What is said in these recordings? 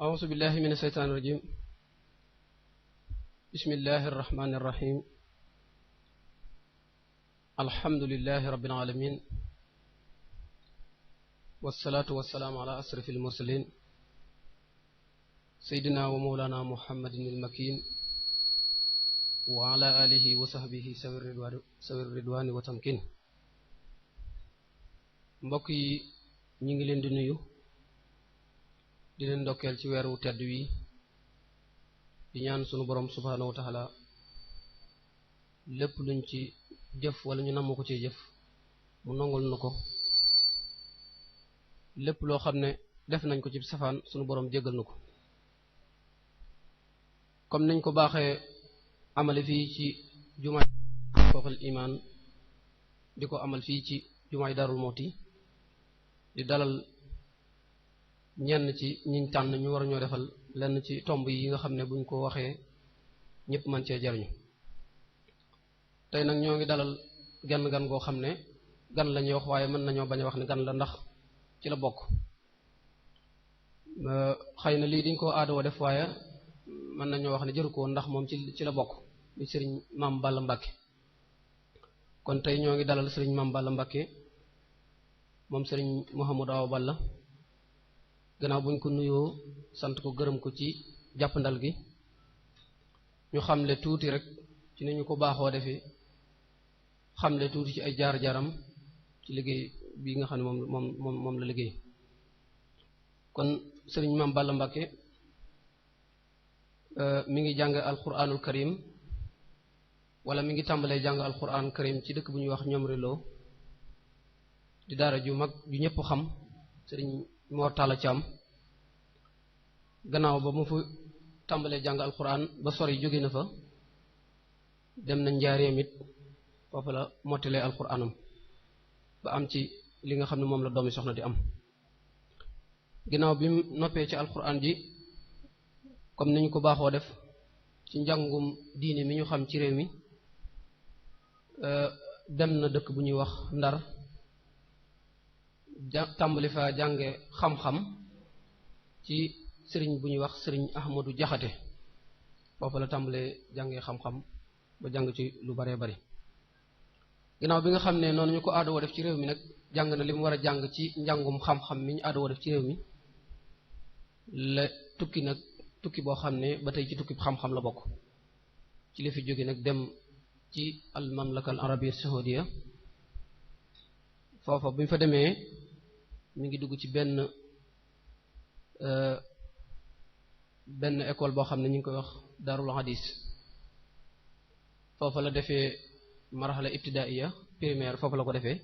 أعوذ بالله من الشيطان الرجيم بسم الله الرحمن الرحيم الحمد لله رب العالمين والصلاة والسلام على أشرف المرسلين سيدنا ومولانا محمد المكين وعلى آله وصحبه سوي الرضوان وتمكين mbokk yi ñi ngi leen di nuyu di leen ndokkeel ci weeru tedd wi di ñaan sunu borom subhaanahu wa taala lépp luñ ci jëf wala ñu namm ko ci jëf mu nongul nu ko lépp loo xam ne def nañ ko ci safaan sunu borom jéggal nu ko comme niñ ko baaxee amale fii ci jumaay fooxal imaan di ko amal fii ci jumaay Darou Moukhty di dalal ñenn ci ñiñ tànn ñu war ñoo defal lenn ci tomb yi nga xam ne buñ ko waxee ñëpp mën cee jariñu tey nag ñoo ngi dalal gan goo xam ne gan la ñuy wax waaye mën nañoo bañ a wax ne gan la ndax ci la bokk xëy na lii diñ ko aadoo def waaye mën nañoo wax ne jëru ko ndax moom ci la bokk muy sëriñ Maam Balla Mbàkke kon tey ñoo ngi dalal sëriñ Maam Balla Mbàkke moom sëriñ Mouhamadou Awa Balla gannaaw buñ ko nuyoo sant ko gërëm ko ci jàppandal gi ñu xamle tuuti rek ci ni ñu ko baaxoo defee xamle tuuti ci ay jaar-jaaram ci liggéey bi nga xam ne moom la liggéey kon sëriñ Maam Balla Mbàkke mi ngi jàng alquranul karim wala mi ngi tàmbalee jàng alquranul karim ci dëkk bu ñuy wax ñoom reloo di daara ju mag ju ñëpp xam sëriñ Mor Talla Thiam gannaaw ba mu fa tàmbalee jàng alquran ba sori jóge na fa dem na njaareem it foofu la mottalee alquranam ba am ci li nga xam ne moom la doomi soxna di am ginnaaw bi mu noppee ci alquran ji comme ni ñu ko baaxoo def ci njàngum diine mi ñu xam ci réew mi dem na dëkk bu ñuy wax Ndar tàmbali fa jànge xam-xam ci sëriñ bu ñuy wax sëriñ Ahmadou Jaxate foofu la tàmbalee jànge xam-xam ba jàng ci lu baree bari ginnaaw bi nga xam ne noonu ñu ko aadoo def ci réew mi nag jàng na li mu war a jàng ci njàngum xam-xam mi ñu aadoo def ci réew mi la tukki nag tukki boo xam ne ba tey ci tukki xam-xam la bokk ci la fi jóge nag dem ci al mamlaka al arabia saudiya foofa bu ñu fa demee mi ngi dugg ci benn école boo xam ne ñu ngi koy wax Darul Hadis foofa la defee marhala ibtidaiya primaire foofu la ko defee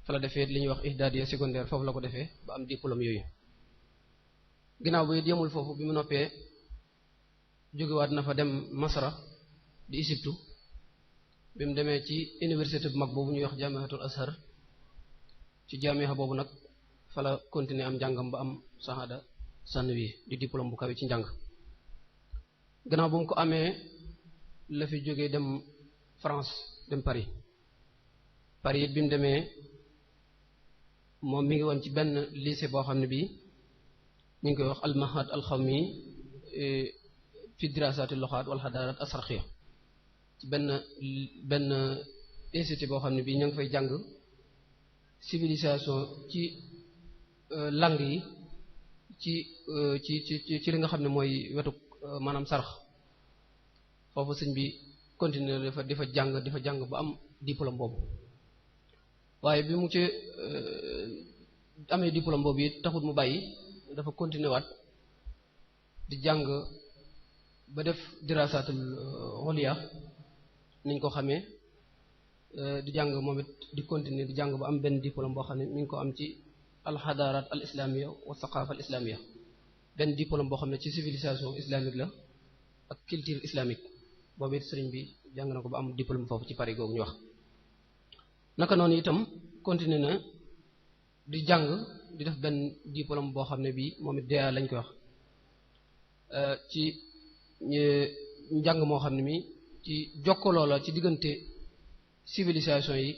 fa la defee li ñuy wax ihdadiya secondaire foofu la ko defee ba am diplôme yooyu ginnaaw bi yemul foofu bi mu noppee jógewaat na fa dem Masra di Égypte bi mu demee ci université bu mag boobu ñuy wax Jamiatul Azhar ci jaamiha boobu nag fa la continuer am njàngam ba am shahada sanwi di diplôme bu kawe ci njàng gannaaw bu mu ko amee la fi jógee dem France dem Paris it bi mu demee moom mi ngi woon ci benn lycée boo xam ne bii ñu ngi koy wax almahad alxawmi fi dirasati loxaat wal hadarat asraxiya ci benn institut boo xam ne bii ñu ngi fay jàng civilisation ci langue yi ci li nga xam ne mooy wetu maanaam sarax foofu sëñ bi continuer di fa jàng ba am diplôme boobu waaye bi mu ci amee diplôme boobu it taxut mu bàyyi dafa continuer waat di jàng ba def dirasatul ulya niñ ko xamee di jàng moom it di continuer di jàng ba am benn diplôme boo xam ne mi ngi ko am ci alxadarat al islamia wa saqafa al islamia benn diplôme boo xam ne ci civilisation islamique la ak culture islamique boobu it sëriñ bi jàng na ko ba am diplôme foofu ci Paris googu ñu wax naka noonu itam continuer na di jàng di def benn diplôme boo xam ne bii moom it DEA lañ koy wax ci njàng moo xam ne mi ci jokkaloo la ci diggante civilisation yi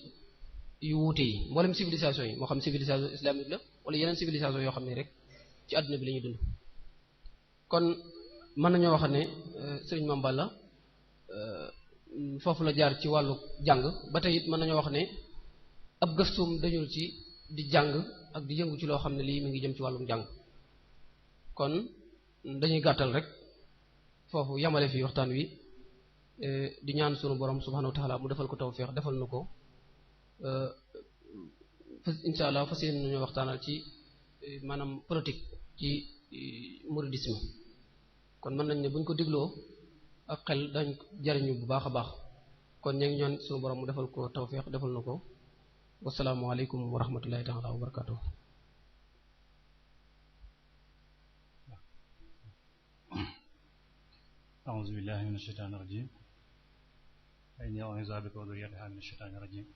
yu wuute yi mboolem civilisation yi moo xam civilisation islamique la wala yeneen civilisation yoo xam ne rek ci àdduna bi la ñuy dund kon mën nañoo wax ne Serigne Mame Balla foofu la jaar ci wàllu jàng ba tey it mën nañoo wax ne ab gëstuum dañul ci di jàng ak di yëngu ci loo xam ne lii mi ngi jëm ci wàllum jàng kon dañuy gàttal rek foofu yamale fi waxtaan wi di ñaan sunu borom subhanahu wa ta'ala mu defal ko tawfiq defal na ko insha Allah fas yéene nañu waxtaanal ci maanaam politique ci mouridisme kon mën nañ ne buñ ko digloo ak xel dañ jariñu bu baax a baax kon ñu ngi ñaan sunu borom mu defal ko tawfiq defal na ko wasalaamu aleykum wa rahmatullahi ta'ala wa barakatuh أعوذ بالله من الشيطان الرجيم إني أعوذ بك وذريتها من الشيطان الرجيم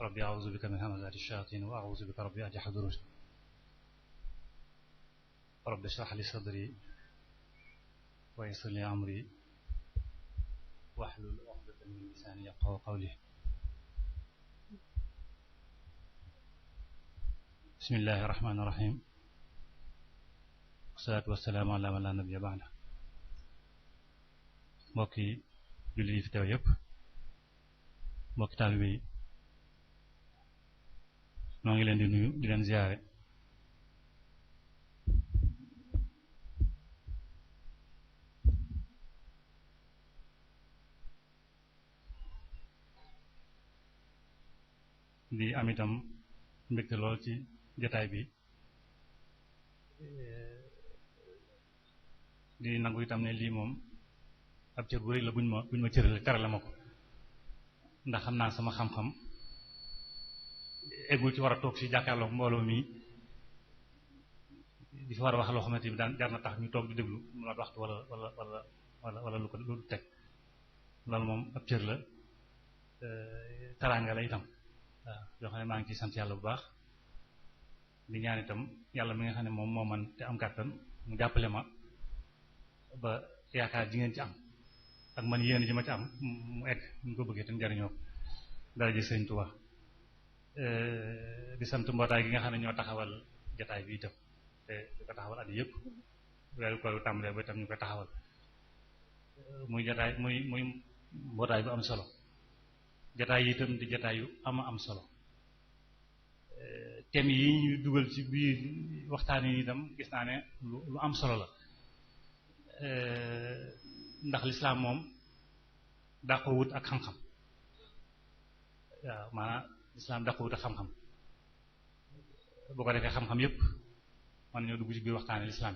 ربي أعوذ بك من همزات الشياطين وأعوذ بك ربي أن يحضرون رب اشرح لي صدري ويسر لي أمري واحلل عقدة من لساني يفقهوا قولي بسم الله الرحمن الرحيم والصلاة والسلام على من لا نبي بعده mbokki jullit yi fi teew yépp mbokki taalibe yi noo ngi leen di nuyu di leen ziyaare di am itam mbégte lool ci jotaay bi di nangu itam ne lii moom ab cër bu rëy la buñ ma cërale terale ma ko ndax xam naa sama xam-xam eggul ci war a toog fi jàkkaarloog mbooloo mi di fi war a wax loo xamante ni daan jar na tax ñu toog di déglu mu la waxtu wala lu ko lu teg loolu moom ab cër la taraanga la itam waaw yoo xam ne maa ngi ciy sant yàlla bu baax di ñaan itam yàlla mi nga xam ne moom moo man te am kàttan mu jàppale ma ba yaakaar ji ngeen ci am ak man yéen ji ma ci am mu egg ñu ko bëggee te njariñoo ko daraja Sëriñ Tuubaa di sant mbootaay gi nga xam ne ñoo taxawal jataay bi itam te di ko taxawal at yëpp weeru koor tàmbalee ba itam ñu koy taxawal muy jataay muy mbootaay bu am solo jataay yi itam di jataay yu am solo thèmes yi ñu dugal ci biir waxtaan yi itam gis naa ne lu am solo la ndax lislaam moom daa ko wut ak xam-xam waaw maanaam lislaam daa ko wut ak xam-xam boo ko defee xam-xam yépp man ñoo dugg ci biir waxtaane lislaam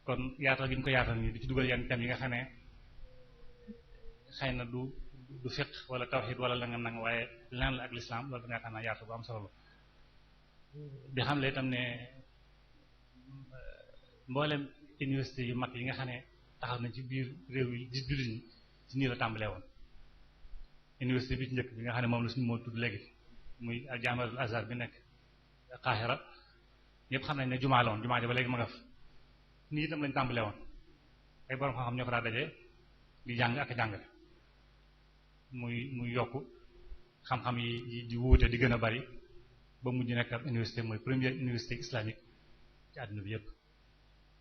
kon yaatal gi ñu ko yaatal nii di ci dugal yenn thèmes yi nga xam ne xëy na du fiqh wala tawhid wala nangam nangam waaye lan la ak lislaam loolu da yaakaar naa yaatu bu am solo la di xam le itam ne mboolem université yu mag yi nga xam ne taxaw nañ ci biir réew yi di jullit ñi ci nii la tàmbalee woon université bi ci njëkk bi nga xam ne moom la suñu moo tudd léegi muy jaamiatul Azhar bi nekk Qahira ñëpp xam nañ ne jumaa la woon jumaa ja ba léegi ma nga fa nii itam lañ tàmbalee woon ay borom xam-xam ñoo ko daa daje di jàng ak jàngale muy yokk xam-xam yi di wuute di gën a bari ba mujj nekk ab université mooy première université islamique ci àdduna bi yëpp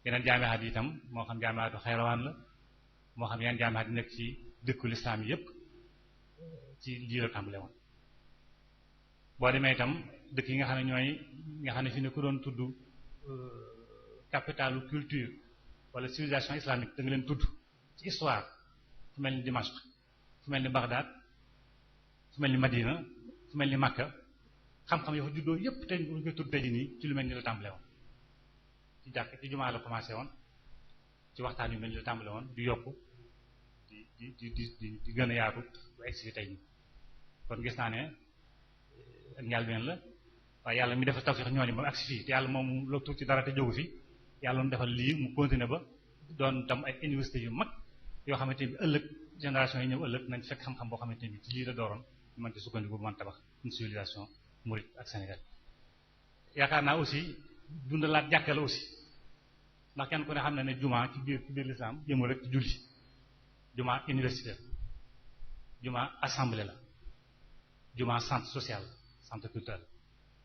yeneen jaamihaat yi itam moo xam jaamihaatu Xayrawaan la moo xam yeneen jaamihaat yi nekk ci dëkku lislaam yi yëpp ci lii la tàmbale woon boo demee itam dëkk yi nga xam ne ñooy nga xam ne fi ne ku doon tudd capitalu culture wala civilisation islamique da nga leen tudd ci histoire fu mel ni Dimashq fu mel ni Bagdad fu mel ni Madina fu mel ni Makka xam-xam yoo fa juddoo yëpp tey ñu koy tudd tey jii nii ci lu mel ni la tàmbale woon ci jàkk ci jumaa la commencé woon ci waxtaan yu mel ni la tàmbale woon di yokku di gën a yaatu bu egsi fi tey nii kon gis naa ne ak njàlbeen la waaye yàlla mi defal tawfiq ñooñu ba agsi fii te yàlla moom loo tuuti dara te jógu fi yàlla mu defal lii mu continuer ba doon tam ay université yu mag yoo xamante ni ëllëg génération yi ñëw ëllëg nañ fekk xam-xam boo xamante ni ci lii la dooroon ñu mën ci sukkandiku bu mën tabax une civilisation mouride ak Sénégal yaakaar naa aussi dundalaat jàkka la aussi ndax kenn ku ne xam na ne juma ci biir l'islam yëmul rek ci julli juma université juma assemblée la juma centre social centre culturel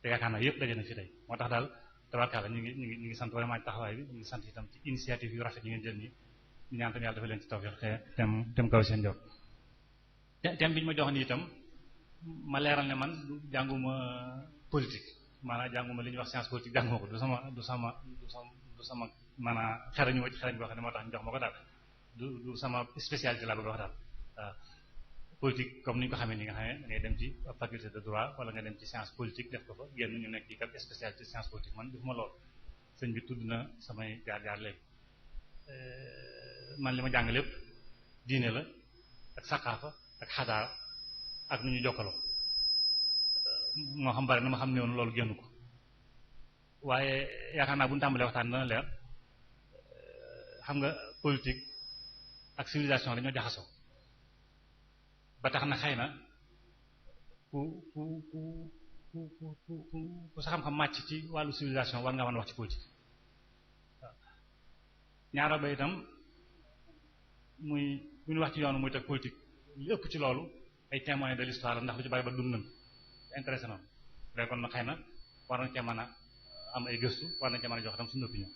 te yaakaar naa yëpp daje na fi tey moo tax daal tabarkalla ñu ngi sant vraiment ci taxawaay bi ñu ngi sant itam ci initiative yu rafet yi ngeen jël nii ñu ñaan tam yàlla dafa leen ci tawfiq te tem kaw seen jox thème bi ñu ma jox nii itam ma leeral ne man jànguma politique maanaam jànguma li ñuy wax science politique jànguma ko du sama maanaam xerañu ma ci xerañ boo xam ne moo tax ñu jox ma ko daal du sama spécialité la bëgg wax daal waaw politique comme ni ñu ko xamee ni nga xam ne ngay dem ci faculté de droit wala nga dem ci science politique def ko fa génn ñu nekk ci kat spécialité science politique man defuma lool sëñ bi tudd na samay jaar-jaar léegi man li ma jàng lépp diine la ak saqaafa ak xadaara ak nu ñu jokkaloo moo xam bari na ma xam ne woon loolu génn ko waaye yaakaar naa bu ñu tàmbalee waxtaan dana leer xam nga politique ak civilisation dañoo jaxasoo ba tax na xëy na ku sa xam-xam màcc ci wàllu civilisation war nga mën a wax ci politique waaw ñaara ba itam muy bu ñu wax ci yoonu muy teg politique li ëpp ci loolu ay témoins de l'histoire la ndax lu ci bari ba dund nañ intéressé na léegi kon na xëy na war nañ cee mën a am ay gëstu war nañ cee mën a jox itam suñu opinion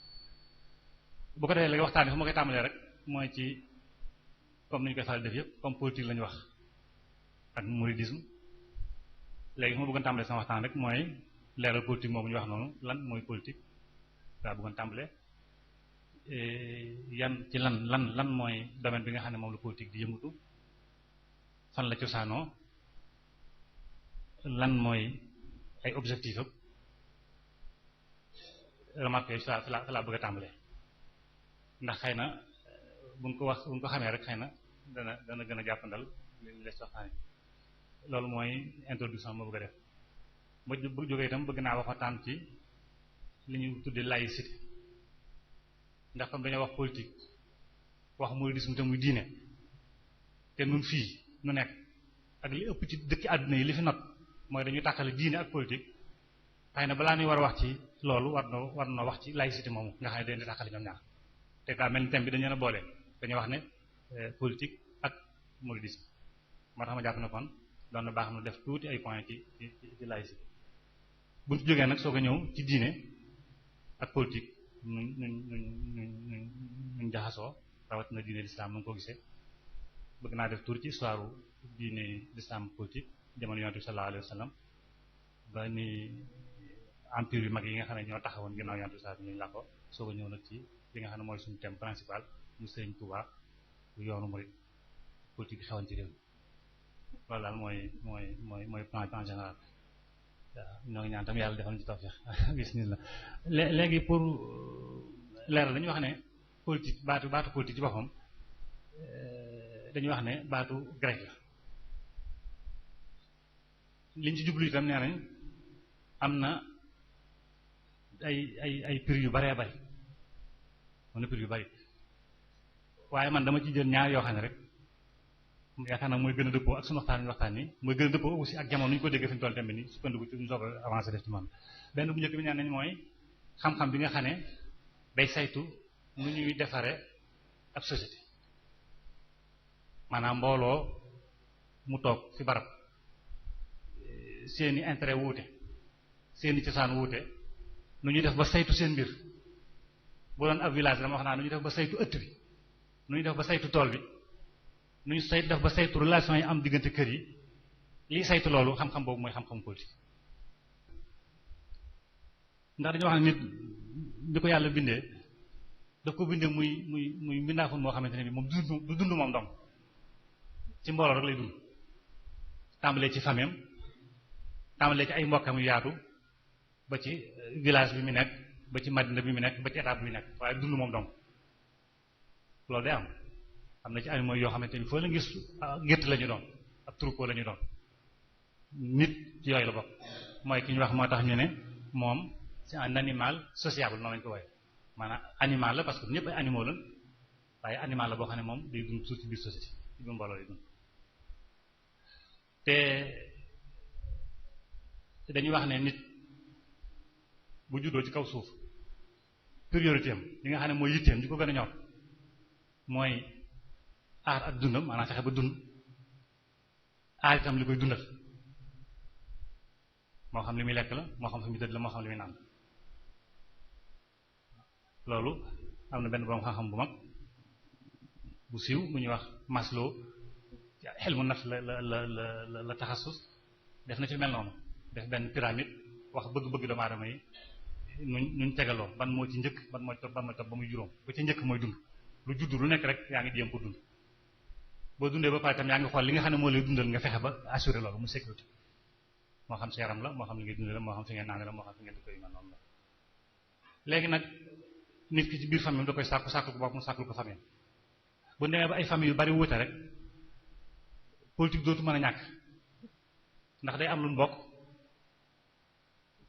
bu ko defee léegi waxtaan bi fu ma koy tàmbalee rek mooy ci comme ni ñu koy faral def yëpp comme politique la ñu wax ak mouridisme léegi fu ma bëggoon tàmbalee sama waxtaan rek mooy leeral politique moomu ñu wax noonu lan mooy politique daa bëggoon tàmbalee yan ci lan mooy domaine bi nga xam ne moom la politique di yëngatu fan la cosaanoo lan mooy ay objectif am remarque yi fa la bëgg a tàmbalee ndax xëy na buñ ko xamee rek xëy na dana gën a jàppandal li les waxtaan loolu mooy introduction ma bëgg a def ma jógee itam bëgg naa waxtaan ci li ñu tuddee laïcité ndax comme dañoo wax politique wax mouridisme te muy diine te nun fii nu nekk ak li ëpp ci dëkki àdduna yi li fi not mooy dañuy tàqale diine ak politique xëy na balaa ñuy war a wax ci loolu war na wax ci laïcité moomu nga xam ne dañuy tàqale ñoom ñaar te daa mel ni thème bi dañu leen a boole dañuy wax ne politique ak mouridisme moo tax ma jàpp ne kon doon na baax nu def tuuti ay points ci laïcité bu ñu jógee nag soo ko ñëw ci diine ak politique ñu jaxasoo rawatina diine l'islam nu nga ko gisee bëgg naa def tuuti ci histoire diine l'islam politique jamono yonent bi sallallahu alayhi wa sallam ba ni empire yu mag yi nga xam ne ñoo taxawoon ginnaaw yonent bi sallallahu alayhi wa sallam ñu la ko soo ko ñëw nag ci li nga xam ne mooy suñu thème principal mu Sëriñ Tuubaa yoonu murid politique bi xewoon ci réew loolu daal mooy plan en général waaw ñoo ngi ñaan tam yàlla defal ñu ci tawfiq bismillah léegi pour leeral dañuy wax ne politique baatu politique ci boppam dañuy wax ne baatu grec la liñ ci jublu itam nee nañ am na ay prix yu baree bari am na prix yu bari waaye man dama ci jël ñaar yoo xam ne rek yaakaar naa mooy gën a dëppoo ak suñu waxtaan ni mooy gën a dëppoo aussi ak jamono ñu ko déggee fi ñu toll tamit nii sukkandiku ci ñu soog a avancé def ci man benn bu njëkk bi ñaan nañ mooy xam-xam bi nga xam ne day saytu nu ñuy defare ab société maanaam mbooloo mu toog fi barab seeni intérêt wuute seeni cosaan wuute nu ñuy def ba saytu seen mbir bu doon ab village dama wax naa nu ñuy def ba saytu ëtt bi nu ñuy def ba saytu tool bi nu ñu saytu def ba saytu relation yi am diggante kër yi lii saytu loolu xam-xam boobu mooy xam-xam politique ndax dañoo wax ne nit di ko yàlla bindee daf ko bindee muy mbindaafoon moo xamante ne bi moom du dund moom dong ci mbooloo rek lay dund tàmbalee ci famille tàmbalee ci ay mbokkam yu yaatu ba ci village bi mu nekk ba ci madina bi mu nekk ba ci état bi mu nekk waaye dund moom dong loolu day am na ci animaux yoo xamante ni foo la gis gétt la ñu doon ab troupeau la ñu doon nit ci yooyu la bokk mooy ki ñu wax moo tax ñu ne moom c'est un animal sociable noonu lañu ko wooye maanaam animal la parce que ñëpp ay animaux lañ waaye animal la boo xam ne moom day dund suuf ci biir société ci biir mbooloo lay dund te dañuy wax ne nit bu juddoo ci kaw suuf priorité am li nga xam ne mooy yitteem di ko gën a ñor mooy aar ak dundam maanaam fexe ba dund aar itam li koy dundal moo xam li muy lekk la moo xam fi muy tëdd la moo xam li muy naan loolu am na benn borom xam-xam bu mag bu siiw bu ñuy wax Maslow xel mu naf la taxasus def na ci mel noonu def benn pyramide wax bëgg-bëgg doomu aadama yi nuñ tegaloo ban moo ci njëkk ban mooy topp ba muy juróom ba ci njëkk mooy dund lu judd lu nekk rek yaa ngi jéem pour dund boo dundee ba pare tam yaa ngi xool li nga xam ne moo lay dundal nga fexe ba assurer loolu mu sécurité moo xam sa yaram la moo xam li ngay dundee la moo xam fi ngeen naane la moo xam fi ngeen di koy mel noonu la léegi nag nit ki ci biir famille da koy sàkku ko bopp mu sàkkul ko famille bu demee ba ay famille yu bari wuute rek politique dootu mën a ñàkk ndax day am lu bokk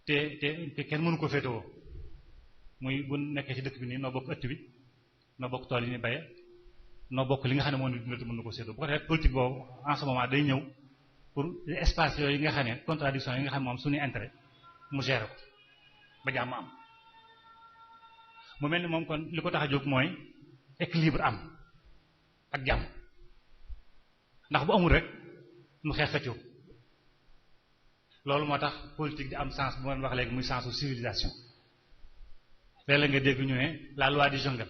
te kenn mënu ko féetewoo muy bu nekkee ci dëkk bi nii noo bokk ëtt bi noo bokk tool yi ni baye noo bokk li nga xam ne moo ni dundal te mën na ko séetoo bu ko defee politique boobu en ce moment day ñëw pour espace yooyu nga xam ne contradiction yi nga xam ne moom suñu intérêt mu gérer ko ba jàmm am mu mel ni moom kon li ko tax a jóg mooy équilibre am ak jàmm ndax bu amul rek nu xeex xëccoo loolu moo tax politique di am sens bu ma wax léegi muy sensu civilisation léeg-léeg nga dégg ñu ne la loi du jungle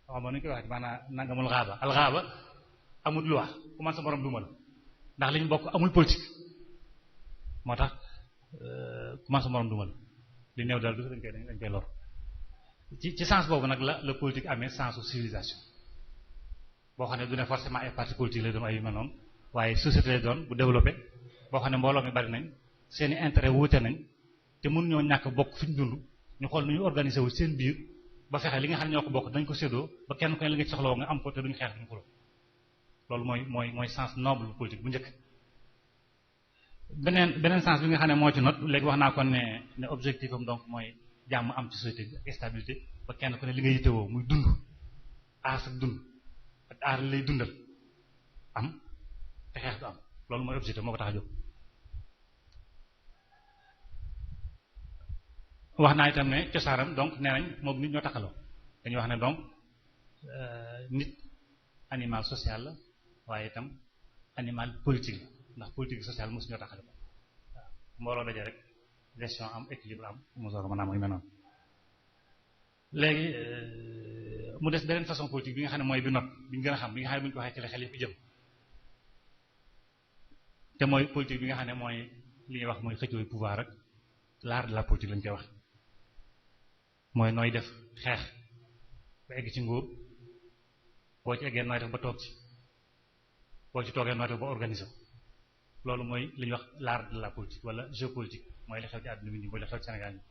xam nga nu ñu koy waxee maanaam nangamul xaaba alxaaba amul loi ku man sa morom duma la ndax li ñu bokk amul politique moo tax ku man sa morom duma la li néew daal du dañ koy lor ci sens boobu nag la politique amee sensu civilisation boo xam ne du ne forcément ay parti politique lay doon ay yu mel noonu waaye société lay doon bu développé boo xam ne mbooloo mi bari nañ seeni intérêt wuute nañ te mun ñoo ñàkk bokk fi ñu dund ñu xool nu ñu organiser wu seen biir ba fexe li nga xam ne ñoo ko bokk dañ ko séddoo ba kenn ku ne li nga soxla woo nga am ko te duñu xeex duñu xuloo loolu mooy sens noble bu politique bu njëkk beneen sens bi nga xam ne moo ci not léegi wax naa kon ne objectif am donc mooy jàmm am ci société bi ak stabilité ba kenn ku ne li nga yittewoo muy dund aar sa dund ak aar lay dundal am te xeex du am loolu mooy objectif moo ko tax a jóg wax naa itam ne cosaanam donc nee nañ moom nit ñoo taxaloo dañuy wax ne donc nit animal social la waaye itam animal politique la ndax politique sociale mosu ñoo taxale ko waaw mbooloo daje rek gestion am équilibre am mu soog a mën a am yu mel noonu léegi mu des beneen façon politique bi nga xam ne mooy bi not bi ñu gën a xam bi nga xam ne bu ñu ko waxee ci la xel yëpp jëm te mooy politique bi nga xam ne mooy li ñuy wax mooy xëccooy pouvoir rek l'art de la politique lañ koy wax mooy nooy def xeex ba egg ci nguur boo ci eggee nooy def ba toog ci boo ci toogee nooy def ba organiser loolu mooy li ñuy wax l'art de la politique wala géopolitique mooy li xew ci àdduna bi nii mooy li xew ci Sénégal nii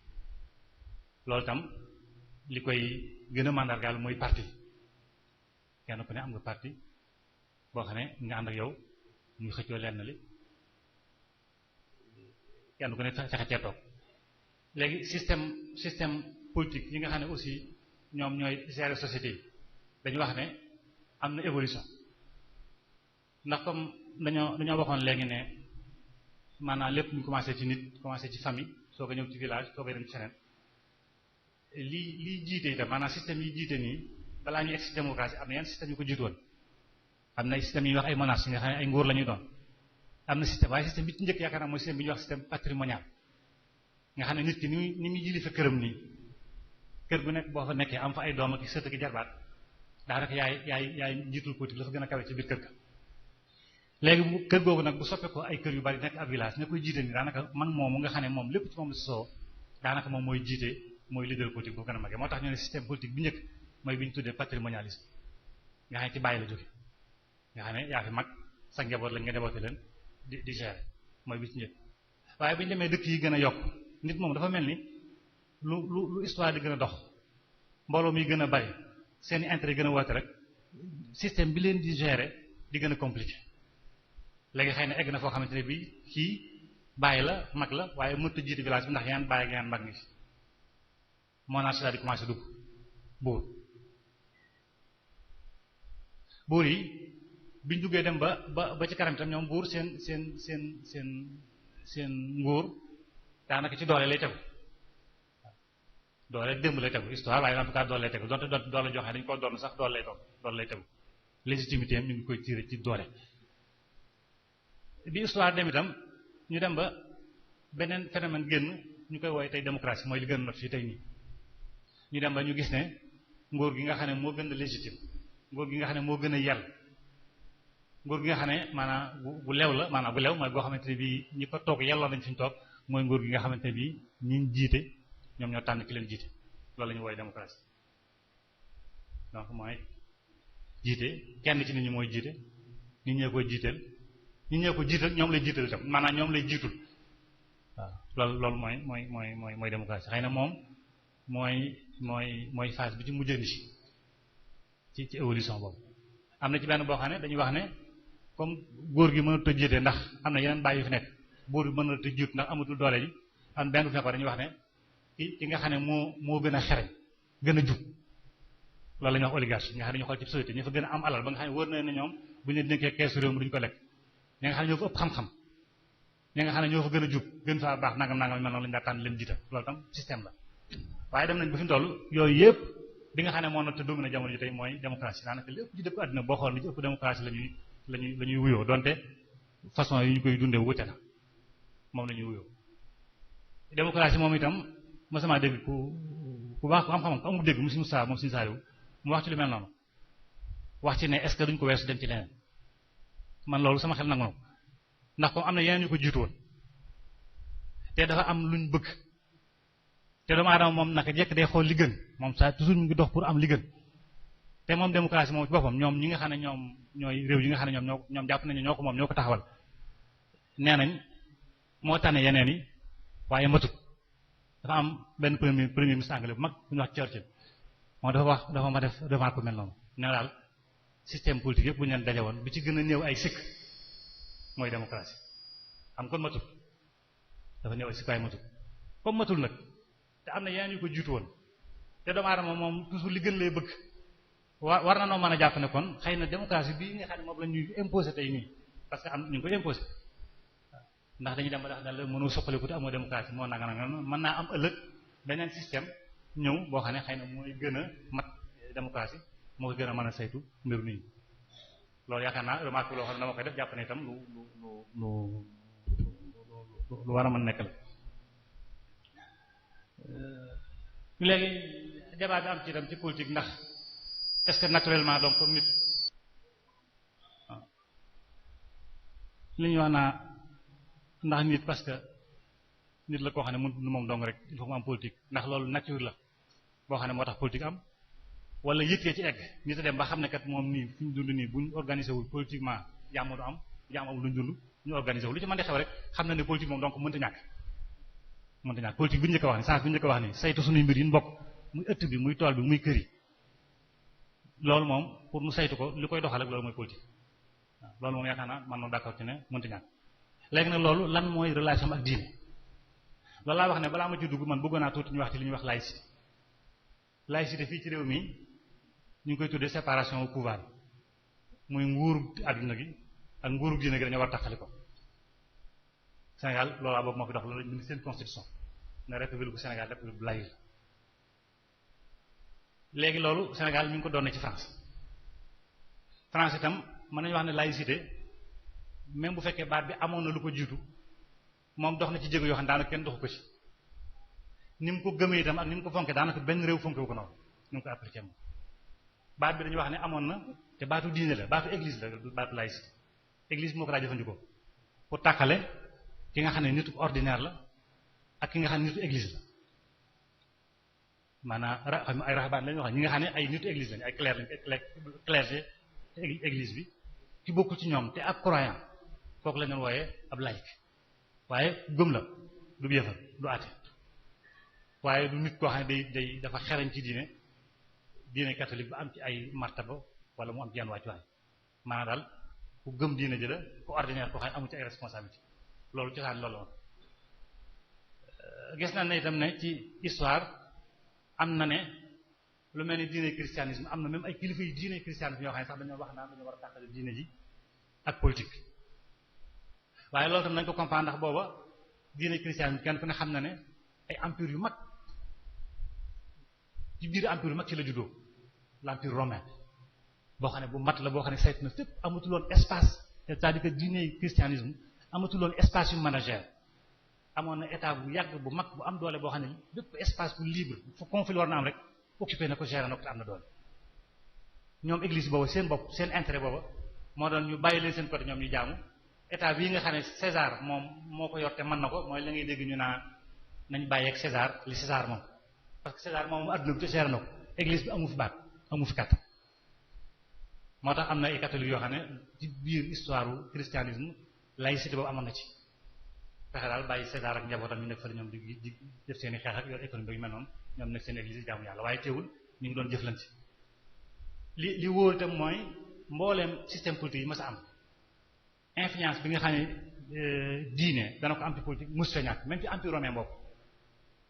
loolu tam li koy gën a mandargaal mooy parti kenn ku ne am nga parti boo xam ne nga ànd ak yow ñuy xëccoo lenn li kenn ku ne fexe cee toog léegi système politique yi nga xam ne aussi ñoom ñooy gérer société yi dañu wax ne am na évolution ndax comme dañoo waxoon léegi ne maanaam lépp ñu commencé ci nit commencé ci famille soo ko ñëw ci village soo koy dem ci feneen lii jiite itam maanaam système yi jiite nii balaa ñuy egg ci démocratie am na yenn système yu ko jiitoon am na ay système yi ñuy wax ay monarchies yi nga xam ne ay nguur la ñuy doon am na système waaye système bi ci njëkk yaakaar naa mooy système bi ñuy wax système patrimonial nga xam ne nit ki ni muy jili fa këram nii kër gu nekk boo fa nekkee am fa ay doom ak sët ak jarbaat daanaka yaay njiitul politique la fa gën a kawe ci biir kër ga léegi kër googu nag bu soppee ko ay kër yu bari nekk ab village ne koy jiite nii daanaka man moomu nga xam ne moom lépp ci moom la soo daanaka moom mooy jiite mooy leader politique bu gën a magee moo tax ñu ne système politique bi njëkk mooy bi ñu tuddee patrimonialisme nga xam ne ci bàyyi la jóge nga xam ne yaa fi mag sa njaboot lañ nga njaboote leen di gérer mooy bi ci njëkk waaye bu ñu demee dëkk yi gën a yokk nit moom dafa mel ni lu histoire di gën a dox mbooloo mi gën a bari seeni intérêt gën a woote rek système bi leen di gérer di gën a compliqué léegi xëy na egg na foo xamante ne bii kii bàyyi la mag la waaye mënut a jiite village bi ndax yaan bàyyi ak yaan mag ngi monarchie daal di commencé dugg buur yi biñ duggee dem ba ci kanam itam ñoom buur seen nguur daanaka ci doole lay tegu doole démb lay tegu histoire waaye en tout cas doole lay tegu donte doole joxe dañu ko doon sax doole lay tegu légitimité am ñu ngi koy tirer ci doole bi histoire dem itam ñu dem ba beneen phénomène génn ñu koy wooye tey démocratie mooy li gën a not fii tey nii ñu dem ba ñu gis ne nguur gi nga xam ne moo gën a légitime nguur gi nga xam ne moo gën a yell nguur gi nga xam ne maanaam bu lew la maanaam bu lew mooy boo xamante ne bii ñi ko toog yelloo nañ fi ñu toog mooy nguur gi nga xamante ne bii ñi jiite ñoom ñoo tànn ki leen jiite loolu la ñu woowee démocratie donc mooy jiite kenn ci nit ñi mooy jiite nit ñee koy jiiteel nit ñee ko jiital ñoom lay jiital itam maanaam ñoom lay jiitul waaw loolu mooy démocratie xëy na moom mooy phase bi ci mujjandi ci évolution boobu am na ci benn boo xam ne dañuy wax ne comme góor gi mënut a jiite ndax am na yeneen bàyyi yu fi nekk buur bi mënut a jiit ndax amatul doole ji am benn bu fekkoon dañuy wax ne ki nga xam ne moo gën a xereñ gën a jub loolu la ñuy wax oligarchie nga xam ne dañu xool ci société ñi fa gën a am alal ba nga xam ne wër na ne ñoom bu ñu dénkee keesu réew mi duñu ko lekk ñi nga xam ne ñoo fa ëpp xam-xam ñi nga xam ne ñoo fa gën a jub gën faa baax nangam mel noonu lañu daa tànn leen jiital loolu tam système la waaye dem nañ ba fi mu toll yooyu yëpp bi nga xam ne moo na te dominé jamono ji tey mooy démocratie daanaka lépp ci dëkk àddina boo xool ni ci ëpp démocratie la ñuy wuyoo donte façon yi ñu koy dundee wute na moom la ñuy wuyoo démocratie moom itam mosama dégg ku baax ku xam-xam ko amul dégg moom suñu saaliw mu wax ci lu mel noonu wax ci ne est-ce que duñ ko weesu dem ci leneen man loolu sama xel nangu na ko ndax comme am na yeneen yu ko jiitu woon te dafa am luñ bëgg te doomu aadama moom naka jekk day xool li gën moom saa toujours mu ngi dox pour am li gën te moom démocratie moom ci boppam ñoom ñi nga xam ne ñoom ñooy réew yi nga xam ne ñoom jàpp nañu ñoo ko moom ñoo ko taxawal nee nañ moo tane yeneen yi waaye matut dafa am benn premier ministre anglais bu mag bu ñu wax Churchill moom dafa ma def remarque bu mel noonu ne daal système politique yëpp bu ñu leen daje woon bi ci gën a néew ay sikk mooy démocratie xam kon matut dafa néew ay sikk waaye matut comme matul nag te am na yeneen yu ko jiitu woon te doomu aadama moom toujours li gën lay bëgg war na noo mën a jàpp ne kon xëy na démocratie bii nga xam ne moom la ñuy imposer tey nii parce que am ñu ngi koy imposer ndax dañuy dem ba tax daal mënoo soppaliku te amoo démocratie moo nanga nanga mën naa am ëllëg beneen système ñëw boo xam ne xëy na mooy gën a mat démocratie moo ko gën a mën a saytu mbir nit ñi loolu yaakaar naa remarque loo xam ne dama koy def jàpp ne itam lu war a mën nekk la léegi débat bi am ci itam ci politique ndax est-ce que naturellement donc comme nit li ñuy wax naa ndax nit parce que nit la koo xam ne mënut moom dong rek il faut mu am politique ndax loolu nature la boo xam ne moo tax politique am wala yëkkee ci egg nit a dem ba xam ne kat moom nii fi ñu dund nii bu ñu organisé wul politiquement jàmm du am jàmm amul lu ñu dund ñu organisé wul lu ci mën di xew rek xam na ne politique moom donc mënta ñàkk politique bi ñu njëkk a wax ni sens bi ñu njëkk a wax ni saytu suñuy mbir yi ñu bokk muy ëtt bi muy tool bi muy kër yi loolu moom pour mu saytu ko li koy doxal ak loolu mooy politique waaw loolu moom yaakaar naa man noonu d'accord ci ne mënta ñàkk léegi nag loolu lan mooy relation ak diine loolu laa wax ne balaa ma ci dugg man bëggoon naa tuuti ñu wax ci li ñuy wax laïcité laïcité fii ci réew mi ñu ngi koy tuddee séparation au pouvoir muy nguuru adduna gi ak nguuru diine gi dañoo war taxali ko Sénégal loolaa boobu moo fi dox loolu lañu bind seen constitution ne république bu Sénégal république bu laïque léegi loolu Sénégal mi ngi ko doon ci France France itam mën nañu wax ne laïcité même bu fekkee baat bi amoon na lu ko jiitu moom dox na ci jéego yoo xam ne daanaka kenn doxu ko ci ni mu ko gëmee itam ak ni mu ko fonkee daanaka benn réew fonke wu ko noonu ni mu ko appliqué moom baat bi dañuy wax ne amoon na te baatu diine la baatu église la baatu laïcité église bi moo ko daa jëfandikoo pour tàqale ki nga xam ne nitu ordinaire la ak ki nga xam ne nitu église la maanaam ay raxabaan lañu wax ñi nga xam ne ay nitu église lañu ay clergé église bi ki bokkul ci ñoom te ak croyant kooku la ñu wooyee ab laïc waaye gëm la du yëfal du àtte waaye du nit koo xam ne day dafa xerañ ci diine catholique ba am ci ay martaba wala mu am ci yan wàccuwaay maanaam daal ku gëm diine ji la ku ordinaire koo xam ne amu ci ay responsabilité loolu ci xaan loolu woon gis na ne itam ne ci histoire am na ne lu mel ni diine christianisme am na même ay kilifa yi diine christianisme yoo xam ne sax dañoo wax naan dañoo war a tàqale diine ji ak politique waaye loolu tam nañ ko comprendre ndax booba diine christianisme kenn ku ne xam na ne ay empire yu mag ci biir empire yu mag ci la juddoo l'empire romain boo xam ne bu mat la boo xam ne saytu na fépp amatuloon espace c'est-à-dire que diine christianisme amatuloon espace yu manager amoon na état bu yàgg bu mag bu am doole boo xam ne bépp espace bu libre fu conflit war na am rek occupé na ko géré na ko te am na doole ñoom église boobu seen bopp seen intérêt boobu moo doon ñu bàyyi leen seen côté ñoom ñu jaamu état bii nga xam ne César moom moo ko yor te mën na ko mooy la ngay dégg ñu naa nañ bàyyi ak César li César moom parce que César moom adduna bi te géré na ko église bi amu fi baat amu fi kàttan moo tax am na ay catholiques yoo xam ne ci biir histoire u christianisme laïcité boobu amoon na ci fexe daal bàyyi César ak njabootam ñu nekk fa ñoom di def seen i xeex ak yor économie yu mel noonu ñoom nekk seen église jaamu yàlla waaye teewul ñu ngi doon jëflante li wóor itam mooy mbooleem système politique yi mas a am influence bi nga xam ne diine dana ko am ci politique mus fa ñàkk même ci empire romain boobu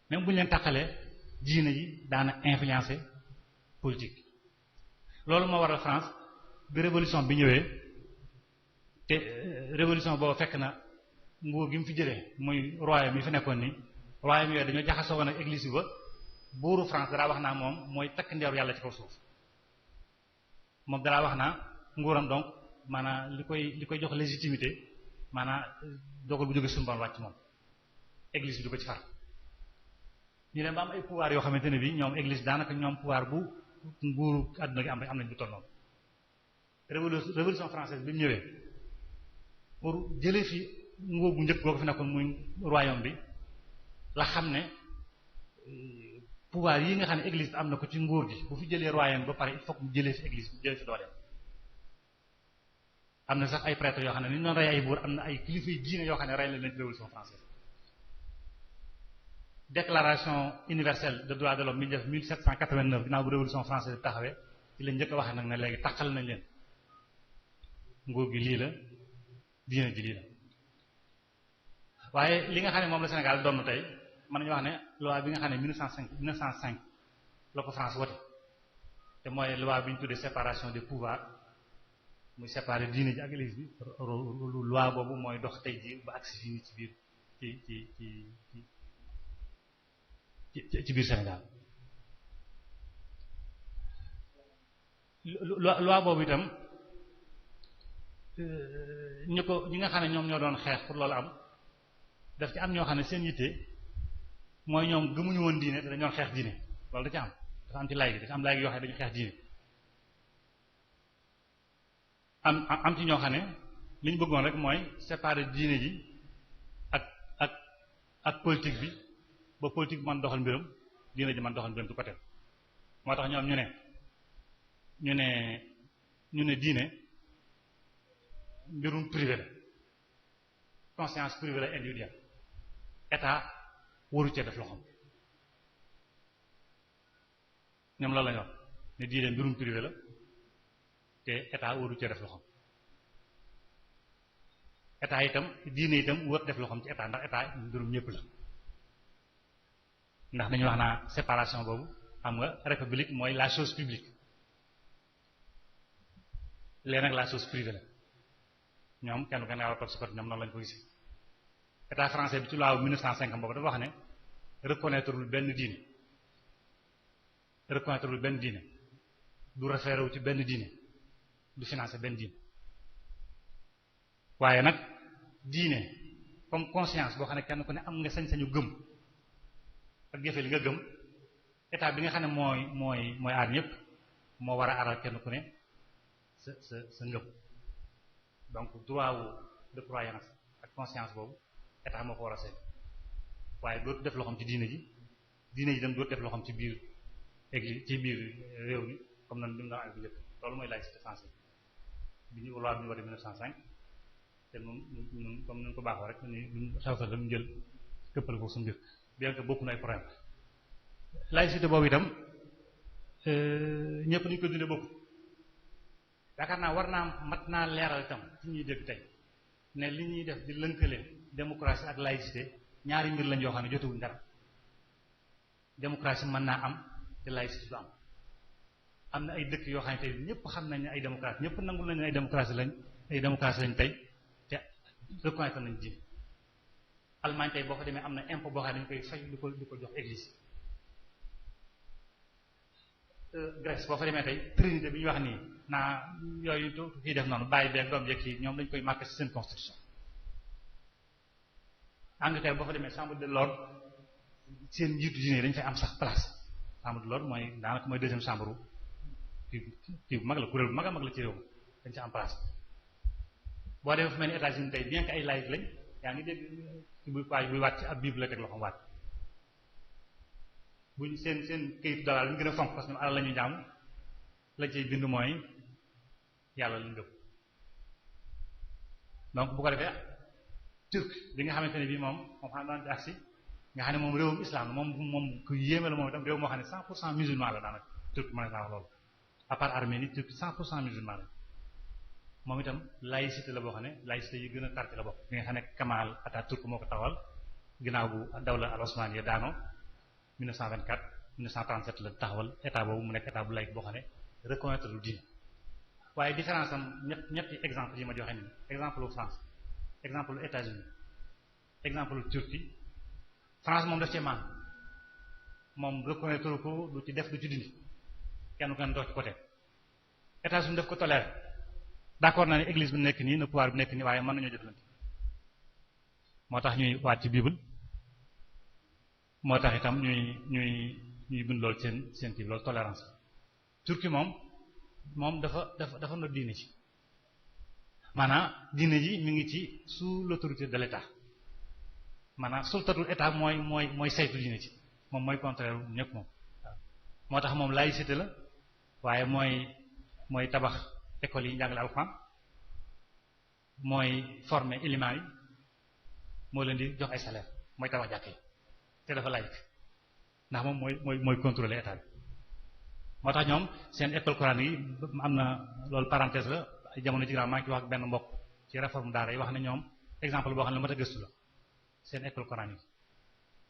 même bu ñu leen tàqalee diine yi daana influencer politique loolu moo waral France bi révolution bi ñëwee te révolution boobu fekk na nguur gi mu fi jëlee muy royaume yi fi nekkoon ni royaume yooyu dañoo jaxasoo woon ak église bi ba buuru France daraa wax naa moom mooy takk ndeeru yàlla ci kaw suuf moom daraa wax naa nguuram donc maanaam li koy jox légitimité maanaam dogal bu jóge suñu borom wàcc moom église bi du ko ci far ñu dem ba am ay pouvoir yoo xamante ne bi ñoom église daanaka ñoom pouvoir bu nguuru àdduna gi am nañ bu toll noonu révolution française bi mu ñëwee pour jëlee fi nguur gu njëkk boo ko fi nekkoon muy royaume bi la xam ne pouvoir yi nga xam ne église bi am na ko ci nguur gi bu fi jëlee royaume ba pare il faut que mu jëlee fi église bi jëlee fi dooleem am na sax ay prêtres yoo xam ne ni ñu doon rey ay buur am na ay kilifa yi diine yoo xam ne rey leen ci révolution française déclaration universelle des droits de l'homme mi def 1789 ginnaaw bu révolution française bi taxawee ci lañ njëkk a waxee nag ne léegi taxal nañ leen nguur gi lii la diine ji lii la waaye li nga xam ne moom la Sénégal doon tey mën nañu wax ne loi bi nga xam ne 1905 la ko France wote te mooy loi bi ñu tuddee séparation des pouvoirs muy séparer diine ji ak église bi loi boobu mooy dox tey ji ba agsi fii ci biir ci biir Sénégal loi boobu itam ñi nga xam ne ñoom ñoo doon xeex pour loolu am daf ci am ñoo xam ne seen yitte mooy ñoom gëmuñu woon diine te dañu doon xeex diine loolu da ci am dafa am ci lay gi dafa am lay gi yoo xam ne dañu xeex diine am ci ñoo xam ne li ñu bëggoon rek mooy séparer diine ji ak politique bi ba politique bi mën doxal mbiram diine ji mën doxal mbiram ci côté moo tax ñoom ñu ne diine mbirum privé la conscience privée la individuelle état waru cee def loxoom ñoom loolu la ñu wax ne diine mbirum privé la te état waru cee def loxoom état itam diine itam war def loxoom ci état ndax état mbirum ñëpp la ndax dañu wax naa séparation boobu xam nga république mooy la chose publique léegi nag la chose privée la ñoom kenn ku ne war a toog si côté ñoom noonu lañu ko gis état français bi ci loi 1905 boobu dafa wax ne reconnaître lul benn diine du référé wu ci benn diine du financé benn diine waaye nag diine comme conscience boo xam ne kenn ku ne am nga sañ-sañu gëm ak jëfe li nga gëm état bi nga xam ne mooy aar ñëpp moo war a aaral kenn ku ne sa ngëm donc droit wu de croyance ak conscience boobu état moo ko war a seet waaye dootu def loxoom ci diine ji dem dootu def loxoom ci biir église ci biir réew mi comme nan bi mu daan ak bu njëkk loolu mooy laïcité française bi ñu loi bi ñu war a 1905 te nun comme ni ko baaxoo rek ni xew-xew mu jël këppal ko suñu mbir bien que bokku na ay problème laïcité boobu itam ñëpp ni ñu ko dundee bokku yaakaar naa war naa mat naa leeral itam ci ñuy dégg tey ne li ñuy def di lënkale démocratie ak laïcité ñaari mbir lañ yoo xam ne jotewuñ dara démocratie mën naa am te laïcité du am na ay dëkk yoo xam ne tey ñëpp xam nañ ne ay démocratie ñëpp nangul nañ ne ay démocratie lañ tey te reconnaître nañ diine Allemagne tey boo fa demee am na impôt boo xam ne dañu koy fay di ko jox église Grèce boo fa demee tey trinité bi ñu wax nii naa yooyu kii def noonu bàyyi beeg doom yeeg kii ñoom dañu koy marqué ci seen constitution Angleterre boo fa demee chambre de lord seen njiitu diine dañu fay am sax place chambre de l'ordre mooy daanaka mooy deuxième chambre kii bu mag la kuréel bu mag a mag la ci réew mi dañ ci am place boo demee fu mel ni États-Unis tey bien que ay laïc lañ yaa ngi dégg ci buy waat ci ab bible la teg loxoom waat buñ seen këyitu dollar li ñu gën a fonk parce que ñoom alal la ñuy jaamu la ciy bind mooy yàlla lañ gëm donc bu ko defee turc bi nga xamante ne bii moom xam daan ci agsi nga xam ne moom réewum islam moom ku yéeme la moom itam réew moo xam ne 100% musulman la daanaka turc mën na wax loolu à part Arménie turc 100% musulman la moom itam laïcité la boo xam ne laïcité yi gën a tarti la bokk bi nga xam ne Kamal Atatürk moo ko taxawal ginnaaw bu dawla al osmaniya daano 1924 1937 la taxawal état boobu mu nekk état bu laïc boo xam ne reconnaître lu diine waaye différence am ñetti exemple yi ma joxe nii exemple lu France exemple lu États-Unis exemple lu Turquie France moom daf cee maan moom reconnaître ko du ci def du ci dindi kenn dox ci côté États-Unis daf ko toléré d'accord naa ne église bi nekk nii na pouvoir bi nekk nii waaye mën nañoo jëflante moo tax ñuy waat ci bible moo tax itam ñuy bind loolu seen kii loolu tolérance Turquie moom dafa no diine ci maanaam diine ji mi ngi ci sous l'autorité de l'État maanaam sultatul État mooy saytu diine ci moom mooy contraire ñëpp moom waaw moo tax moom laïcité la waaye mooy tabax école yi njàngale alxuraan mooy former ilimaan yi moo leen di jox ay salaire mooy tabax jàkk yi te dafa laïc ndax moom mooy contrôler état bi moo tax ñoom seen école coranique yi am na loolu parenthèse la ay jamono ci ginnaaw maa ngi ci wax ak benn mbokk ci réforme daara yi wax ne ñoom exemple boo xam ne lu mat a gëstu la seen école coranique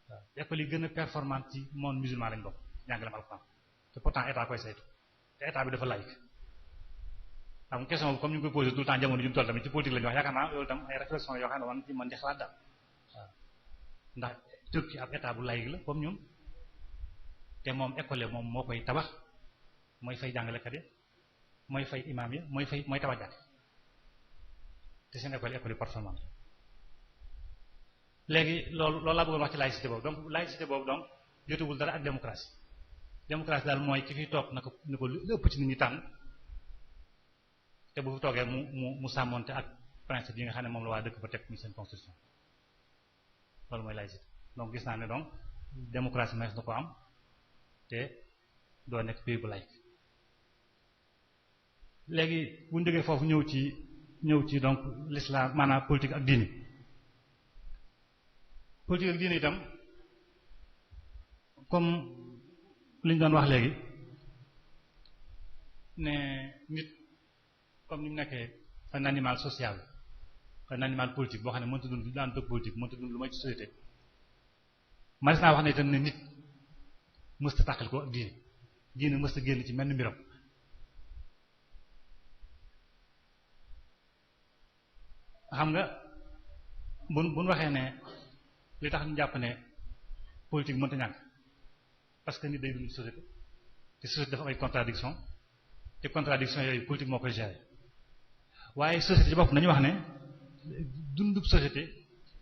waaw école yi gën a performante ci monde musulman lañ bokk njàngaleem alxuraan te pourtant état koy saytu te état bi dafa laïc am question boobu comme ñu ngi koy posé tout le temps jamono ju mu toll tamit ci politique la ñu wax yaakaar naa loolu tam ay réflexion yoo xam ne war na ci mën di xalaat daal waaw ndax Turquie ab état bu laïc la comme ñun te moom école moom moo koy tabax mooy fay jàngalekat yi mooy fay imam yi mooy tabax jàkk te seen école yi performante léegi loolu laa bëggoon wax ci laïcité boobu donc jotewul dara ak démocratie daal mooy ki fiy toog na ko lu ëpp ci nit ñi tànn te bu fi toogee mu sàmmonte ak principe yi nga xam ne moom la waa dëkk ba teg ñu seen constitution loolu mooy laïcité donc gis naa ne donc démocratie mees na ko am te doo nekk pays bu laïc léegi bu ñu jógee foofu ñëw ci donc l'islam maanaam politique ak diine itam comme li ñu doon wax léegi ne nit comme ni mu nekkee un animal social un animal politique boo xam ne mënta dund daan dëkk politique mënta dund lu may ci société manis naa wax ne itam ne nit mësta tàqal ko ak diine mësta génn ci menn mbiram xam nga buñ waxee ne li tax ñu jàpp ne politique mënta ñàkk parce que nit day dund ci société te société dafa am ay contradiction te contradiction yooyu politique moo koy gérer waaye société ci bopp nañu wax ne dundub société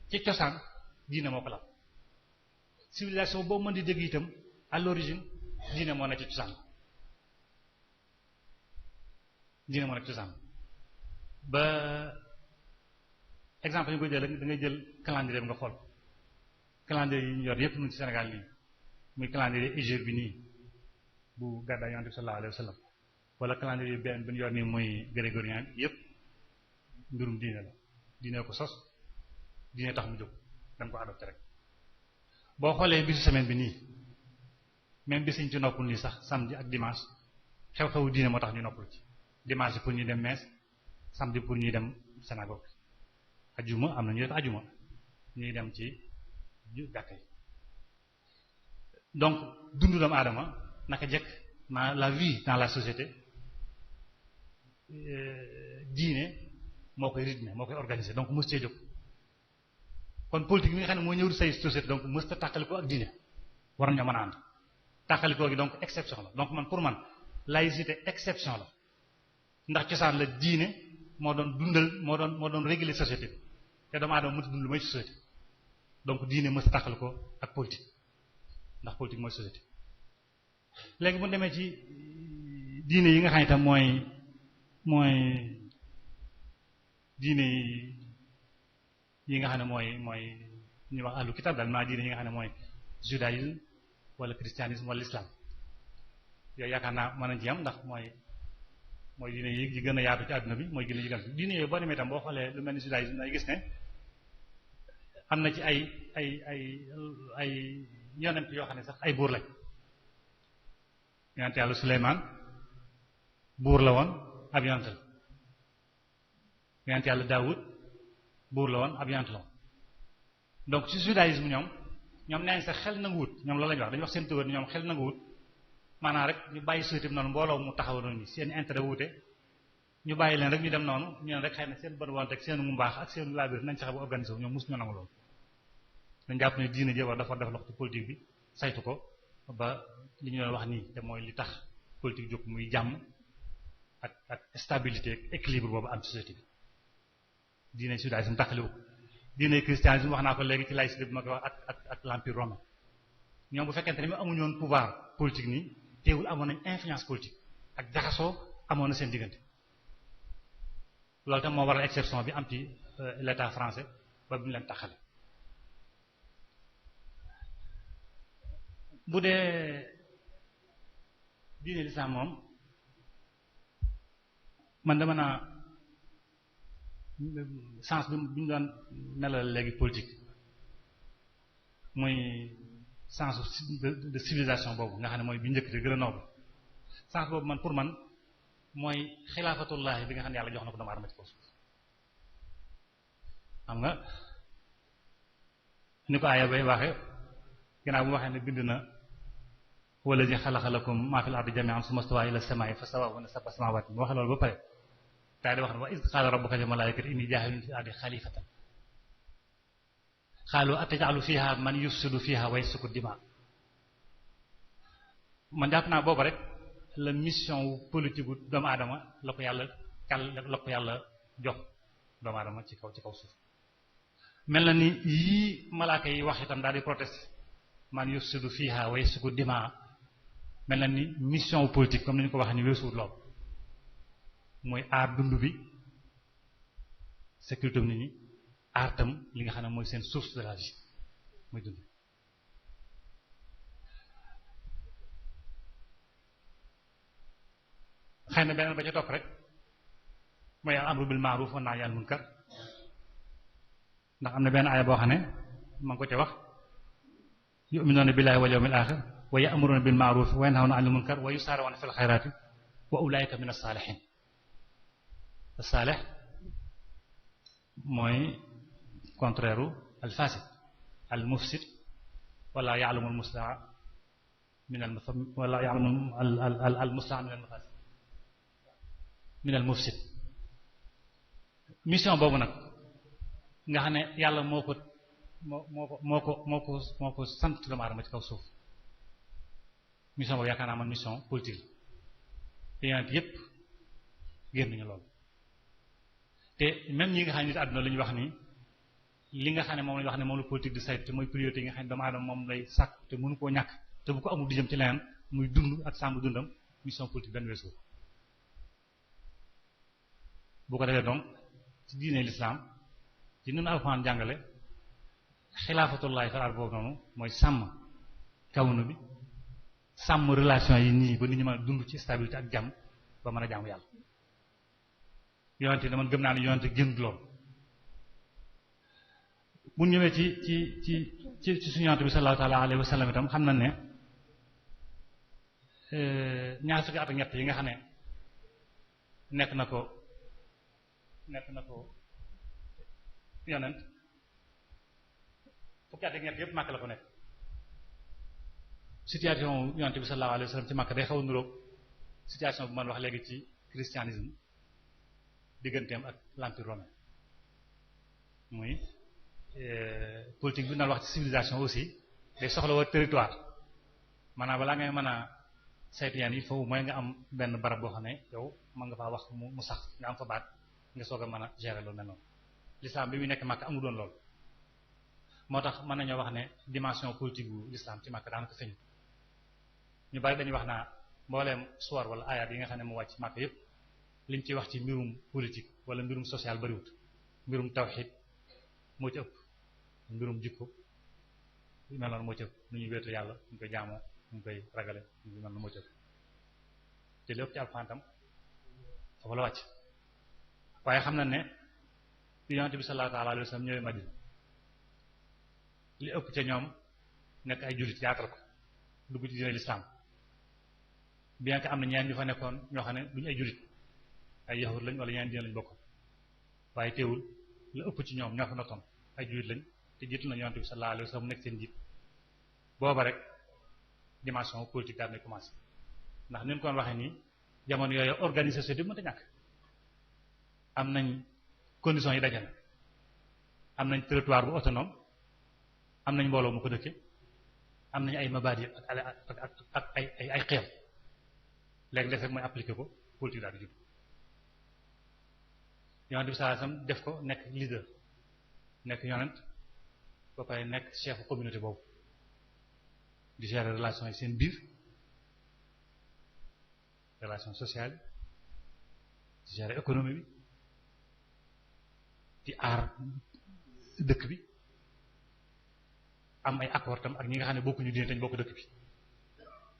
ci cosaan diine moo ko la civilisation boobu mën di dégg itam à l'origine diine moo nekk ci cosaan ba exemple ñu koy jël da ngay jël calendrier bi nga xool calendrier yi ñu yor yépp ñu ci Sénégal nii muy calendrier hégire bi nii bu gàddaay Yonent bi sallallahu alayhi wa sallam wala calendrier benn bi ñu yor nii muy grégorien yépp mbirum diine la diine ko sos diine tax mu jóg danga ko adopté rek boo xoolee bisu semaine bi nii même bis ñu ci noppul nii sax samedi ak dimanche xew-xewu diine moo tax ñu noppul ci dimanche pour ñuy dem messe samedi pour ñuy dem synagogue ajuma am na ñu def ajuma ñuy dem ci jàkka yi donc dundu doomu aadama naka jekk la vie dans la société diine moo koy rythmer moo koy organiser donc mës cee jóg kon politique bi nga xam ne moo ñëw say société donc mës ta tàqalikoo ak diine war nañoo mën a ànd tàqalikoo gi donc exception la donc pour man laïcité exception la ndax cosaan la diine moo doon dundal moo doon réguler société bi te doomu aadama mënta dund lu may société donc diine mës ta tàqalikoo ak politique ndax politique mooy société léegi bu demee ci diine yi nga xam ne tam mooy diine yi nga xam ne mooy ñu wax ahlu kitab daal maa diine yi nga xam ne mooy judaïsme wala christianisme wala l'islam yooyu yaakaar naa mën nañ ci am ndax mooy diine yi gën a yaatu ci àdduna bi mooy diine yi gën diine yooyu boo demee tam boo xoolee lu mel ni judaïsme day gis ne am na ci ay yonent yoo xam ne sax ay buur lañ yonent yàlla Suleymaan buur la woon ab yonent la yonent yàlla Daawud buur la woon ab yonent la woon donc ci judaïsme ñoom neen sax xel nanguwut ñoom loolu lañu wax dañu wax seen théorie ñoom xel nanguwut maanaam rek ñu bàyyi société bi noonu mbooloo mu taxaw noonu seen intérêt wuute ñu bàyyi leen rek ñu dem noonu ñu ne rek xëy na seen bon wante ak seen mu mbaax ak seen laabir nañ fexe ba organisé wu ñoom mosu ñu nangu loolu dañ jàpp ne diine ji war dafa def loxo ci politique bi saytu ko ba li ñu doon wax nii te mooy li tax politique jóg muy jàmm ak stabilité ak équilibre boobu am ci société bi diine judaïsme taxaliwu ko diine christianisme wax naa ko léegi ci laïcité bi ma koy wax ak l'empire romain ñoom bu fekkente ne amuñu woon pouvoir politique nii teewul amoon nañ influence politique ak jaxasoo amoon na seen diggante loolu tam moo waral exception bi am ci l'état français ba bu ñu leen taxale bu dee diine lislaam moom man dama naa sens bi ñu doon melal léegi politique muy sens de civilisation boobu nga xam ne mooy bi njëkk te gën a noobu sens boobu man pour man mooy xilaafatullahi bi nga xam ne yàlla jox na ko doomu aadama ci kaw suuf xam nga ni ko aaya bay waxe ginnaaw bu waxee ne bind na wallazi xalaqa lakum maa fil ardi jamii'an summa stawaa ila samaa'i fasawwaahunna sab'a samaawaat mu waxe loolu ba pare daal di wax ne wa iz qaala rabbuka lil malaa'ikati inni jaa'ilun fil ardi xalifatan qaalu ataj'alu fiihaa man yufsidu fiihaa wa yasfiku dimaa man jàpp naa boobu rek la mission wu politique gu doomu aadama la ko yàlla jox doomu aadama ci kaw suuf mel na ni yii malaaka yi wax itam daal di protester man yufsidu fiihaa wa yasfiku dimaa mel na ni mission wu politique comme ni ñu ko waxee ni weesuwut lool mooy aar dund bi sécurité nit ñi aar tam li nga xam ne mooy seen source de la vie mooy dund xëy na beneen ba ca topp rek mooy al amru bil ma'ruf wa nahyi anil munkar ndax am na benn aaya boo xam ne ma ngi ko ca wax yu'minuuna billahi wal yawmil aaxir wa ya'muruuna bil ma'ruf wa yanhawna anil munkar wa yusaari'uuna fil xayraati wa ulaa'ika mina saalihiin saalih mooy contraire u al fasid al mufsid wala ya'lamu al muslaha min al wala ya'lamu al muslaha min al mafasid min al mufsid mission boobu nag nga xam ne yàlla moo ko sant doomu aadama ci kaw suuf mission boobu yaakaar naa man mission politique la yonent yépp génn nañu loolu te même ñi nga xam ne nit àdduna la ñu wax ni li nga xam ne moom la ñu wax ne moom la politique di saytu te mooy priorité yi nga xam ne doomu aadama moom lay sàkk te mënu koo ñàkk te bu ko amul di jëm ci leneen muy dund ak sàmm dundam mission politique benn weesu bu ko defee donc ci diine l'islam ci nunu alxuraan jàngale xilaafatullahi fil ard boobu noonu mooy sàmm kawnu bi sàmm relation yi nii ba nit ñi mën a dund ci stabilité ak jàmm ba mën a jaamu yàlla yonente ne man gëm naa ne yonente génn lool bu ñëwee ci suñu yonente bi sallallahu ta'ala alayhi wa sallam itam xam nañ ne ñaar fukki at ak ñett yi nga xam ne nekk na ko yonent fukki at ak ñett yëpp Makka la ko nekk situation yonente bi sallallahu alayhi wa sallam ci Makka day xaw a niroog situation bu man wax léegi ci christianisme digganteem ak l'empire romain muy politique bi na wax ci civilisation aussi day soxla woo territoire maanaam balaa ngay mën a saytu yan il faut mooy nga am benn barab boo xam ne yow mën nga faa wax mu sax nga am fa baat nga soog a mën a gérer loolu mel noonu l'islam bi muy nekk Makka amul doon loolu moo tax mën nañoo wax ne dimension politique bu l'islam ci Makka daanaka feeñ ñu bari dañuy wax naa mbooleem suwar wala ayat yi nga xam ne mu wàcc Makka yépp liñ ci wax ci mbirum politique wala mbirum social bariwut mbirum tawhid moo ci ëpp mbirum jikko yu mel noonu moo ci ëpp nu ñuy wéetu yàlla ñu koy jaamoo ñu koy ragale yu mel noonu moo ci ëpp te lépp ci alxuraan tam foofu la wàcc waaye xam na ne yonent bi sallallahu alayhi wa sallam ñëwee Madina li ëpp ca ñoom nekk ay jullit yaatal ko dugg ci diine l'islam bien que am na ñeneen ñu fa nekkoon ñoo xam ne duñu ay jullit ay yahud lañ wala ñeneen diine lañ bokk waaye teewul la ëpp ci ñoom ñoo fa nottoon ay jullit lañ te jiitu na yonent bi sallallahu alayhi wa sallam nekk seen jiit booba rek dimension politique daal di commencé ndax ni ñu ko waxee nii jamono yooyu organiser société bi mënta ñàkk am nañ conditions yi daje na am nañ territoire bu autonome am nañ mbooloo mu ko dëkke am nañ ay mabadi ak ay xeem léegi def rek mooy appliquer ko politique daal di jub yonent bi sallallahu alayhi wasallam def ko nekk leader nekk yonent ba pare nekk chef communauté boobu di gérer relation yi seen biir relation sociale di gérer économie bi di aar dëkk bi am ay accord tam ak ñi nga xam ne bokkuñu diine te ñu bokk dëkk bi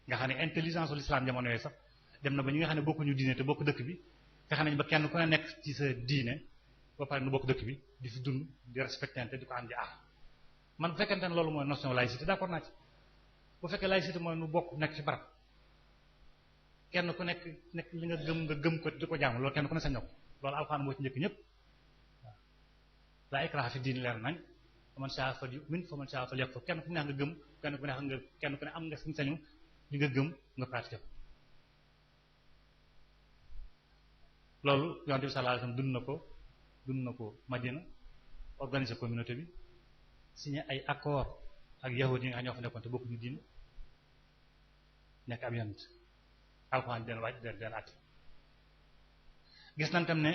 nga xam ne intelligence ul islam jamono yooyu sax dem na ba ñi nga xam ne bokkuñu diine te bokk dëkk bi fexe nañ ba kenn ku ne nekk ci sa diine ba pare nu bokk dëkk bi di fi dund di respectante di ko am di aar man bu fekkente ne loolu mooy notion laïcité d'accord naa ci bu fekkee laïcité mooy nu bokk nekk ci barab kenn ku nekk li nga gëm ko di ko jaamu loolu kenn ku ne sañ na ko loolu alxuraan moo ci njëkk ñëpp laa ikraha fi diin leer nañ faman shaa falyu'min faman shaa falyakfur kenn ku neex nga gëm kenn ku ne am nga sañ-sañu li nga gëm nga pratiquer ko loolu yonent bi sallallahu alayhi wasallam dund na ko Madina organiser communauté bi signé ay accord ak yahud yi nga xam ñoo fa nekkoon te bokkuñu diine nekk ab yonent alxuraan den wàcc den àtte gis nañ tam ne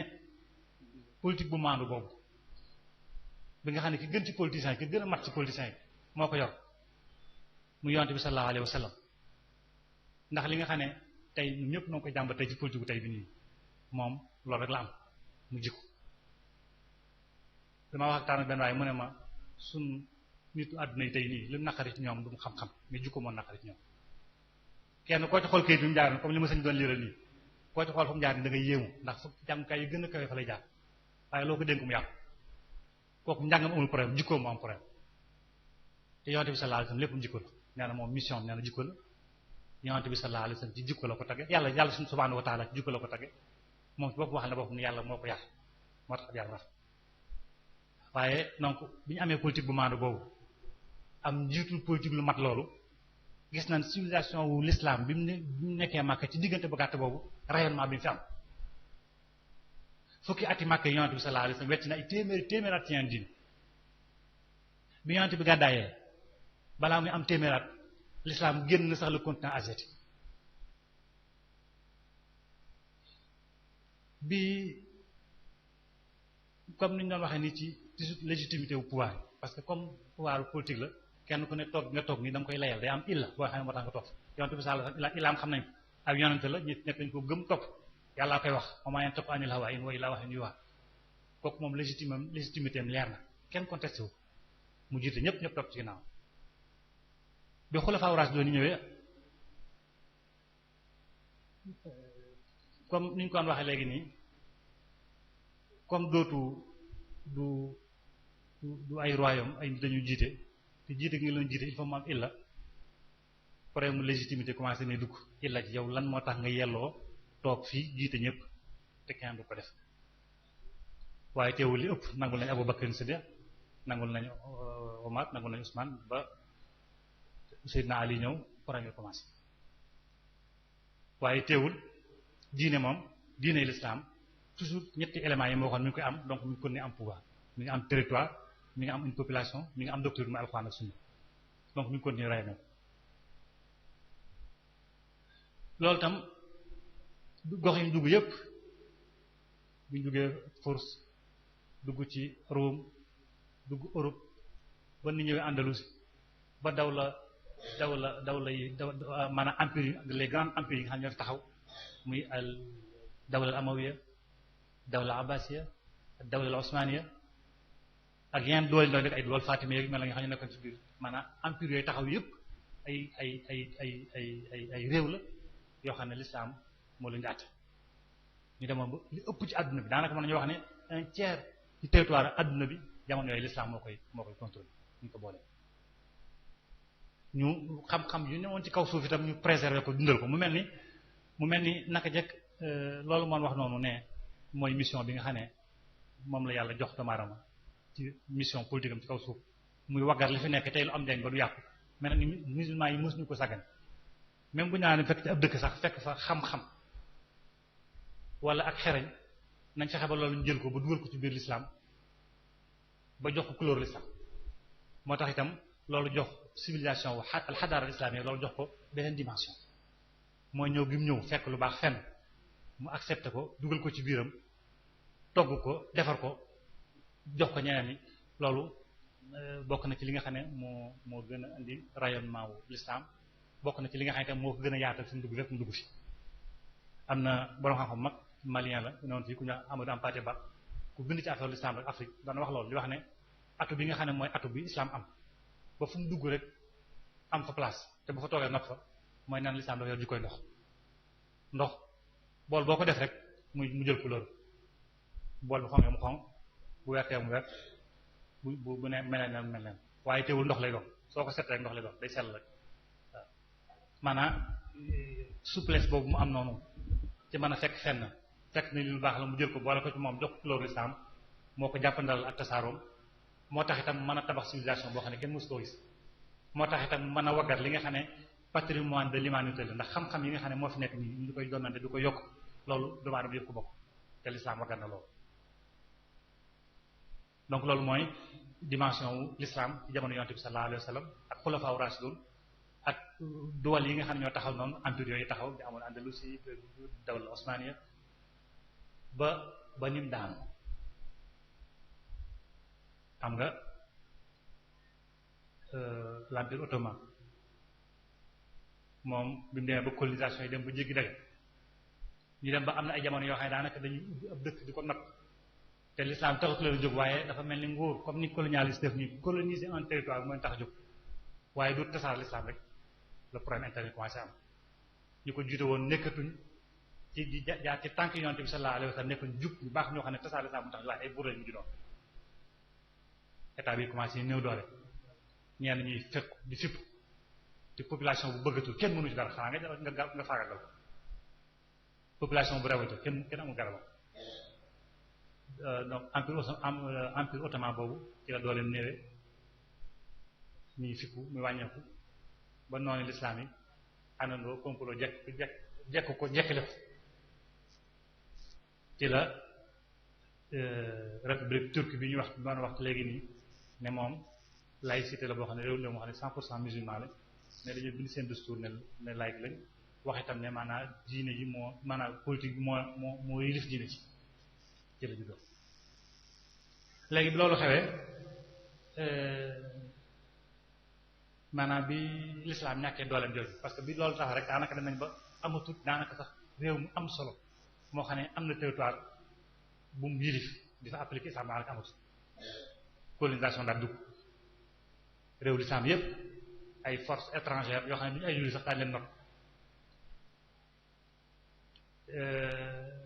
politique bu maandu boobu bi nga xam ne ki gën ci politiciens yi ki gën a mat ci politiciens yi moo ko yor mu yonent bi sallallahu alayhi wa sallam ndax li nga xam ne tey ñun ñëpp noo koy jàmbat tey ci politique bu tey bi nii moom loolu rek la am mu jikko dama wax ak taan benn waaye mu ne ma sun nitu àdduna yi tey nii lu naqari ci ñoom du mu xam-xam mais jikko moo naqari ci ñoom kenn koo ci xool kayit bi mu jaar comme li ma sëñ doon liiral nii koo ci xool fu mu jaar ni da ngay yéemu ndax fu jàngukaay yi gën a kawe fa lay jaar waaye loo ko dénk mu yàqu kooku njàngam amul problème jikkoo mu am problème te yonent bi sallallahu alayhi wasallam lépp mu jikko la nee na moom mission nee na jikko la yonent bi sallallahu alayhi wasallam ci jikko la ko tagge yàlla subhanahu wa ta'ala ci jikko la ko tagge moom ci bopp wax na bopp ni yàlla moo ko yar moo tax yàlla rax waaye donc bi ñu amee politique bu maandu boobu am njiitul politique lu mat loolu gis nañ civilisation wu l'islam bi mu nekkee Makka ci diggante bu gàtt boobu rayonnement bi mu fi am fukki ati Makka yi yonent bi sallallahu alayhi wasallam wecc na ay téeméer at ci yeneen diine bi yonent bi gàddaayee balaa muy am téeméer at l'islam génn na sax le continent asiatique bi comme ni ñu doon waxee nii ci légitimité wu pouvoir parce que comme pouvoir politique la kenn ku ne toog nga toog nii da nga koy layal day am illa boo xam ne moo tax nga toog yonent bi sallallahu alayhi wasallam illa am xam nañ ko ak yonent la ñi nekk nañ ko gëm topp yàllaa koy wax wa maa yantiqu anil hawaa in huwa illaa wahyun yuuhaa kooku moom légitimité am leer na kenn contesté wu mu jiite ñëpp topp ci ginnaaw bi xulafaa raasidiin ñëwee comme ni ñu ko waxee léegi nii comme du ay royaume ay dañu jiite te jiite gi nga leen jiite il faut mu am illa problème mu légitimité commencé ne dugg illa ci yow lan moo tax nga yelloo toog fii jiite ñëpp te kenn du ko def waaye teewul li ëpp nangul nañu Abu Bakr Siddiq nangul nañu Omar nangul nañu Ousmane ba Seydina Ali ñëw problème yi commencé waaye teewul diine moom diine l'islam toujours ñetti éléments yi moo waxoon mi ngi koy am donc mi ngi kon ne am pouvoir mi ngi am territoire mi ngi am une population mi ngi am doctrine mu alxuraan ak sunna donc mi ngi continuer ray na loolu tam gox yi ñu dugg yépp bu ñu duggee Furs dugg ci Rome dugg Europe ba ni ñëwee Andalousie ba daw la maanaam empire les grands empires yi nga xam ne ñoo fi taxaw muy al dawla al amawiya dawla abbasiya dawla al osmaniya ak yeneen doole doole rek ay doole Fatima yeeg mel na nga xam ne nekkoon ci biir maanaam empire yooyu taxaw yëpp ay réew la yoo xam ne l'islam moo leen di àtte ñu demoon ba li ëpp ci adduna bi daanaka mën nañu wax ne un tiers ci territoire adduna bi jamono yooyu l'islam moo koy contrôler ñu ko boole. ñu xam-xam yu newoon ci kaw suuf itam ñu préserver ko dundal ko mu mel ni naka jekk loolu moom wax noonu ne mooy mission bi nga xam ne moom la yàlla jox doomu aadama ci mission politique am ci kaw suuf muy waggar li fi nekk tey lu am njariñ ba du yàqu mel ni musulman yi mësuñu ko sàggan même bu ñu naan fekk ci ab dëkk sax fekk fa xam-xam wala ak xereñ nañ fexe ba loolu ñu jël ko ba dugal ko ci biir l'islam ba jox ko couleur l'islam moo tax itam loolu jox civilisation wu alxadaara islamique loolu jox ko beneen dimension mooy ñëw gi mu ñëw fekk lu baax fenn mu accepté ko dugal ko ci biiram togg ko defar ko jox ko ñeneen ñi loolu bokk na ci li nga xam ne moo gën a indi rayonnement wu l'islam bokk na ci li nga xam ne tam moo ko gën a yaatal fi mu dugg fépp mu dugg fi am na borom xam-xam mag malien la noonu fii ku ñu Amadou Hampâté Bâ ku bind ci affaire l'islam rek Afrique dana wax loolu li wax ne atu bi nga xam ne mooy atu bi islam am ba fu mu dugg rek am fa place te bu fa toogee nopp fa mooy naan l'islam dafa yor jikkoy ndox bool boo ko def rek mu jël couleur bool bu xonqee mu xonq bu wertee mu wert bu ne mel neen waaye teewul ndox lay doon soo ko set rek ndox lay doon day sell rek waaw maanaam souplesse boobu mu am noonu ci mën a fekk ni lu baax la mu jël ko boole ko ci moom jox ko couleur l'islam moo ko jàppandal ak tasaaroom moo tax itam mën a tabax civilisation boo xam ne kenn mësu koo gis moo tax itam mën a waggat li nga xam ne patrimoine de l'humanité la ndax xam-xam yi nga xam ne moo fi nekk nii ñu koy donnante du ko yokk loolu doomu aadama yëpp ko bokk te l'islam waggat na loolu donc loolu mooy dimension wu l'islam ci jamono yonent bi sallallahu alayhi wa sallam ak xulafaa rashidun ak duwal yi nga xam ne ñoo taxaw noonu empire yooyu taxaw di amoon Andalusi dawla osmaniya ba nim daanu xam nga l'empire ottoman moom bi mu demee ba colonisation yi dem ba jéggi daga ñu dem ba am na ay jamono yoo xam ne daanaka dañuy ubbi ab dëkk di ko natt te l'islam taxut leen jóg waaye dafa mel ni nguur comme ni colonialiste def ni coloniser un territoire mooy tax a jóg waaye du tasaar l'islam rek le problème interne commencé am ñu ko jiite woon nekkatuñ ci di jaar ci tànk yonent bi sallallahu alayhi wa sallam nekkuñ jub ñu baax ñoo xam ne tasaar l'islam mu tax waaye ay buur lañ mujj doon état bi commencé néew doole ñenn ñuy fekk di fipp te population bu bëggatul kenn mënu ci dara xanaa nga faagagal ko population bu rewatul kenn amul garabam donc empire ottoman boobu ci la dooleem néewee muy fippu muy wàññeeku ba noonu l'islam yi àndandoo complot jekk ko jekkale ko ci la république turque bi ñu wax doon wax léegi nii ne moom laïcité la boo xam ne réew la moo xam ne 100% musulman la ne dañoo bind seen discours ne laïc lañ wax itam ne maanaam diine ji maanaam politique bi moo yilif diine ci la juddoo léegi bi loolu xewee maanaam bi l'islam ñàkkee dooleem jooju parce que bi loolu tax rek daanaka dem nañ ba amatut daanaka sax réew mu am solo moo xam ne am na territoire bu mu yilif di fa appliquer islam daanaka amatut colonisation daal dugg réew l'islam yépp ay forces étrangères yoo xam ne duñu ay jullit sax daañu leen not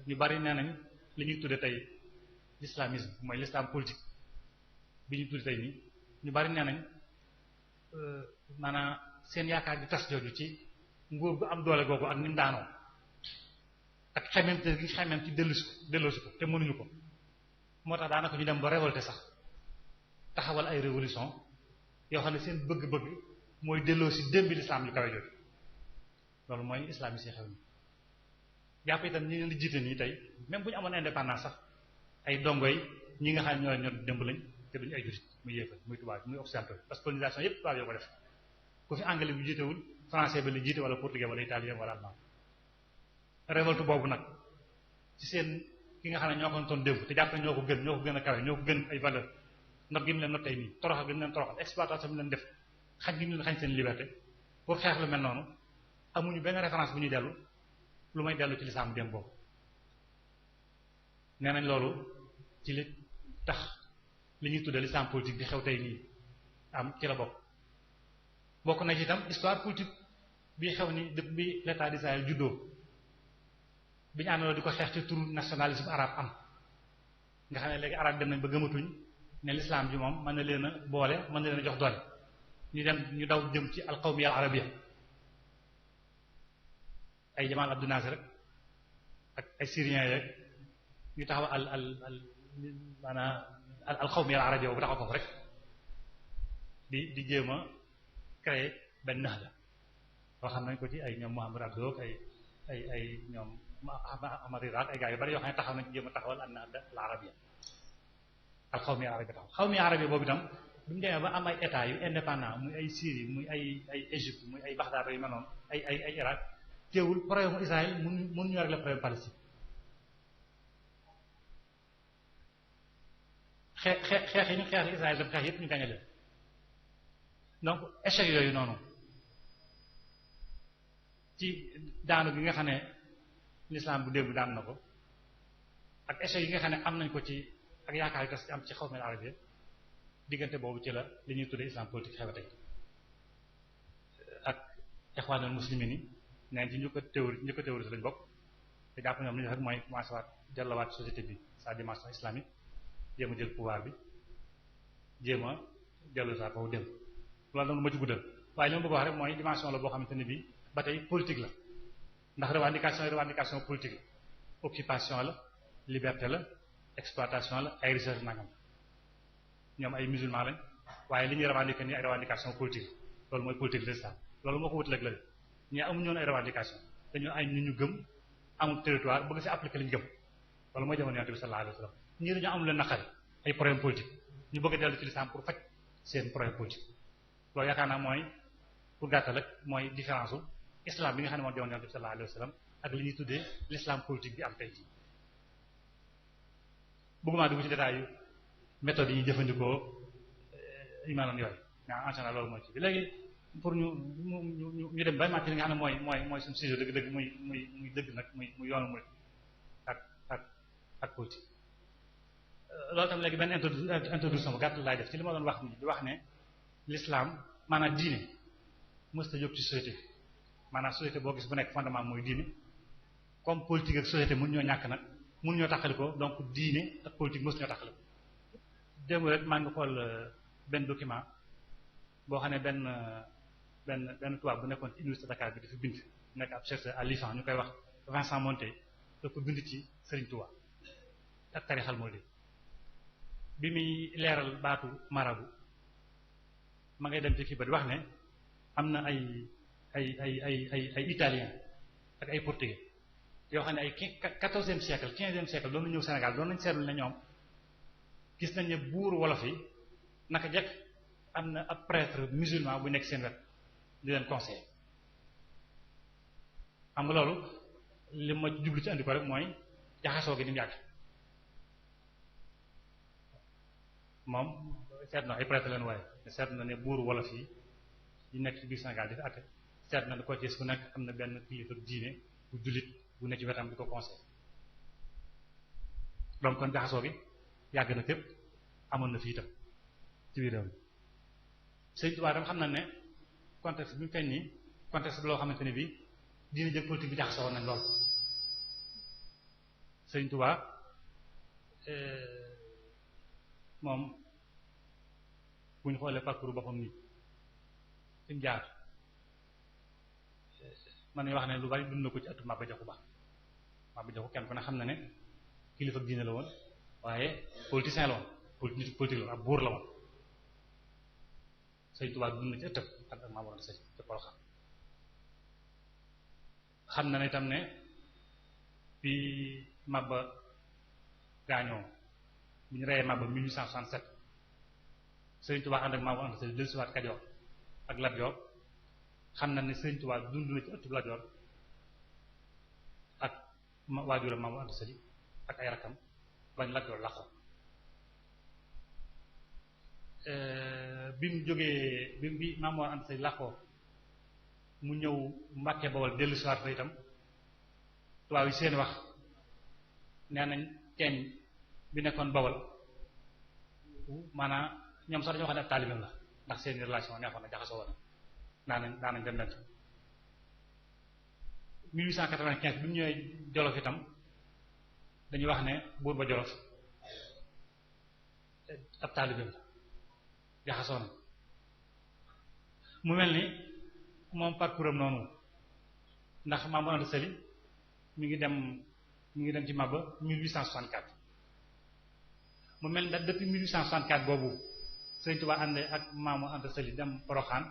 ñu bari nee nañ li ñuy tudde tey l'islamisme mooy l'islam politique bi ñu tudde tey nii ñu bari nee nañ maanaam seen yaakaar di tas jooju ci nguur gu am doole googu ak ni mu daanoo ak xemmeemte gi xemmeem ci delloosi ko te mënuñu ko moo tax daanaka ñu dem ba révolté sax taxawal ay révolution yoo xam ne seen bëgg-bëgg mooy delloosi démbi l'islam lu kawe jooju loolu mooy islam yi si xew ni jàpp itam ñi leen di jiite nii tey même bu ñu amoon indépendance sax ay dongo yi ñi nga xam ne ñoo démb lañ te duñu ay jurit muy yéefal muy tubaab muy occidentaux parce que colonisation yépp tubaab yoo ko def ku fi anglais bu jiitewul français ba la jiite wala portugais wala italien wala allemand révolte boobu nag ci seen ki nga xam ne ñoo ko doon démb te jàpp ne ñoo ko gën a kawe ñoo ko gën ay valeur not gi mu leen not tey nii toroxal gi mu leen toroxal exploitation bi mu leen def xañ gi mu leen xañ seen liberté pour xeex lu mel noonu amuñu benn référence bu ñuy dellu lu may dellu ci lislaam dem boobu nee nañ loolu ci li tax li ñuy tuddee l'islam politique di xew tey nii am ci la bokk na ci itam histoire politique bi xew ni depuis bi l'état d'Israël juddoo bi ñu àndaloo di ko xeex ci turu nationalisme arabe am nga xam ne léegi arabe dem nañ ba gëmatuñ ne l'islam ji moom mën na leen a boole mën na leen a jox doole ñu daw jëm ci alqawmiya al arabiyya ay Jamal Abdel Nasser rek ak ay syriens rek ñu taxaw maanaam alqawmiya al arabiyya boobu taxaw foofu rek di jéem a créer benn nax la boo xam nañ ko ci ay ñoom Mohamed Abdo ay ñoom Ahmad Riyad ay gars yu bari yoo xam ne taxaw nañ ci jéem a taxawal an nahda al arabiyya al xawmiya arabiyya taxaw xawmiya arabiyya boobu itam bi mu demee ba am ay état yu indépendant muy ay Syrie muy ay Égypte muy ay Bagdad yu mel noonu ay Irak teewul problème Israël mun ñu régler problème Palestine xeex yi ñu xeex Israël dem xeex yëpp ñu gañe leen donc échec yooyu noonu ci daanu gi nga xam ne l'islam bu démb daan na ko ak échec yi nga xam ne am nañ ko ci ak yaakaar yi tas ci am ci xawmel arabia diggante boobu ci la li ñuy tuddee islam politique xew tey ak ixwaanul muslimin yi neen ci ñu ko théorie si lañ bokk te jàpp ñoom li ñu def rek mooy commencé waat delluwaat société bi sa dimension islamique jéem a jël pouvoir bi jéem a dellu saa foofu dem loolu noonu ma ci guddal waaye li ma bëgg wax rek mooy dimension la boo xamante ne bii ba tey politique la ndax revendication politique la occupation la liberté la exploitation la ay recherche nangam ñoom ay musulman lañ waaye li ñuy revendiquer nii ay revendication politique loolu mooy politique de l'islam loolu moo ko wutaleeg la ñi amuñu woon ay revendication dañu ay ñu gëm amul territoire bëgg ci appliquer li ñu gëm loolu mooy jamono Yonent bi sallallahu alayhi wa sallam ñii dañu amul leen naqari ay problème politique ñu bëgg a dellu ci l'islam pour faj seen problème politique loolu yaakaar naa mooy pour gàttal rek mooy différence u islam bi nga xam ne moom jamono Yonent bi sallallahu alayhi wa sallam ak li ñuy tuddee l'islam politique bi am tey jii bëgguma dugg ci détails yu méthodes yi ñuy jëfandikoo yu maanaam yooyu mais en général loolu mooy ci bi léegi pour ñu dem ba màcc li nga xam ne mooy suñu sujet dëgg-dëgg muy dëgg nag muy yoonu muy ak politique loolu tam léegi benn introduction bu gàtt laay def ci li ma doon wax nii di wax ne l'islam maanaam diine mës ta jóg ci société maanaam société boo gis bu nekk fondement mooy diine comme politique ak société mun ñoo ñàkk nag mun ñoo taxali ko donc diine ak politique mës ñoo taxali ko démb rek maa ngi xool benn document boo xam ne benn tubaab bu nekkoon ci université Dakar bi dafa bind nekk ab chercheur à l'IFAN ñu koy wax Vincent Monté dafa bind ci Serigne Touba ak tarixal moo bi muy leeral baatu marabu ma ngay dem ci kii ba di wax ne am na ay italien ak ay portugais yoo xam ne ay 14e siècle 15e siècle doon na ñëw Sénégal doon nañ seetlu ne ñoom gis nañ ne buur wolof yi naka jekk am na ab prêtre musulman bu nekk seen wet di leen conseiller xam nga loolu li ma jublu ci andi ko rek mooy jaxasoo gi ni mu yàgg moom seet na ay prêtre leen waaye seet na ne buuru wolof yi nekk ci biir Sénégal di fi àtte seet na ne ko ci bu nekk am na benn kilifa diine bu jullit bu ne ci wetam di ko conseil donc kon jaxasoo gi yàgg na fépp amoon na fii itam ci biir réew mi Sëriñ Tuubaa tam xam na ne contexte bi mu feeñ nii contexte bi loo xamante ne bii diine jëg politique bi jaxasoo woon nañ lool Sëriñ Tuubaa moom bu ñu xoolee parcours boppam nii fi mu jaar man nañu wax ne lu bari dund na ko ci atu Maba Jaxu Ba Maba Jaxu kenn ku ne xam na ne kilifa diine la woon waaye politicien la woon politique la woon ab buur la woon Sëriñ Tuubaa dund na ci ëttam ak Maam Mor Anta Sali ci Porokhane xam na ne itam ne bi Maba gaañoo bu ñu reyee Maba 1867 Sëriñ Tuubaa ànd ak Maam Mor Anta Sali dellusiwaat Kajoor ak Lat Joor xam na ne Sëriñ Tuubaa dund na ci ëttu Lat Joor ak waajuram Maam Mor Anta Sali ak ay rakam bañ Lat Joor laqoo bi mu jógee bi Maam Mor Anta Sali laqoo mu ñëw Mbàkke Bawol dellu siwaat fa itam tubaab yi seen wax nee nañ teen bi nekkoon Bawol maanaam ñoom sax dañoo xam ne ab taalibeem la ndax seeni relation neexoon na jaxasoo woon daanañ dem nett 1895 bi mu ñëwee Jolof itam dañuy wax ne buur ba Jolof ab taalibeem la jaxasoo na mu mel ni moom parcours am noonu ndax Maam Mor Anta Sali mi ngi dem ci Maba 1864 mu mel ni daal depuis 1864 boobu Sëriñ Tuubaa ànd ak Maam Mor Anta Sali dem Poroxaan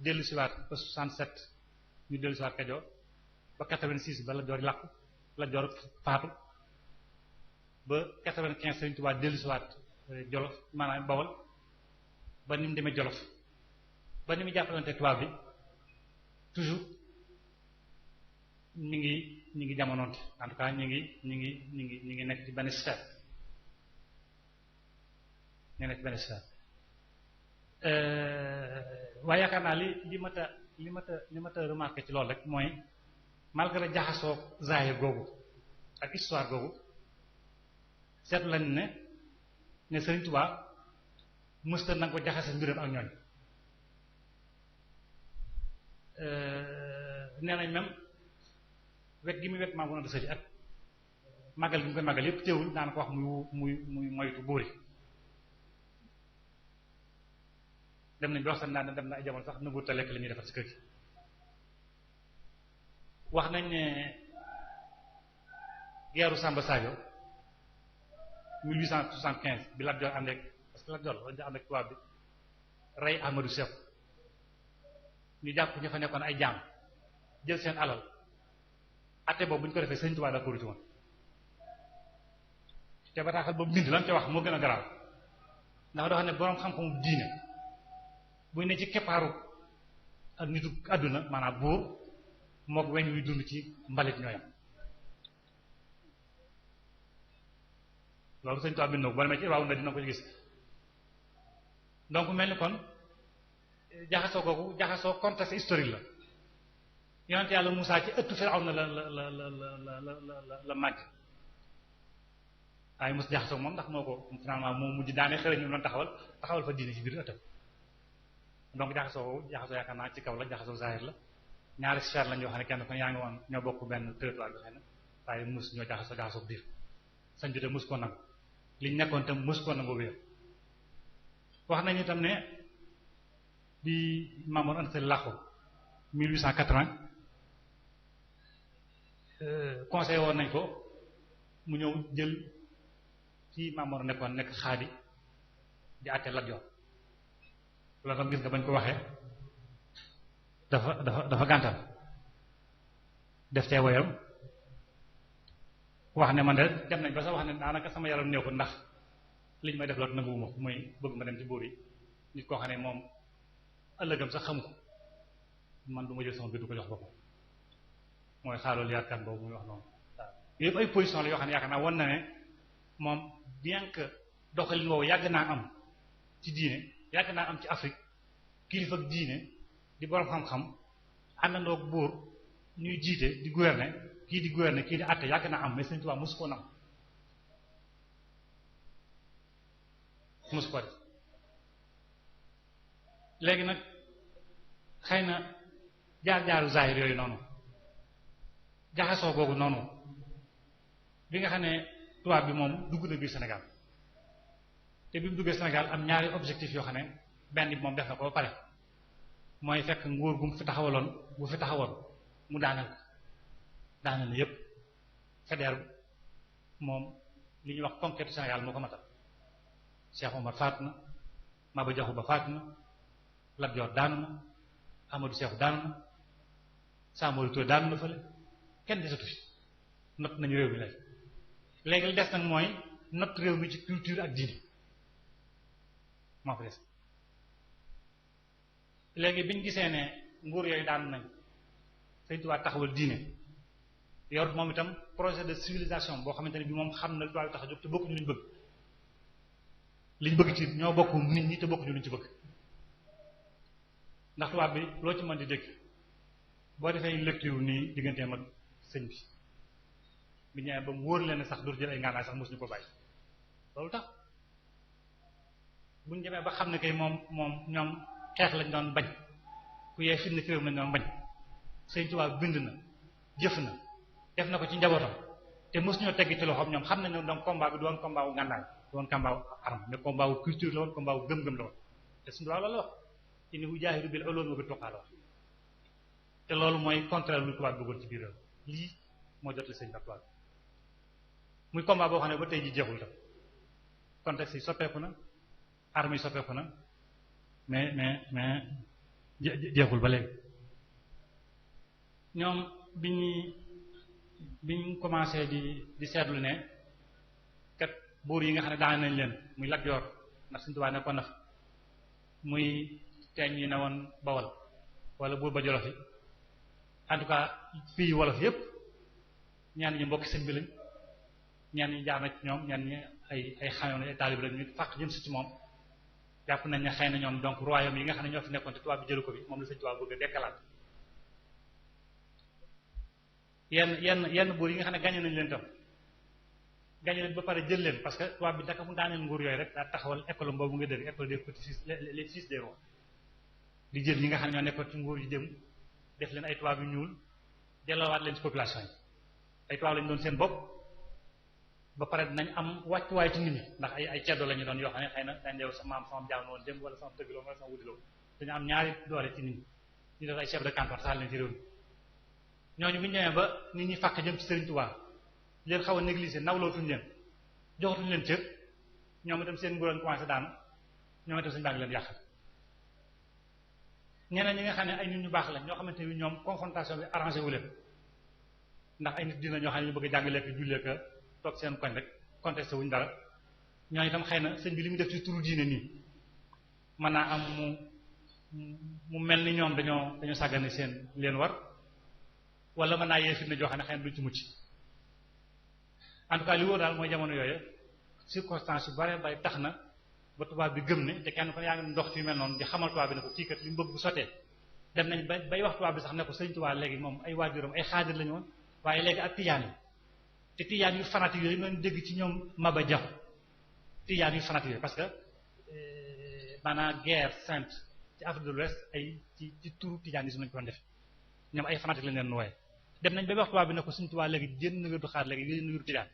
dellu siwaat ba 67 ñu dellu siwaat Kajoor ba 86 ba la Joor làkku la Joor faatu ba 95 Sëriñ Tuubaa dellu siwaat Jolof maanaam Bawol ba ni mu demee Jolof ba ni mu jàppalante tubaab bi toujours ñu ngi jamonoonte en tout cas ñu ngi nekk ci benn sphère waaye yaakaar naa li mat a remarqué ci loolu rek mooy malgré jaxasoo zahir googu ak histoire googu seetlu lañ ne Sëriñ Tuubaa mësta nanga ko jaxase mbiram ak ñooñ nee nañ même wet gi muy wet Maam Mor Anta Sali ak màggal gi mu koy màggal yépp teewul daan ko wax muy moytu buuri dem nañ bi wax sax naa dem na ay jamono sax nëbbuta lekk la ñuy defar ci kër gi wax nañ ne geeru Samba Sadio 1875 bi Lat Joor ànd ak parce que Lat Joor la ànd ak tubaab bi rey Ahmadou Seck ñu jàpp ñu fa nekkoon ay jaam jël seen alal atte boobu bu ñu ko defee Sëriñ Tuubaa d'accord ci woon te bataaxal boobu mbind lan ca wax moo gën a garaaw ndax doo xam ne boroom xam-xamu diine buy ne ci keppaaru ak nitu àdduna maanaam buur mook weñ wuy dund ci mbalit ñooyam loolu Sëriñ Tuubaa bind na ko boo demee ci waaw na dina ko gis donc mel ni kon jaxasoo googu jaxasoo contexte historique la yonent yàlla Musaa ci ëttu Firawna la màgg waaye mos jaxasoo moom ndax moo ko finalement moo mujj daane xëy ñu doon taxawal fa diine ci biir ëttam donc jaxasoo yaakaar naa ci kaw la jaxasoo zahir la ñaari sphère lañ yoo xam ne kenn ko yaa ngi woon ñoo bokk benn territoire bi xëy na waaye mus ñoo jaxasoo biir sañ jotee mus ko nangu liñ nekkoon tam mus ko nangu wéer wax nañu tam ne bi Maam Mor Anta Sali làqu 1880 conseil woon nañ ko mu ñëw jël ci Maam Mor nekkoon nekk xaadi di àtte Lat Joor loolu tam gis nga bañ ko waxee dafa gàntal def cee woyam wax ne man de dem nañ ba sax wax ne daanaka sama yaram néew ko ndax liñ may def loolu nanguwuma ko muy bëgg ma dem ci buur yi nit koo xam ne moom ëllëgam sax xam ko man du ma jël sama biir du ko jox boppam mooy xaaloolu yaatkan boobu muy wax noonu waaw yëpp ay position la yoo xam ne yaakaar naa won na ne moom bien que doxalin woowu yàgg naa am ci diine yàgg naa am ci Afrique kilifa ak diine di borom xam-xam àndandoog buur ñuy jiite di gouverner kii di àtte yàgg naa am mais Sëriñ Tuubaa mosu ko nam mosu ko def léegi nag xëy na jaar-jaaru zahir yooyu noonu jaxasoo googu noonu bi nga xam ne tubaab bi moom dugg na biir Sénégal te bi mu duggee Sénégal am ñaari objectif yoo xam ne benn bi moom def na ko ba pare mooy fekk nguur gu mu fi taxawoon mu daanal yépp Faidherbe moom li ñuy wax conquête Sénégal moo ko matal Cheikh Omar faatu na Maba Jaxu Ba faatu na Lat Joor daanu na Amadou Seexu daanu na Samori Touré daanu na fële kenn desatu fi not nañu réew mi léegi li des nag mooy not réew mi ci culture ak diine moo fi des léegi biñ gisee ne nguur yooyu daanu nañ Sëriñ Tuubaa taxawal diine yor moom itam projet de civilisation boo xamante ne bi moom xam na lu tubaab tax a jóg te bokkuñu liñ bëgg ci ñoo bokk nit ñi te bokkuñu luñ ci bëgg ndax tubaab bi loo ci mën di dégg boo defee lecture nii digganteem ak sëñ bi ñëwee ba mu wóor leen sax dur jël ay ngànnaay sax mosuñu ko bàyyi loolu tax buñ demee ba xam ne kay moom ñoom xeex lañ doon bañ ku yee fitna ci réew lañ doon bañ Sëñ Tuubaa bind na jëf na def na ko ci njabootam te mosuñoo tegg ci loxoom ñoom xam nañ ne donc combat bi du woon combat wu ngànnaay du woon combat wu arme mais combat wu culture la woon combat wu gëm-gëm la woon te suñu loolu la wax inni ujaahidu bil ulumi wa bit tuqaa la wax te loolu mooy contraire lu tubaab bëggoon ci biir réew lii moo jot la sëñ Tuubaa muy combat boo xam ne ba tey ji jeexul tam contexte yi soppeeku na arme yi soppeeku na mais jeexul ba léegi ñoom biñ commencé di seetlu ne kat buur yi nga xam ne daan nañ leen muy Lat Joor ndax Sëñ Tuubaa nekkoon na fa muy teeñ yi ne woon Bawol wala buur ba Jolof yi en tout cas pays wolof yépp ñaan ñi mbokki sëñ bi lañ ñaan ñi jaar na ci ñoom ñaan ñi ay xayoon ay taalib lañ ñu fàq jëm si ci moom jàpp nañ ne xëy na ñoom donc royaume yi nga xam ne ñoo fi nekkoon te tubaab bi jëlu ko bi moom la Sëñ Tuubaa bëgg a dekkalaat yenn buur yi nga xam ne gàññe nañ leen tam gàññe leen ba pare jël leen parce que tubaab bi daka mu daaneel nguur yooyu rek daa taxawal école boobu nga dégg école des petits fils les fils des rois di jël ñi nga xam ne ñoo nekkoon ci nguur yi jëm def leen ay tubaab yu ñuul delloowaat leen ci population yi ay tubaab lañu doon seen bopp ba pare dinañ am wàccuwaay ci nit ñi ndax ay ceddo la ñu doon yoo xam ne xëy na dañ deew sama maam sama jaam woon dem wala sama tëggloo wala sama wutiloo dañu am ñaari doole ci nit ñi ñu def ay chef de canton taxal leen ci réew mi ñooñu bu ñu ñëwee ba nit ñi fàq jëm ci Serigne Touba leen xaw a négliger nawlootuñu leen joxatuñu leen cër ñoom itam seen nguur commencé daanu ñoom itam suñu baa ngi leen yàqal ñeneen ñi nga xam ne ay nit ñu baax lañ ñoo xamante ni ñoom confrontation bi arrangé wu leen ndax ay nit dina ñoo xam ne ñu bëgg a jàngalee ko jullee ko toog seen koñ rek contesté wuñ dara ñooñu itam xëy na sëñ bi li mu def ci turu diine nii mën naa am mu mel ni ñoom dañoo sàggane seen leen war wala mën naa yee fitna joo xam ne xëy na duñ ci mucc en tout cas li wóor daal mooy jamono yooyu circonstances yu bare bay tax na ba tubaab bi gëm ne te kenn ko yaa ngi ndox ci yu mel noonu di xamal tubaab bi ne ko kii kat li mu bëgg bu sotee dem nañ bay wax tubaab bi sax ne ko sëñ Tuubaa léegi moom ay waajuram ay xaadir lañu woon waaye léegi ak tijaan yi te tijaan yu fanatique yooyu noonu dégg ci ñoom Maba Jaxu tijaan yu fanatique yooyu parce que maanaam guerre sainte ci Afrique de l'Ouest ay ci turu tijaan yi su nañu ko doon def ñoom ay fanatique lañ leen wooye dem nañ bay wax tubaab bi ne ko sëñ Tuubaa léegi jënd na wérdu xaar léegi yéen wérdu tijaan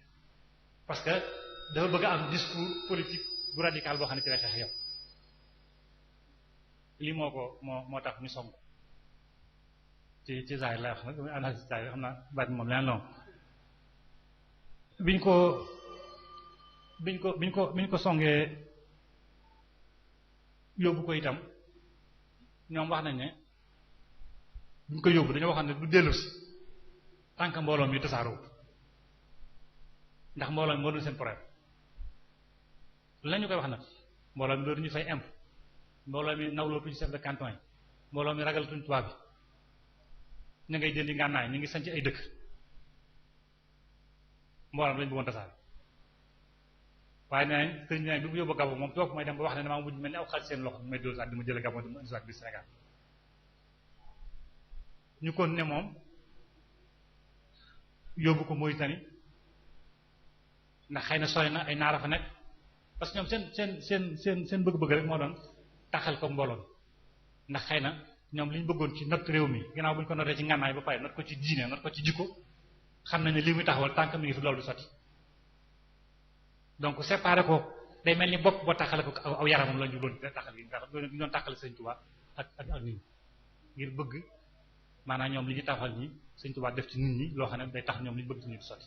parce que dafa bëgg a am discours politique bu radical boo xam ne ci lay xeex yow lii moo tax ñu song ci zaahir lay wax nag analyse zaahir xam naa baat moom leneen la biñ ko songee yóbbu ko itam ñoom wax nañ ne biñ ko yóbbu dañoo waxoon ne du dellu si tant que mbooloo mi tasaaroo ndax mbooloo mi moo doon seen problème lañu koy wax nag mbooloo mi dootuñu fay impôt mbooloo mi nawlootuñu chef de canton yi mbooloo mi ragalatuñu tubaab bi ñu ngay jëndi ngànnaay ñu ngi sanc ay dëkk mbooloo mi lañu bëggoon tasaare waaye nee nañ sëriñ bi mu yóbbu Gabon moom toog may dem ba wax ne damaa mujj mel ni aw xal seen loxo may dóor sax di ma jële Gabon di ma indiwaat bi Sénégal ñu kon ne moom yóbbu ko Mauritanie ndax xëy na sori na ay naara fa nekk parce que ñoom seen bëgg-bëgg rek moo doon taxal ko mbooloo ndax xëy na ñoom li ñu bëggoon ci not réew mi ginnaaw bu ñu ko notee ci ngànnaay ba pare not ko ci diine not ko ci jikko xam nañ ne li muy taxawal tànk mi ngi fi loolu du sotti donc séparé ko day mel ni bopp boo taxale ko aw yaramam la ñu doon taxal gi ndax ñu doon taxal Sëñ Tuubaa ak nit ñi ngir bëgg maanaam ñoom li ñu taxawal ñi Sëñ Tuubaa def ci nit ñi loo xam ne day tax ñoom li ñu bëgg ci ñu du sotti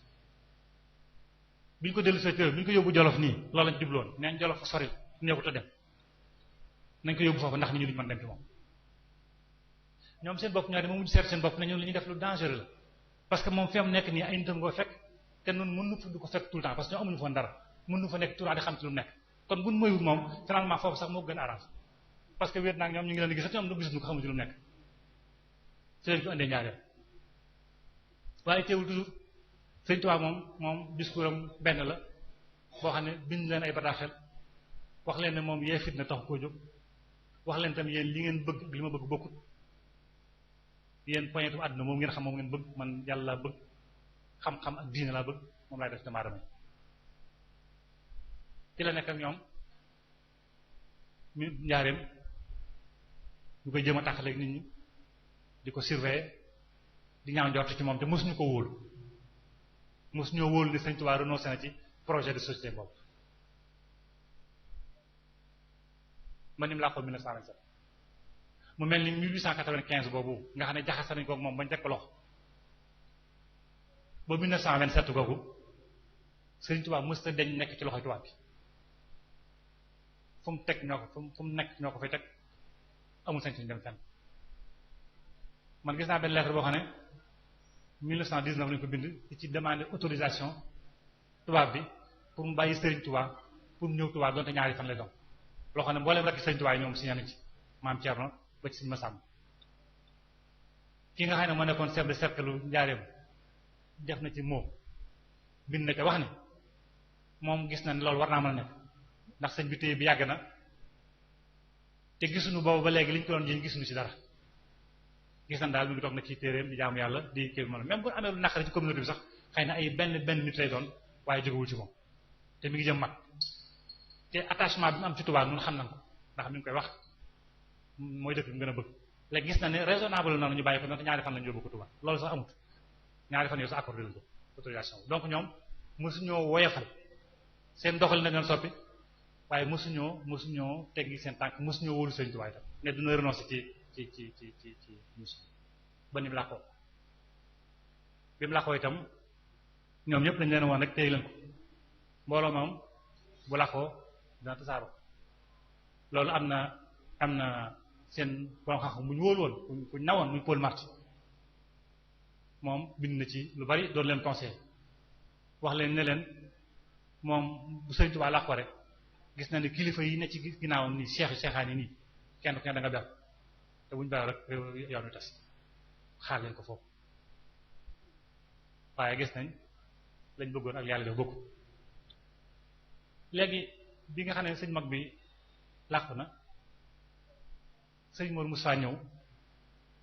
bi ñu ko dellu sa kër bi ñu ko yóbbu Jolof nii loolu lañ jubloon neen Jolof fa sori neexut a dem nañ ko yóbbu foofu ndax nit ñi duñ mën dem ci moom ñoom seen bopp ñoo dem mujj seet seen bopp ne ñun li ñuy def lu dangereux la parce que moom fi am nekk nii ay nitam ngoo fekk te nun mën nu du ko fekk tout le temps parce que ñoo amuñu foon dara mën nu fa nekk tout le temps di xam ci lu nekk kon buñ moywul moom finalement foofu sax moo gën arrange parce que wéet naag ñoom ñu ngi leen di gis ñoom lu gisuñu ko xamuñu ci lu nekk ci lañ ko indee ñaareel waaye teewul toujours Sëñ Tuubaa moom discours am benn la boo xam ne bind leen ay bataaxel wax leen ne moom yee fitna tax koo jóg wax leen tam yéen li ngeen bëgg li ma bëgg bokkut yéen poñetu àdduna moom ngeen xam moom ngeen bëgg man yàlla laa bëgg xam-xam ak diine laa bëgg moom laay def dama adama ci la nekk ak ñoom ñu njaareem ñu koy jéem a taxaleeg nit ñi di ko surveiller di ñaaw njort ci moom te mosuñu ko wóolu mosuñoo wóolu ni Sëriñ Tuubaa renoncé na ci projet de société boobu man ni mu laa xool 1927 mu mel ni 1895 boobu nga xam ne jaxase nañ ko moom bañ teg ko loxo ba 1927 googu Sëriñ Tuubaa mësta deñ nekk ci loxoy tubaab bi fu mu teg ñoo ko fu mu nekk ñoo ko fay teg amul sañ suñu dem fenn man gis naa benn lettre boo xam ne 1919 lañu ko bind ci demande autorisation tubaab bi pour mu bàyyi Sëriñ Tuubaa pour mu ñëw Tuubaa doonte ñaari fan lay doon loo xam ne mbooleem rek Sëriñ Tuubaa yi ñoom signé nañ ci maam Thierno ba ci Sëriñ Massamba ki nga xam ne moo nekkoon chef de cercle Njaaréem def na ci moo bind na ca wax ni moom gis na ne loolu war naa mën a nekk ndax sëñ bi téye bi yàgg na te gisuñu boobu ba léegi li ñu ko doon jiñ gisuñu ci dara gis nañ daal mi ngi toog na ci téeréem di jaamu yàlla di kii mën même bu amee lu naqari ci communauté bi sax xëy na ay benn nit lay doon waaye jógewul ci moom te mi ngi jëm mag te attachement bi mu am ci Tuubaa ñun xam nañ ko ndax mi ngi koy wax mooy dëkk bi gën a bëgg léegi gis na ne raisonnable na ñu bàyyi ko noonu ñaari fan lañu yóbbu ko Tuubaa loolu sax amut ñaari fan yow sax accordé lañ ko autorisation donc ñoom mosuñoo woyofal seen doxali na leen soppi waaye mosuñoo teggi seen tànk mosuñoo wóolu Sëriñ Tuubaa itam ne dina renoncer ci mission ba ni mu làqoo bi mu làqoo itam ñoom ñëpp dañ leen woon rek téye leen ko mbooloo moom bu làqoo dina tasaaroo loolu am na seen borom xam-xam bu ñu wóolu woon bu ñu nawoon muy Paul Marty moom bind na ci lu bari doon leen conseiller wax leen ne leen moom bu Sëriñ Tuubaa làqoo rek gis na ne kilifa yi ne ci ginnaawam nii seexaan yi nii kenn ku ne da nga ber te bu ñu beroo rek yoon wi tas xaar leen ko foofu waaye gis nañ lañ bëggoon ak yàlla def bokku léegi bi nga xam ne sëñ mag bi làqu na sëñ Mor Moussa ñëw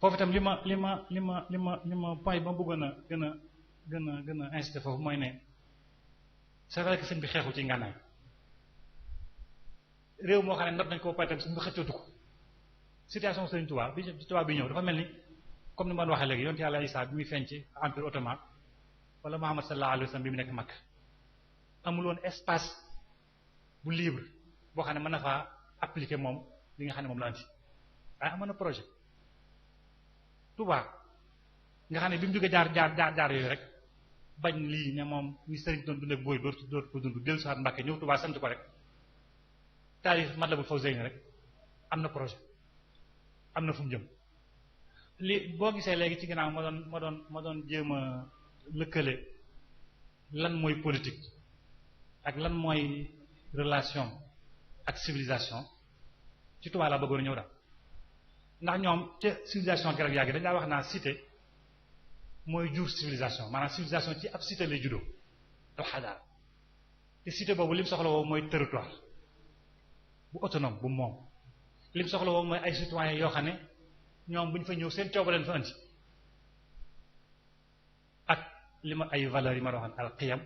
foofu itam li ma point ba bëggoon a gën a incité foofu mooy ne c'est vrai que sëñ bi xeexu ci ngànnaay réew moo xam ne not nañ koo pare suñu xëccootu ko situation Sëriñ Tuubaa bi ñëw dafa mel ni comme ni ma waxee léegi yonent Yàlla Isaa bi muy feeñ ci empire ottoman wala Muhammad sallallahu alayhi wa sallam bi mu nekk Makka amul woon espace bu libre boo xam ne mën na faa appliquer moom li nga xam ne moom la andi waaye amoon na projet Tuubaa nga xam ne bi mu jógee jaar yooyu rek bañ lii ne moom ni sëriñ doon dund ak booy dootu ko dund dellu si waat Mbàkke ñëw Tuubaa sant ko rek taarif Matlabul Fawzayni rek am na projet am na fu mu jëm li boo gisee léegi ci ginnaaw ma doon jéem a lëkkale lan mooy politique ak lan mooy relation ak civilisation ci Tuubaa laa bëggoon a ñëw daal ndax ñoom ca civilisation keroog yàgg dañ daa wax naa cité mooy jur civilisation maanaam civilisation ci ab cité lay juddoo alxadaar te cité boobu lim soxla woo mooy territoire bu autonome bu moom lim soxla woo mooy ay citoyens yoo xam ne ñoom bu ñu fa ñëw seen coobare leen fa andi ak li ma ay valeurs yi ma waxoon al qiyam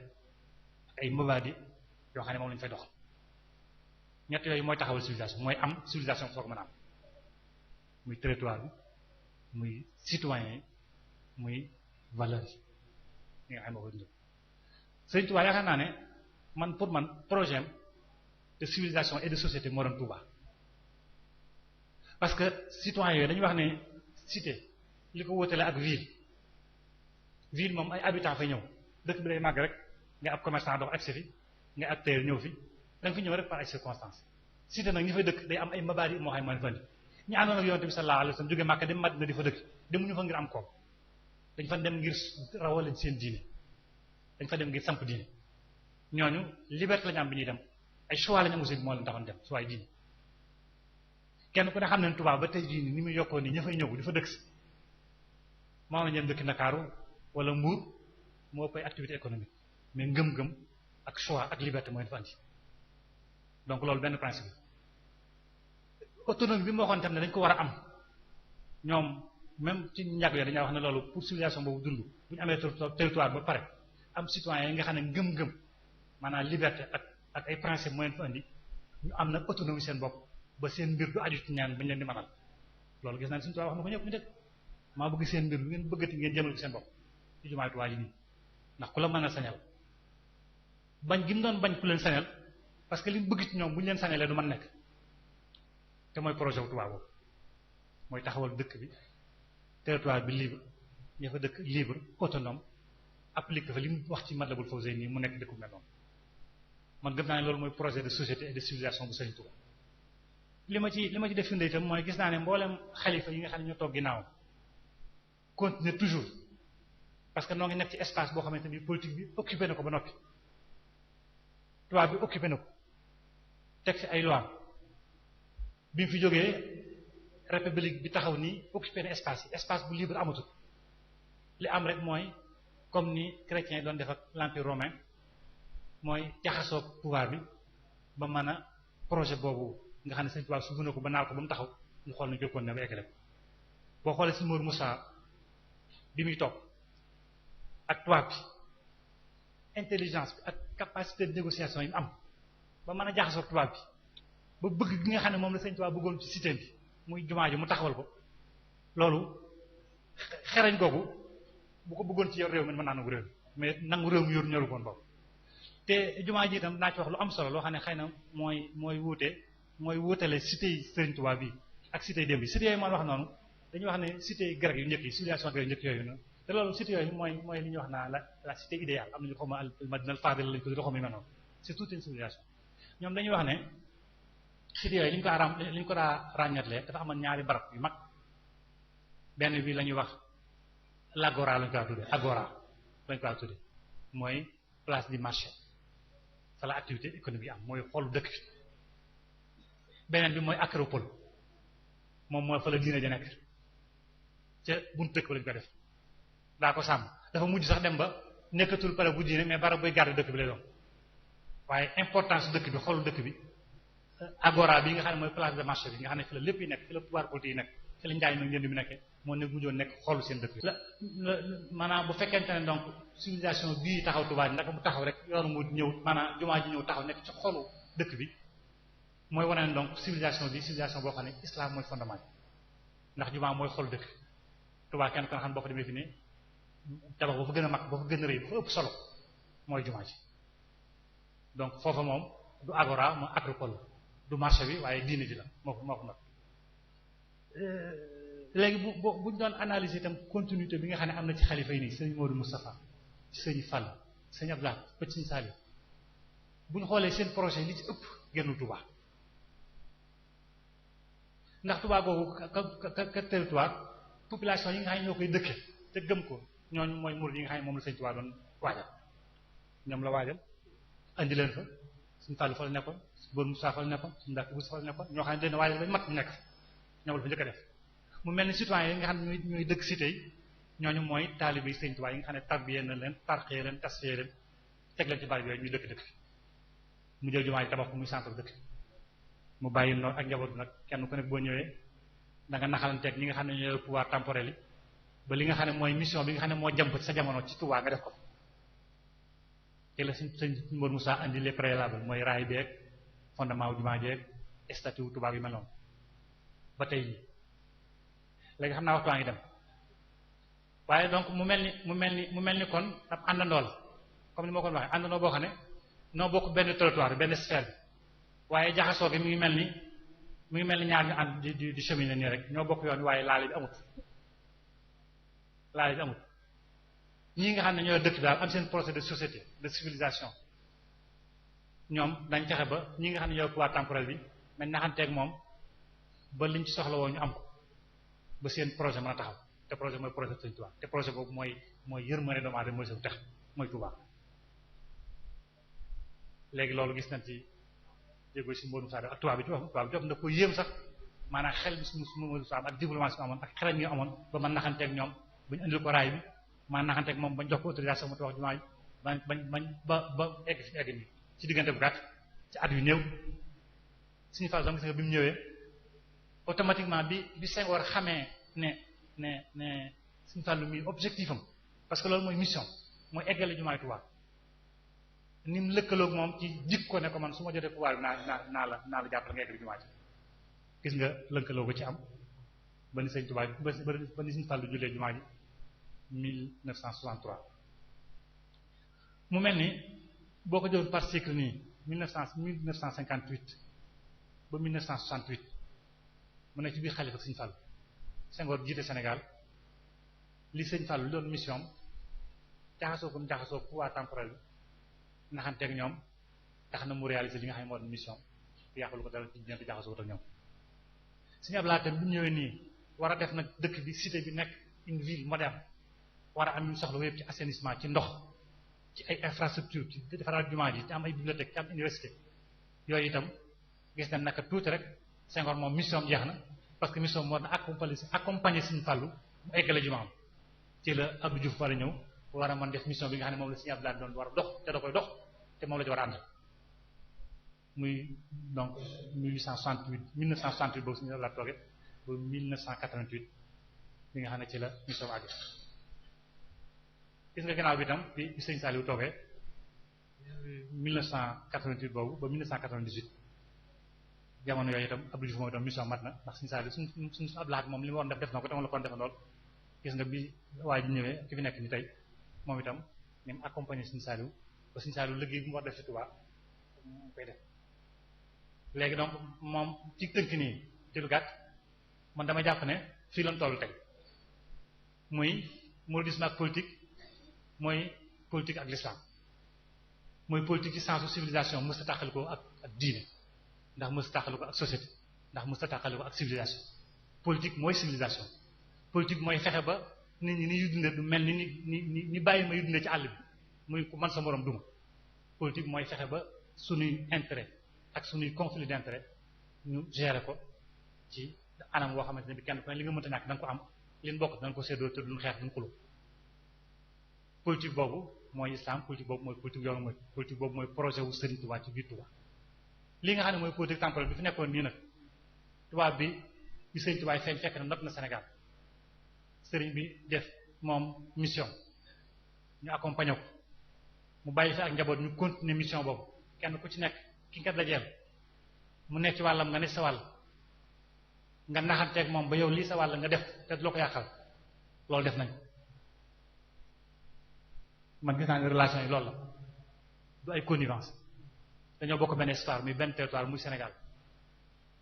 ak ay mabadi yoo xam ne moom lañu fay doxal ñett yooyu mooy taxawal civilisation mooy am civilisation soo ko mën a am muy territoire bi muy citoyen yi muy valeurs yi nga xam ne moo koy dundal Sëriñ Tuubaa yaakaar naa ne pour man projet de civilisation et de société moo doon Tuubaa parce que citoyens yooyu dañuy wax ne cité li ko wóotale ak ville moom ay habitants fay ñëw dëkk bi day màgg rek nga ab commerçant dox accès fi nga acteur ñëw fi da nga fi ñëw rek par ay circonstances cité nag ñi fay dëkk day am ay mabaadi moo xam ne moo fandi ñu àndoon ak Yonent bi sallallahu alayhi wasallam jóge Màkka dem Madina di fa dëkk demuñu fa ngir am koom dañ fa dem ngir rawale seen diine dañ fa dem ngir samp diine ñooñu liberté lañu am bi ñuy dem ay choix lañu am aussi moo leen taxoon dem choix yi diine kenn ku ne xam ne Tuubaa ba tey jii ni muy yokkoo nii ña fay ñëw di fa dëkk si moo na ñeen dëkk Ndakaaru wala Mbuur moo ëpp ay activité économique mais ngëm-ngëm ak choix ak liberté mooy dafa andi donc loolu benn principe autonomie bi mu waxoon tam ne dañ ko war a am ñoom même ci njàgg yooyu dañuy wax ne loolu pour civilisation boobu dund bu ñu amee territoire ba pare am citoyen yi nga xam ne ngëm-ngëm maanaam liberté ak ay principe moo leen fa indi ñu am nag autonomie seen bopp ba seen mbir du aju ci ñaan bañ leen di mënal loolu gis naa ne suñu tubaab wax na ko ñëpp ñu dëkk maa bëgg seen mbir lu ngeen bëggati ngeen jëmal ko seen bopp ci jumaay Tuubaa ji nii ndax ku la mën a sañal bañ gi mu doon bañ ku leen sañal parce que li mu bëgg ci ñoom bu ñu leen sañalee du mën nekk te mooy projet wu Tuubaa boobu mooy taxawal dëkk bi territoire bi libre ña fa dëkk libre autonome appliqué fa li mu wax ci Matlabul Fawzayni mu nekk dëkku mel noonu man gëm naa ne loolu mooy projet de société et de civilisation bu Sëriñ Tuubaa li ma ci def firnde itam mooy gis naa ne mboolem xalifa yi nga xam ne ñoo toog ginnaaw continuer toujours parce que noo ngi nekk ci espace boo xamante ni politique bi occupé na ko ba noppi tubaab bi occupé na ko teg fi ay loi bi mu fi jógee république bi taxaw nii occupé na espace bu libre amatul li am rek mooy comme ni chrétiens yi doon def ak l'empire romain mooy jaxasoo pouvoir bi ba mën a projet boobu nga xam ne Sëriñ Tuubaa su na ko ba naal ko ba mu taxaw ñu xool na jokkoon ne ba eggale ko boo xoolee si Mor Moussa bi muy toog ak tubaab bi intelligence bi ak capacité de négociation yi mu am ba mën a jaxasoo tubaab bi ba bëgg gi nga xam ne moom la Sëriñ Tuubaa bëggoon ci cité bi muy jumaa ji mu taxawal ko loolu xerañ googu bu ko bëggoon ci yor réew mi mën naa nangu réew mais nangu réew mi yor ñoru koon boobu te jumaa ji itam naa ci wax lu am solo loo xam ne xëy na mooy wuutale cité yi Sëriñ Tuubaa bi ak cité yi démb yi cité yooyu man wax noonu dañuy wax ne cité grec yu njëkk yi civilisation grec yu njëkk yooyu noonu te loolu cité yooyu mooy li ñuy wax naa la cité idéale am nañu xaw ma al Madina al Fadil lañu ko di xaw ma noonu c'est toute une civilisation ñoom dañuy wax ne cité yooyu li ñu ko daa ràññatlee dafa amoon ñaari barab yu mag benn bi la ñuy wax l'agora lañu ko daa tuddee agora lañu ko daa tuddee mooy place du marché fa la activité économique am mooy xolu dëkk bi beneen bi mooy acropole moom mooy fa la diine ja nekk ca buntu dëkk ba lañu ko def daa ko sàmm dafa mujj sax dem ba nekkatul pare bu diine mais barab buy garder dëkk bi lay doon waaye importance dëkk bi xolu dëkk bi agora bi nga xam ne mooy place de marché bi nga xam ne fi la lépp yi nekk fi la pouvoir politique yi nekk fi la njaay ma njënd bi nekkee moo ne mujjoon nekk xolu seen dëkk bi maanaam bu fekkente ne donc civilisation bii taxaw Tuubaa ndax mu taxaw rek yoonu mu ñëw maanaam jumaa ji ñëw taxaw nekk ci xolu dëkk bi mooy wane ne donc civilisation bi civilisation boo xam ne islam mooy fondement ndax jumaa mooy xolu dëkk Tuubaa kenn kon xam boo fa demee fi ne tabax boo fa gën a mag boo fa gën a rëy boo fa ëpp solo mooy jumaa ji donc foofa moom du agora moo acropole du marché bi waaye diine ji la moo ko mag léegi buñ doon analyser itam continuité bi nga xam ne am na ci xalifa yi nii sëñ Modou Moustapha ci sëñ Fall sëñ Abdoulaye ba ci sëñ Saliou bu ñu xoolee seen projet li ci ëpp génnul Touba ndax Touba googu ka territoire population yi nga xam ne ñoo koy dëkke te gëm ko ñooñu mooy murid yi nga xam ne moom la sëñ Touba doon waajal ñoom la waajal andi leen fa suñu Fall fa la nekkoon suñu Modou Moustapha fa la nekkoon suñu Mbacke Bousso fa la nekkoon ñoo xam ne dañu waajal ba mat ñu nekk ñoom la fa njëkk a def mu mel ni citoyen yi nga xam ne ñooy dëkk cité yi ñooñu mooy taalibe Sëriñ Tuubaa yi nga xam ne tarbiyee na leen tarxee leen tasfiyee leen teg leen ci barab yooyu ñuy dëkk mu jël jumaa yi tabax ko muy centre dëkk mu bàyyi noonu ak njaboot nag kenn ku nekk boo ñëwee da nga naxalanteeg ñi nga xam ne ñooy pouvoir temporel yi ba li nga xam ne mooy mission bi nga xam ne moo jàmp ci sa jamono ci Tuubaa nga def ko te la sëñ Mbour Moussa andi les préalables mooy raay beeg fondement wu jumaa jeeg statut Tuubaa yu mel noonu ba tey léegi xam naa waxtu waa ngi dem waaye donc mu mel ni kon ab àndandoo la comme ni ma ko waxee àndandoo boo xam ne noo bokk benn territoire benn sphère bi waaye jaxasoo gi mi ngi mel ni ñaar ñu ànd di cheminer nii rek ñoo bokk yoon waaye laale bi amut ñii nga xam ne ñoo dëkk daal am seen projet de société de civilisation ñoom dañ fexe ba ñi nga xam ne ñoo pouvoir temporel bi nañ naxanteeg moom ba liñ ci soxla woo ñu am ko ba seen projet mën a taxaw te projet mooy projet Sëriñ Tuubaa te projet boobu mooy yërmande doomu aadama mooy sa tax mooy Tuubaa léegi loolu gis nañ ci jéego si Modou Moussa ak tubaab bi ci wax na ko yéem sax maanaam xel bi su Modou Moussa ak diplomatie amoon ak xelam yi amoon ba mën naxanteeg ñoom ba ñu indil ko raay bi man naxanteeg moom bañ jox ko autorisation mu tabax jumaa yi ba egg fi egg nii ci diggante bu gàtt ci at yu néew suñu phase gis nga bi mu ñëwee automatiquement bi Senghor xamee ne ne Sëñ Fallu mi objectif am parce que loolu mooy mission mooy eggale jumaay Tuubaa ni mu lëkkaloog moom ci jik ko ne ko man su ma jotee pouvoir bi naa la jàppale nga eggale jumaa ji gis nga lëkkaloo ko ci am ba ni Sëñ Tuubaa ba ni Sëñ Fallu jullee jumaa ji 1963 mu mel ni boo ko jël par cycle nii 1958 ba 1968 mu ne ci biir xalifa Sëñ Fallu Senghor jiite Sénégal li Sëñ Fallu doon mission jaxasoo ko mu jaxasoo pouvoir temporel bi naxanteeg ñoom tax na mu réaliser li nga xam ne moo doon mission te yàqulu ko dara ci diggante jaxasoo ko ak ñoom Sëñ Abdou Lahad tam bu ñëwee nii war a def nag dëkk bi cité bi nekk une ville moderne war a am ñu soxla yëpp ci assainissement ci ndox ci ay infrastructure ci defaraat jumaa ji ci am ay bibliothèque ci am université yooyu itam gis nañ naka tuuti rek Senghor moom mission jeex na parce que mission moo na accompagner Sëñ Fallu mu eggale jumaam ci la Abdou Diouf war a ñëw war a mën def mission bi nga xam ne moom la Sëñ Abdou Lahad doon war a dox te da koy dox te moom la ci war a àndal muy donc 1968 boobu Sëñ Abdou Lahad tooge ba 1988 bi nga xam ne ci la mission àgg gis nga gannaaw bi itam bi Sëñ Saliou toogee 1988 boobu ba 1998 jamono yooyu itam Abdou Diouf moom itam mission mat na ndax Sëñ Saliou suñu Abdou Lahad moom li mu war def na ko te moom la ko defe lool gis nga bi waa ji ñëwee ki fi nekk ni tey moom itam ni mu accompagné Sëñ Saliou ba Sëñ Saliou liggéey bi mu war def ci Touba mu koy def léegi donc moom ci tënk nii ci lu gàtt man dama jàpp ne fii lañ toll tey muy mouridisme ak politique mooy politique ak l'islam mooy politique ci sensu civilisation mës a tàqali ko ak diine ndax mës a tàqali ko ak société ndax mës a tàqali ko ak civilisation politique mooy civilisation politique mooy fexe ba nit ñi ni yu dundee du mel ni bàyyi ma yu dundee ci àll bi muy ku man sa morom duma politique mooy fexe ba sunuy intérêt ak sunuy conflit d'intérêt ñu gérer ko ci anam woo xamante ne bi kenn ku ne li nga mënta ñàkk da nga ko am li ñu bokk da nga ko séddoo te duñ xeex duñ xuloo politique boobu mooy islam politique boobu mooy politique yoonu mooy politique boobu mooy projet wu Serigne Touba ci biir Touba li nga xam ne mooy politique temporelle bi fi nekkoon nii nag tubaab bi Serigne Touba feeñ fekk na not na Sénégal Serigne bi def moom mission ñu accompagner ko mu bàyyi fi ak njaboot ñu continuer mission boobu kenn ku ci nekk ki nga dajeel mu nekk ci wàllam nga ne sa wàll nga naxanteeg moom ba yow lii sa wàll nga def te loo ko yàqal loolu def nañ man gis naa ne relation yi loolu la du ay connivence dañoo bokk benn histoire muy benn territoire muy Sénégal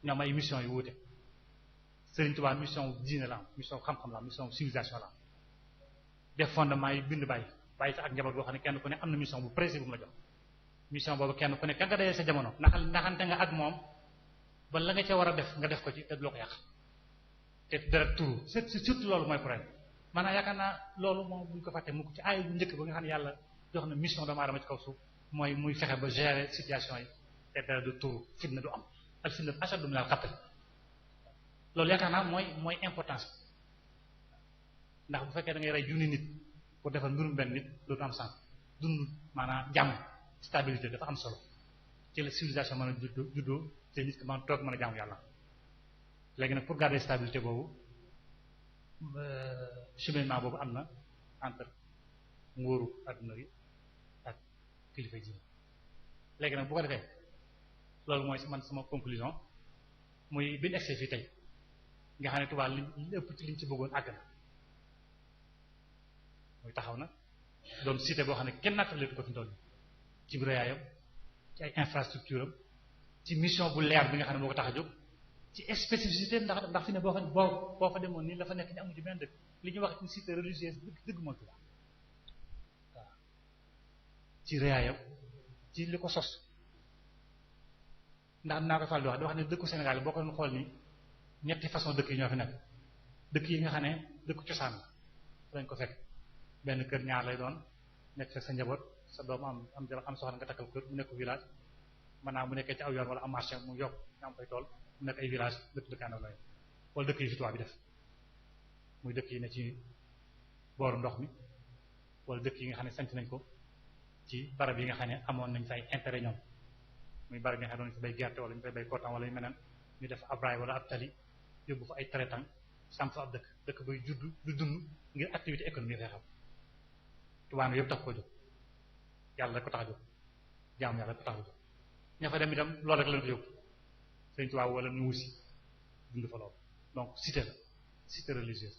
ñoom ay mission yu wuute Serigne Touba mission diine la am mission xam-xam la am mission civilisation la am def fondement yi bind bàyyi fi ak njaboot boo xam ne kenn ku ne am na mission bu précis bu mu la jox mission boobu kenn ku ne ka nga dajee sa jamono naxante nga ak moom ba la nga ca war a def nga def ko ci te du la ko yàq te dara turu surtout loolu mooy problème maanaam yaakaar naa loolu moom buñ ko fàtte mukk ci aay bu njëkk ba nga xam ne yàlla jox na mission doomu aadama ci kaw suuf mooy muy fexe ba gérer situation yi te dara du turu fitna du am al fitna ashaddu min al qatl loolu yaakaar naa mooy importance ndax bu fekkee da ngay rey junni nit pour defal mbirum benn nit dootu am sens dund maanaam jàmm stabilité dafa am solo ci la civilisation mën a juddoo te nit ki mën toog mën a jaamu yàlla léegi nag pour garder stabilité boobu cheminement boobu am na entre nguuru adduna bi ak kilifa ji léegi nag bu ko defee loolu mooy man sama conclusion muy bi ñu egsee fii tey nga xam ne Touba li ëpp ci liñ ci bëggoon àgg na muy taxaw na doon cité boo xam ne kenn nattaleetu ko fi ndool ci réyaayam ci ay infrastructure am ci mission bu leer bi nga xam ne moo ko tax a jóg ci spécificité ndax fi ne boo fa demoon nii la fa nekk ñu amu ci benn dëkk li ñuy wax une cité religieuse dëgg mooy Touba waaw ci réyaayam ci li ko sos ndax naa ko fal di wax ne dëkku Sénégal boo ko doon xool nii ñetti façon dëkk yi ñoo fi nekk dëkk yi nga xam ne dëkku cosaan la dañ ko fekk benn kër ñaar lay doon nekk fekk sa njaboot sa doom am soxna nga takkal kër mu nekk village maanaam bu nekkee ci aw yoon wala am marché mu yokk nga am fay tool mu nekk ay village dëkkaandaw lay wala dëkk yi fi tubaab bi def muy dëkk yi ne ci booru ndox mi wala dëkk yi nga xam ne sanc nañ ko ci barab yi nga xam ne amoon nañ fay intérêt ñoom muy barab yi nga xam ne doon ñu fa bay gerte wala ñu fay bay coton wala ñu meneen ñu def ab raay wala ab tali yóbbu fa ay traitant samp fa ab dëkk bay judd du dund ngir activité économique fay xam tubaab yëpp tax ko jóg yàlla rek ko tax a jóg jaamu yàlla rek ko tax a jóg ña fa dem itam loolu rek lañ ko yóbbu Sëriñ Tuubaa wala ñu wusi dund fa loolu donc cité la cité religieuse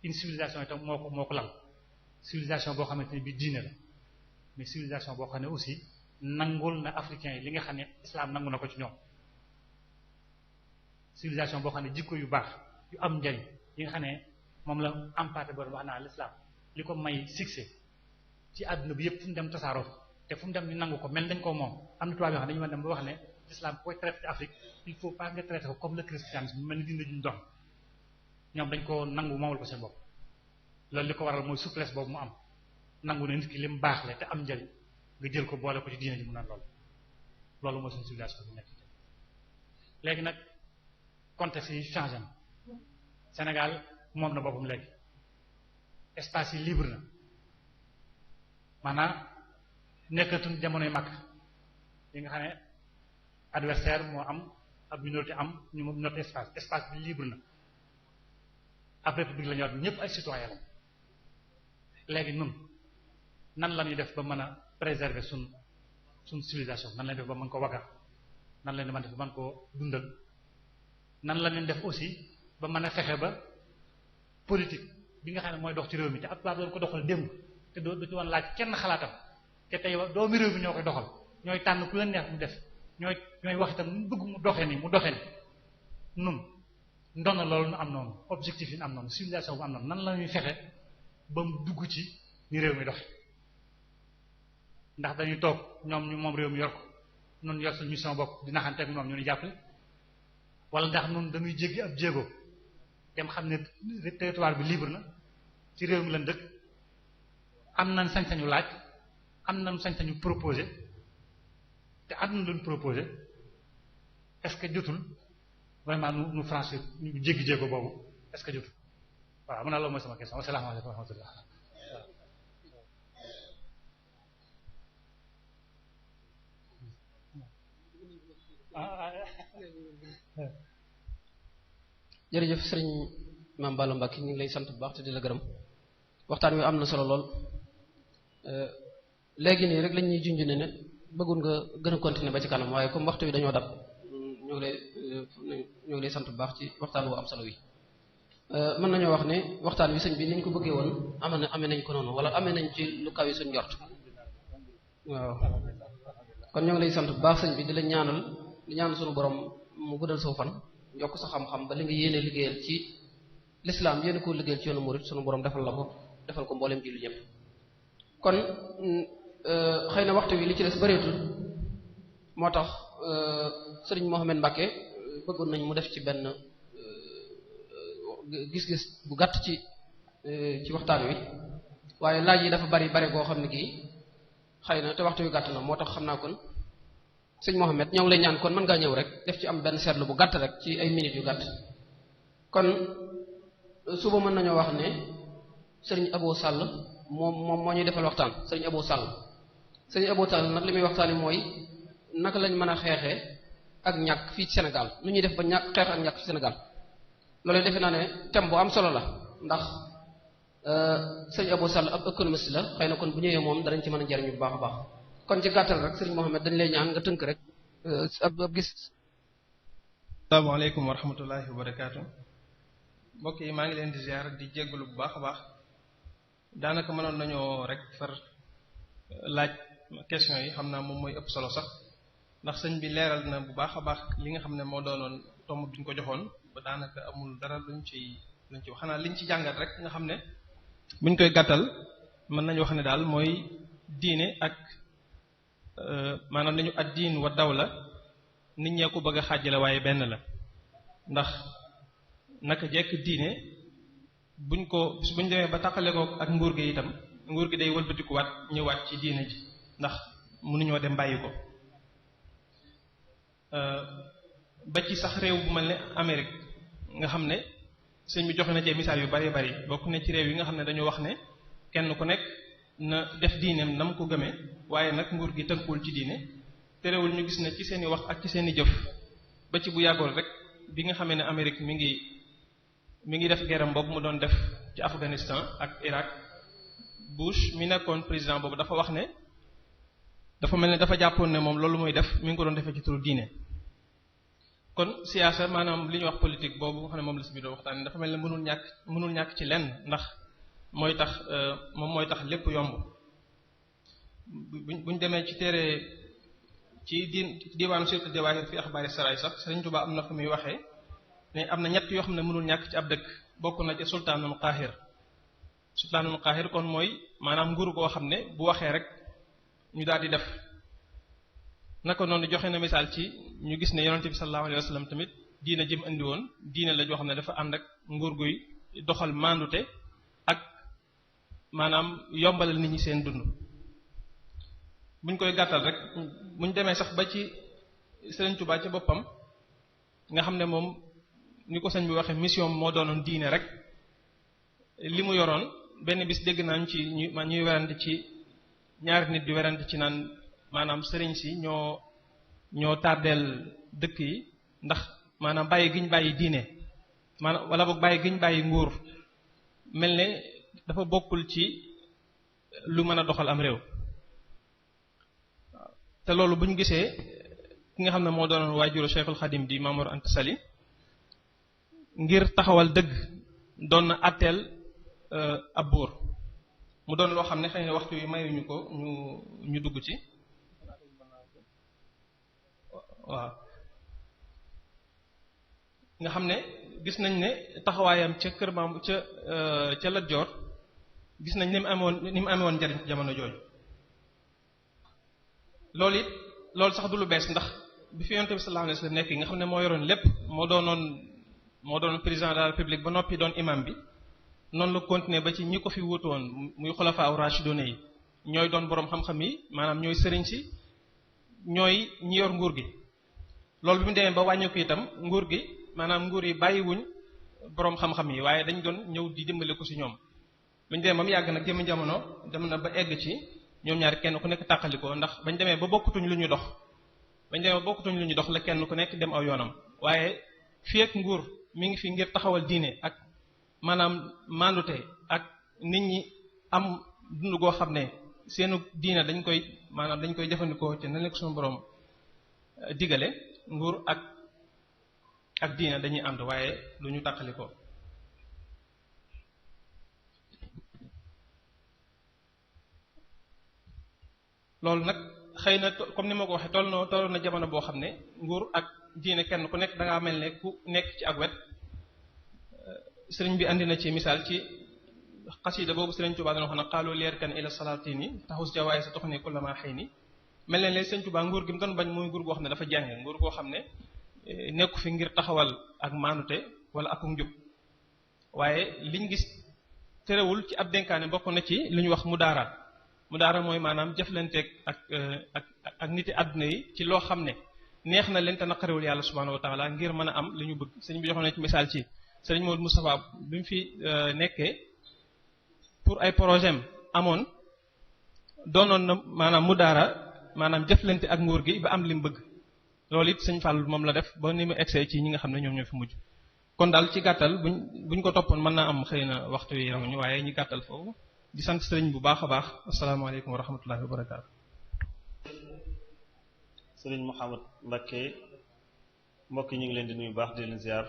une civilisation itam moo ko lal civilisation boo xamante ne bii diine la mais civilisation boo xam ne aussi nangul na africains yi li nga xam ne islam nangu na ko ci ñoom civilisation boo xam ne jikko yu baax yu am njariñ yi nga xam ne moom la empaté boo wax naa l'islam li ko may succès ci àdduna bi yëpp fu mu dem tasaaroo te fu mu dem ñu nangu ko mel dañ ko moom am na tubaab yoo xam ne dañu mën dem ba wax ne l'islam koy traité Afrique il faut pas nga traité ko comme le christianisme mel ni dina juñ dox ñoom dañ ko nangu moomal ko seen bopp loolu li ko waral mooy souplesse boobu mu am nangu ne nit ki lim baax la te am njariñ nga jël ko boole ko ci diine ji mu naan loolu mooy suñu civilisation bi nekk léegi nag contexte yi changé na Sénégal moom na boppam léegi espace yi libre na maanaam nekkatuñ jamonoy mag yi nga xam ne adversaire moo am ab minorité am ñu noté espace bi libre na ab république la ñu war ñëpp ay citoyen la léegi nun nan la ñuy def ba mën a préserver suñ civilisation nan la ñuy def ba mën ko waggar nan la ñuy def ba mën koo dundal nan la ñuy def aussi ba mën a fexe ba politique bi nga xam ne mooy dox ci réew mi te ab tubaab doon ko doxal démb te du ci woon laaj kenn xalaatam te tey doomi réew mi ñoo koy doxal ñooy tànn ku leen neex mu def ñooy wax itam nu bëgg mu doxee ni nun ndono loolu nu am noonu objectif yi nu am noonu civilisation bu am noonu nan la ñuy fexe ba mu dugg ci ni réew mi doxe ndax dañuy toog ñoom ñu moom réew mi yor ko nun yor suñu mission bopp di naxante ak ñoom ñu ni jàppale wala ndax nun dañuy jéggi ab jéego dem xam ne territoire bi libre na ci réew mi lañ dëkk am nañ sañ-sañu laaj am nañ sañ-sañu proposé te am na luñ proposé est-ce que jotul vraiment nu franchir ñu jéggi jéego boobu est-ce que jotul waaw mën naa loolu mooy sama question asalaamaaleykum wa rahmatullah jërëjëf sëriñ Mame Balla Mbacké ñu ngi lay sant bu baax te di la gërëm waxtaan wi am na solo lool léegi nii rek lañ ñuy junj ne bëggul nga gën a continuer ba ci kanam waaye comme waxtu wi dañoo dab ñoo ngi lay sant bu baax ci waxtaan wu am solo wi. mën nañoo wax ne waxtaan wi sëñ bi niñ ko bëggee woon amee nañ ko noonu wala amee nañ ci lu kaw yi suñ njort waaw kon ñoo ngi lay sant bu baax sëñ bi di la ñaanal di ñaan suñu borom mu guddal saw fan yokk sa xam-xam ba li nga yéene liggéeyal ci l'islam yéene koo liggéeyal ci yoonu murid suñu borom defal la ko defal ko mboolem ji lu ñëpp kon xëy na waxtu wi li ci des bëreetul moo tax sëriñ Mohamed Mbacké bëggoon nañ mu def ci benn gis-gis bu gàtt ci waxtaan wi waaye laaj yi dafa bari koo xam ne kii xëy na te waxtu wi gàtt na moo tax xam naa kon sëñ Mohamed ñoo ngi lay ñaan kon mën ngaa ñëw rek def ci am benn seetlu bu gàtt rek ci ay minutes yu gàtt kon suba mën nañoo wax ne sëriñ Abo Sall moom moo ñuy defal waxtaan sëriñ Abo Sall sëriñ Abo Sall nag li muy waxtaani mooy naka lañ mën a xeexee ak ñàkk fii ci Sénégal nu ñuy def ba xeex ak ñàkk ci Sénégal loolu defe naa ne thème bu am solo la ndax sëriñ Abo Sall ab économiste la xëy na kon bu ñëwee moom danañ ci mën a jariñu bu baax a baax kon ci gàttal rek sëriñ Mohamed dañ lay ñaan nga tënk rek ab gis. asalaamaaleykum wa rahmatullahi wa barakaatu mbokk yi maa ngi leen di ziar di jéggalu bu baax a baax daanaka mënoon nañoo rek far laaj question yi xam naa moom mooy ëpp solo sax ndax sëñ bi leeral na bu baax a baax li nga xam ne moo doonoon tomb bi ñu ko joxoon ba daanaka amul dara luñ ci wax xanaa liñ ci jàngat rek nga xam ne buñ koy gàttal mën nañu wax ne daal mooy diine ak maanaam nañu ad diin wa dawla nit ñee ko bëgg a xaajale waaye benn la ndax naka jekk diine buñ demee ba taqale ko ak nguur gi itam nguur gi day wëlbatikuwaat ñëwaat ci diine ji ndax mënuñoo dem bàyyi ko ba ci sax réew bu mel ne Amérique nga xam ne sëñ bi joxe na ci misaal yu bari bari bokk na ci réew yi nga xam ne dañoo wax ne kenn ku nekk na def diineem na mu ko gëmee waaye nag nguur gi tënkuwul ci diine terewul ñu gis ne ci seeni wax ak ci seeni jëf ba ci bu yàggoon rek bi nga xamee ne Amérique mi ngi mi ngi def guerre boobu mu doon def ci Afghanistan ak Irak Bush mi nekkoon président boobu dafa wax ne dafa mel ne dafa jàppoon ne moom loolu muy def mi ngi ko doon defee ci turu diine kon siyaasa maanaam li ñuy wax politique boobu nga xam ne moom la si biir waxtaan dafa mel ne mënul ñàkk ci lenn ndax mooy tax moom mooy tax lépp yomb buñ demee ci téere ci diwaanu Siratu Jawaahir fi axbaari saraay sax Sëriñ Tuubaa am na fu muy waxee ne am na ñett yoo xam ne mënul ñàkk ci ab dëkk bokk na ci sultaanul qaahir kon mooy maanaam nguur goo xam ne bu waxee rek ñu daal di def naka noonu joxe na misaal ci ñu gis ne yonente bi sallallahu alayhi wa sallam tamit diina jëm indi woon diina la joo xam ne dafa ànd ak nguur guy doxal maandute ak maanaam yombalal nit ñi seen dund buñ koy gàttal rek buñ demee sax ba ci Sëriñ Tuubaa ci boppam nga xam ne moom ni ko sëñ bi waxee mission moo doonoon diine rek li mu yoroon benn bis dégg naa ci ñuy werante ci ñaari nit di werante ci naan maanaam sëriñ si ñoo tardeel dëkk yi ndax maanaam bàyyi giñ bàyyi diine maanaam wala boog bàyyi giñ bàyyi nguur mel ne dafa bokkul ci lu mën a doxal am réew te loolu bu ñu gisee ki nga xam ne moo doonoon waajuru Cheikhul Khadim di Mamour Anta Sali ngir taxawal dëgg doon na àtteel ab buur mu doon loo xam ne xëy na waxtu yi mayuñu ko ñu dugg ci waaw nga xam ne gis nañ ne taxawaayam ca kër maam ca Lat Joor gis nañ ni mu amoon njariñ ci jamono jooju loolu sax du lu bees ndax bi fi Yonent bi sallallahu alayhi wasallam nekk yi nga xam ne moo yoroon lépp moo doon président de la République ba noppi doon imam bi noonu la continuer ba ci ñi ko fi wuutu woon muy xulafaa rashidun yi ñooy doon boroom xam-xam yi maanaam ñooy sëriñ si ñooy ñi yor nguur gi loolu bi mu demee ba wàññi ko itam nguur gi maanaam nguur yi bàyyiwuñ boroom xam-xam yi waaye dañ doon ñëw di dimbale ko ci ñoom buñ demee ba mu yàgg nag jëmi jamono dem na ba egg ci ñoom ñaar kenn ku nekk tàqalikoo ndax bañ demee ba bokkutuñ lu ñu dox la kenn ku nekk dem aw yoonam waaye fii ak nguur mi ngi fi ngir taxawal diine ak maanaam mandute ak nit ñi am dund goo xam ne seenu diine dañ koy jëfandikoo ci na nekk suñu borom digale nguur ak diine dañuy ànd waaye lu ñu tàqalikoo loolu nag xëy na comme ni ma ko waxee toll na jamono boo xam ne nguur ak diine kenn ku nekk dangaa mel ne ku nekk ci ak wet sëriñ bi andi na ci misaal ci xasida boobu sëriñ Tuubaa dana wax na xaaloo leer kan ila salaatini taxus jawaay sa toxni kullama xëy ni mel ne leen sëriñ Tuubaa nguur gi mu doon bañ muy nguur goo xam ne dafa jàng nguur goo xam ne nekku fi ngir taxawal ak maanute wala ak njub waaye liñ gis terewul ci ab dénkaane bokk na ci lu ñu wax mudaara mooy maanaam jëflanteeg ak niti àdduna yi ci loo xam ne neex na leen te naqarewul yàlla subhaanahu wa taala ngir mën a am li ñu bëgg sëriñ bi joxoon na ci misaal ci sëriñ Maodo Moustapha bi mu fi nekkee pour ay projet amoon doonoon na maanaam mudaara maanaam jëflante ak nguur gi ba am li mu bëgg loolu it sëñ Fall moom la def ba ni mu egsee ci ñi nga xam ne ñoom ñoo fi mujj kon daal ci gàttal buñ ko toppoon mën naa am xëy na waxtu yi ramuñu waaye ñu gàttal foofu di sant sëriñ bu baax a baax asalaamaaleykum wa rahmatullahi wa barakaatu. sëriñ Mouhamed Mbacké mbokk yi ñu ngi leen di nuyu baax di leen ziar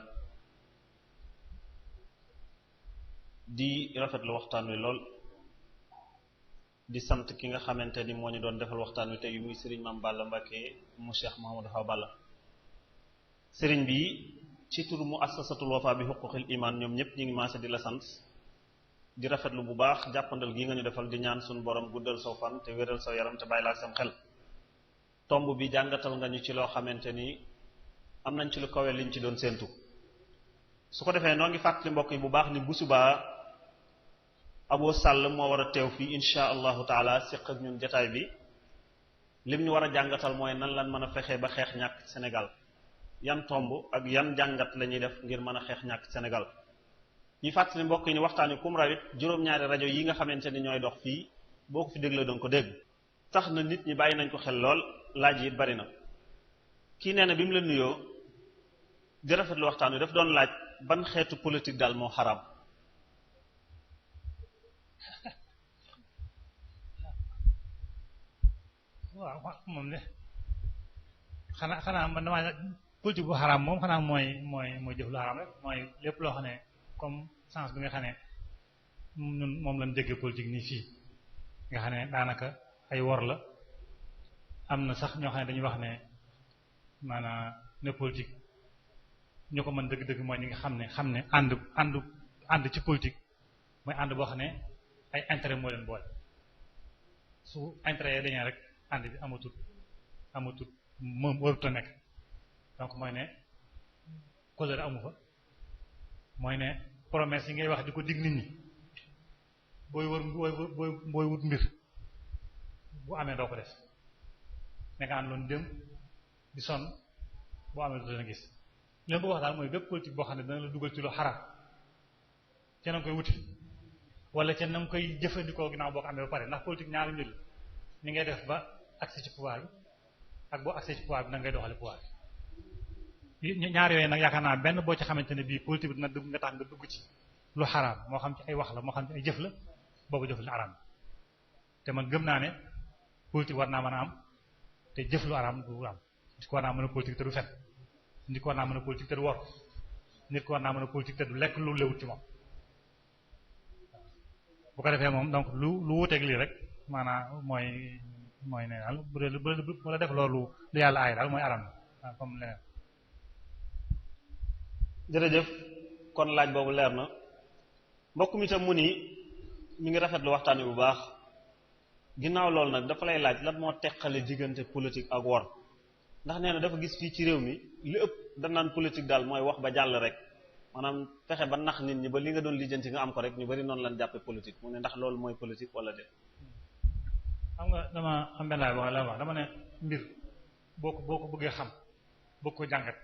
di rafetlu waxtaan wi lool di sant ki nga xamante ni moo ñu doon defal waxtaan wi tey muy sëriñ Mame Balla Mbacké mu Cheikh Mouhamadou Awa Balla sëriñ bi ci turu mu assasatul wafa bi huquqil iman ñoom ñëpp ñu ngi maase di la sant di rafetlu bu baax jàppandal gi nga ñu defal di ñaan suñu borom guddal saw fan te wéral saw yaram te bàyyi la ak sam xel tomb bi jàngatal nga ñu ci loo xamante ni am nañ ci lu kawe liñ ci doon séentu su ko defee noo ngi fàttali mbokk yi bu baax ni bu subaa Abo Sall moo war a teew fii insha allahu taala séq ak ñun jotaay bi lim ñu war a jàngatal mooy nan lan mën a fexee ba xeex ñàkk Sénégal yan tomb ak yan jàngat la ñuy def ngir mën a xeex ñàkk Sénégal ñuy fàttali mbokk yi ni waxtaani kum rawit juróom-ñaari rajo yi nga xamante ni ñooy dox fii boo ko fi dégloo doon ko dégg tax na nit ñi bàyyi nañ ko xel lool laaj yi it bari na kii nee na bi mu la nuyoo di rafetlu waxtaan wi daf doon laaj ban xeetu politique daal moo xaram. waaw moom ne xanaa man damaa politique bu xaraam moom xanaa mooy jëf lu xaraam rek mooy lépp loo xam ne comme sens bi nga xam ne ñun moom lañ déggee politique nii fii nga xam ne daanaka ay wor la am na sax ñoo xam ne dañuy wax ne maanaam ne politique ñu ko mën dëgg-dëgg mooy ñi nga xam ne ànd ci politique mooy ànd boo xam ne ay intérêt moo leen boole su intérêt yi dañee rek ànd bi amatul moom warut a nekk donc mooy ne couleur amu fa mooy ne promesse yi ngay wax di ko dig nit ñi booy wut mbir bu amee doo ko def nekk ànd loolu dem di sonn boo amee doo leen gis li ma bëgg wax daal mooy bépp politique boo xam ne dana la dugal ci lu xaraam ca na nga koy wuti wala ca na nga koy jëfandikoo ginnaaw boo ko amee ba pare ndax politique ñaari mbir la ni ngay def ba accès ci pouvoir bi ak boo accès ci pouvoir bi nag ngay doxale pouvoir bi ñaar yooyu nag yaakaar naa benn boo ci xamante ne bii politique bi dina dugg nga tax nga dugg ci lu xaraam moo xam ci ay wax la moo xam ci ay jëf la boobu jëf lu araam te man gëm naa ne politique war naa mën a am te jëf lu araam du am nit ko war naa mën a politique te du fen nit ko war naa mën a politique te du wor nit ko war naa mën a politique te du lekk lu lewut ci moom bu ko defee moom donc lu wuteeg lii rek maanaam mooy ne daal bu la def loolu lu yàlla aay daal mooy araam na comme leneen. jërëjëf kon laaj boobu leer na mbokk mi tam mu ni mi ngi rafetlu waxtaan wi bu baax ginnaaw loolu nag dafa lay laaj lan moo teqale diggante politique ak wor ndax nee na dafa gis fii ci réew mi li ëpp danaan politique daal mooy wax ba jàll rek maanaam fexe ba nax nit ñi ba li nga doon lijjanti nga am ko rek ñu bari noonu lañ jàppe politique mu ne ndax loolu mooy politique wala de xam nga dama am benn laay wax la wax dama ne mbir boo ko bëggee xam boo ko jàngat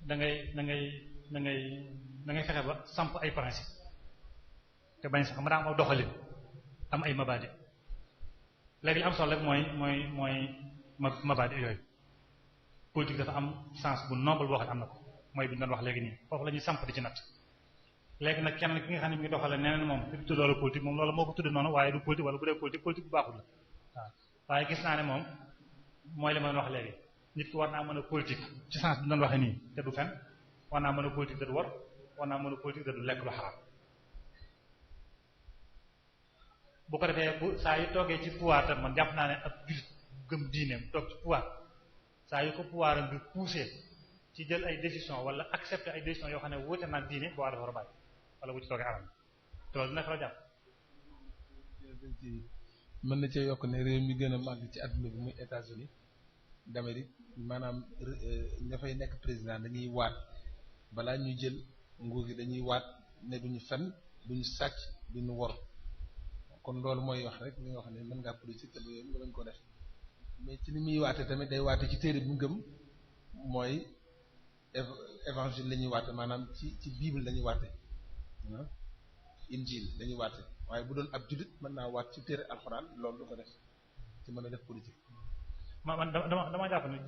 da ngay fexe ba samp ay principe te bañ sax ma daa am aw doxalin am ay mabadi léegi li am solo rek mooy mabadi yooyu politique dafa am sens bu noble boo xam ne am na ko mooy bi ñu doon wax léegi nii foofu la ñuy samp di ci natt léegi nag kenn ki nga xam ne mi ngi doxale neneen moom fi tudd loolu politique moom loolu moo ko tudde noonu waaye du politique wala bu dee politique bu baaxul la waaw waaye gis naa ne moom mooy li ma doon wax léegi nit ki war naa mën a politique ci sens bi ñu doon waxee nii te du fen war naa mën a politique te du war war naa mën a politique te du lekk lu xaraam bu ko defee bu saa yu toogee ci pouvoir tam man jàpp naa ne ak jullit gëm diineem toog ci pouvoir saa yu ko pouvoir am bi poussé ci jël ay décision wala accepter ay décision yoo xam ne wuute nag diine boo dafa war a bàyyi wala bu ci toogee aram te loolu dina fa la jàpp mën na cee yokk ne réew mi gën a màgg ci adduna bi muy États-Unis d'Amérique maanaam ña fay nekk président dañuy waat balaa ñuy jël nguur gi dañuy waat ne duñu fen duñu sàcc duñu wor kon loolu mooy wax rek li nga wax ne mën ngaa politique te yooyu nga bañ ko def mais ci ni muy waate tamit day waate ci téere bi mu gëm mooy évangile la ñuy waate maanaam ci bible la ñuy waate injil la ñuy waate waaye bu doon ab jullit mën naa waat ci téere alxuraan loolu du ko def ci mën a def politique. man dama jàpp ne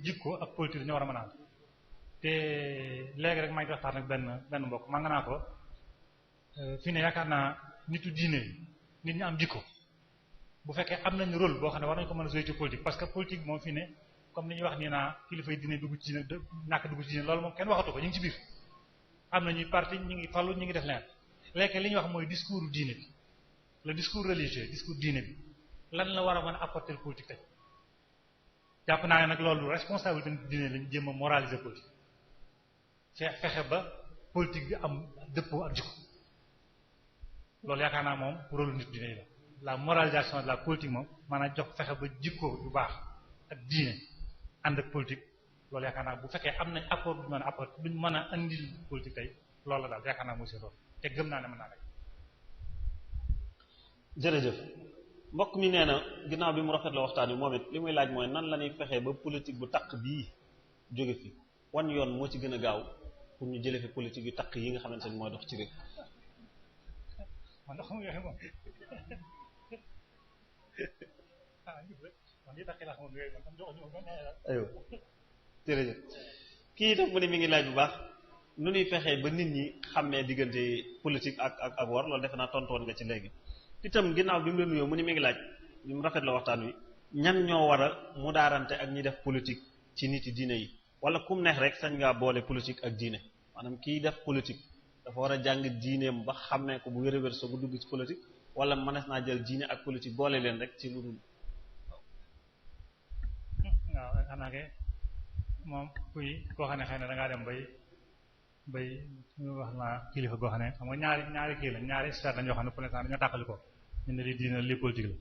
jikko ak politique dañoo war a mën a am te léegi rek maa ngi waxtaan ak benn mbokk maa nga naa ko fii ne yaakaar naa nitu diine yi nit ñi am jikko bu fekkee am nañu rôle boo xam ne war nañu ko mën a jouer ci politique parce que politique moom fii ne comme ni ñuy wax nii naa kilifay diine dugg ci diine ñàkk dugg ci diine loolu moom kenn waxatu ko ñu ngi ci biir am nañuy parti ñu ngi fallu ñu ngi def leen léegi li ñuy wax mooy discours diine bi le discours religieux discours diine bi lan la war a mën a apporter politique tey jàpp naa ne nag loolu responsabilité diine lañu jéem a moraliser politique fexe ba politique bi am dëppoo ak jikko loolu yaakaar naa moom rôle nit diine yi la moralisation de la politique moom maanaam jox fexe ba jikko bu baax ak diine ànd ak politique loolu yaakaar naa bu fekkee am nañ apport bu mën a apport duñ mën a andil politique tey loolu la daal yaakaar naa mooy seen rôle te gëm naa ne mën naa rek. jërëjëf mbokk mi nee na ginnaaw bi mu rafet la waxtaan wi moom it li muy laaj mooy nan la ñuy fexee ba politique bu taq bii jóge fi wan yoon moo ci gën a gaaw pour ñu jëlee fi politique yu taq yi nga xamante ne mooy dox ci réew. man xam nga moom aywa jërëjëf kii itam mu ne mi ngi laaj bu baax nu ñuy fexee ba nit ñi xàmmee diggante politique ak wor loolu defe naa tontu woon nga ci léegi itam ginnaaw bi mu la nuyoo mu ni mi ngi laaj ñu mu rafet la waxtaan wi ñan ñoo war a mu daarante ak ñi def politique ci nit yi diine yi wala kum neex rek sañ ngaa boole politique ak diine maanaam kiy def politique dafa war a jàng diineem ba xàmmee ko bu wér a wér soo bu dugg ci politique wala mënees naa jël diine ak politique boole leen rek ci lu dul. waaw xanaa ke moom kuy koo xam ne xëy na da ngaa dem bay ñu wax naa kilifa goo xam ne xam nga ñaari kii la ñaari expert lañ yoo xam ne pour l'instant dañoo tàqali ko ñu ne lii diine lii politique la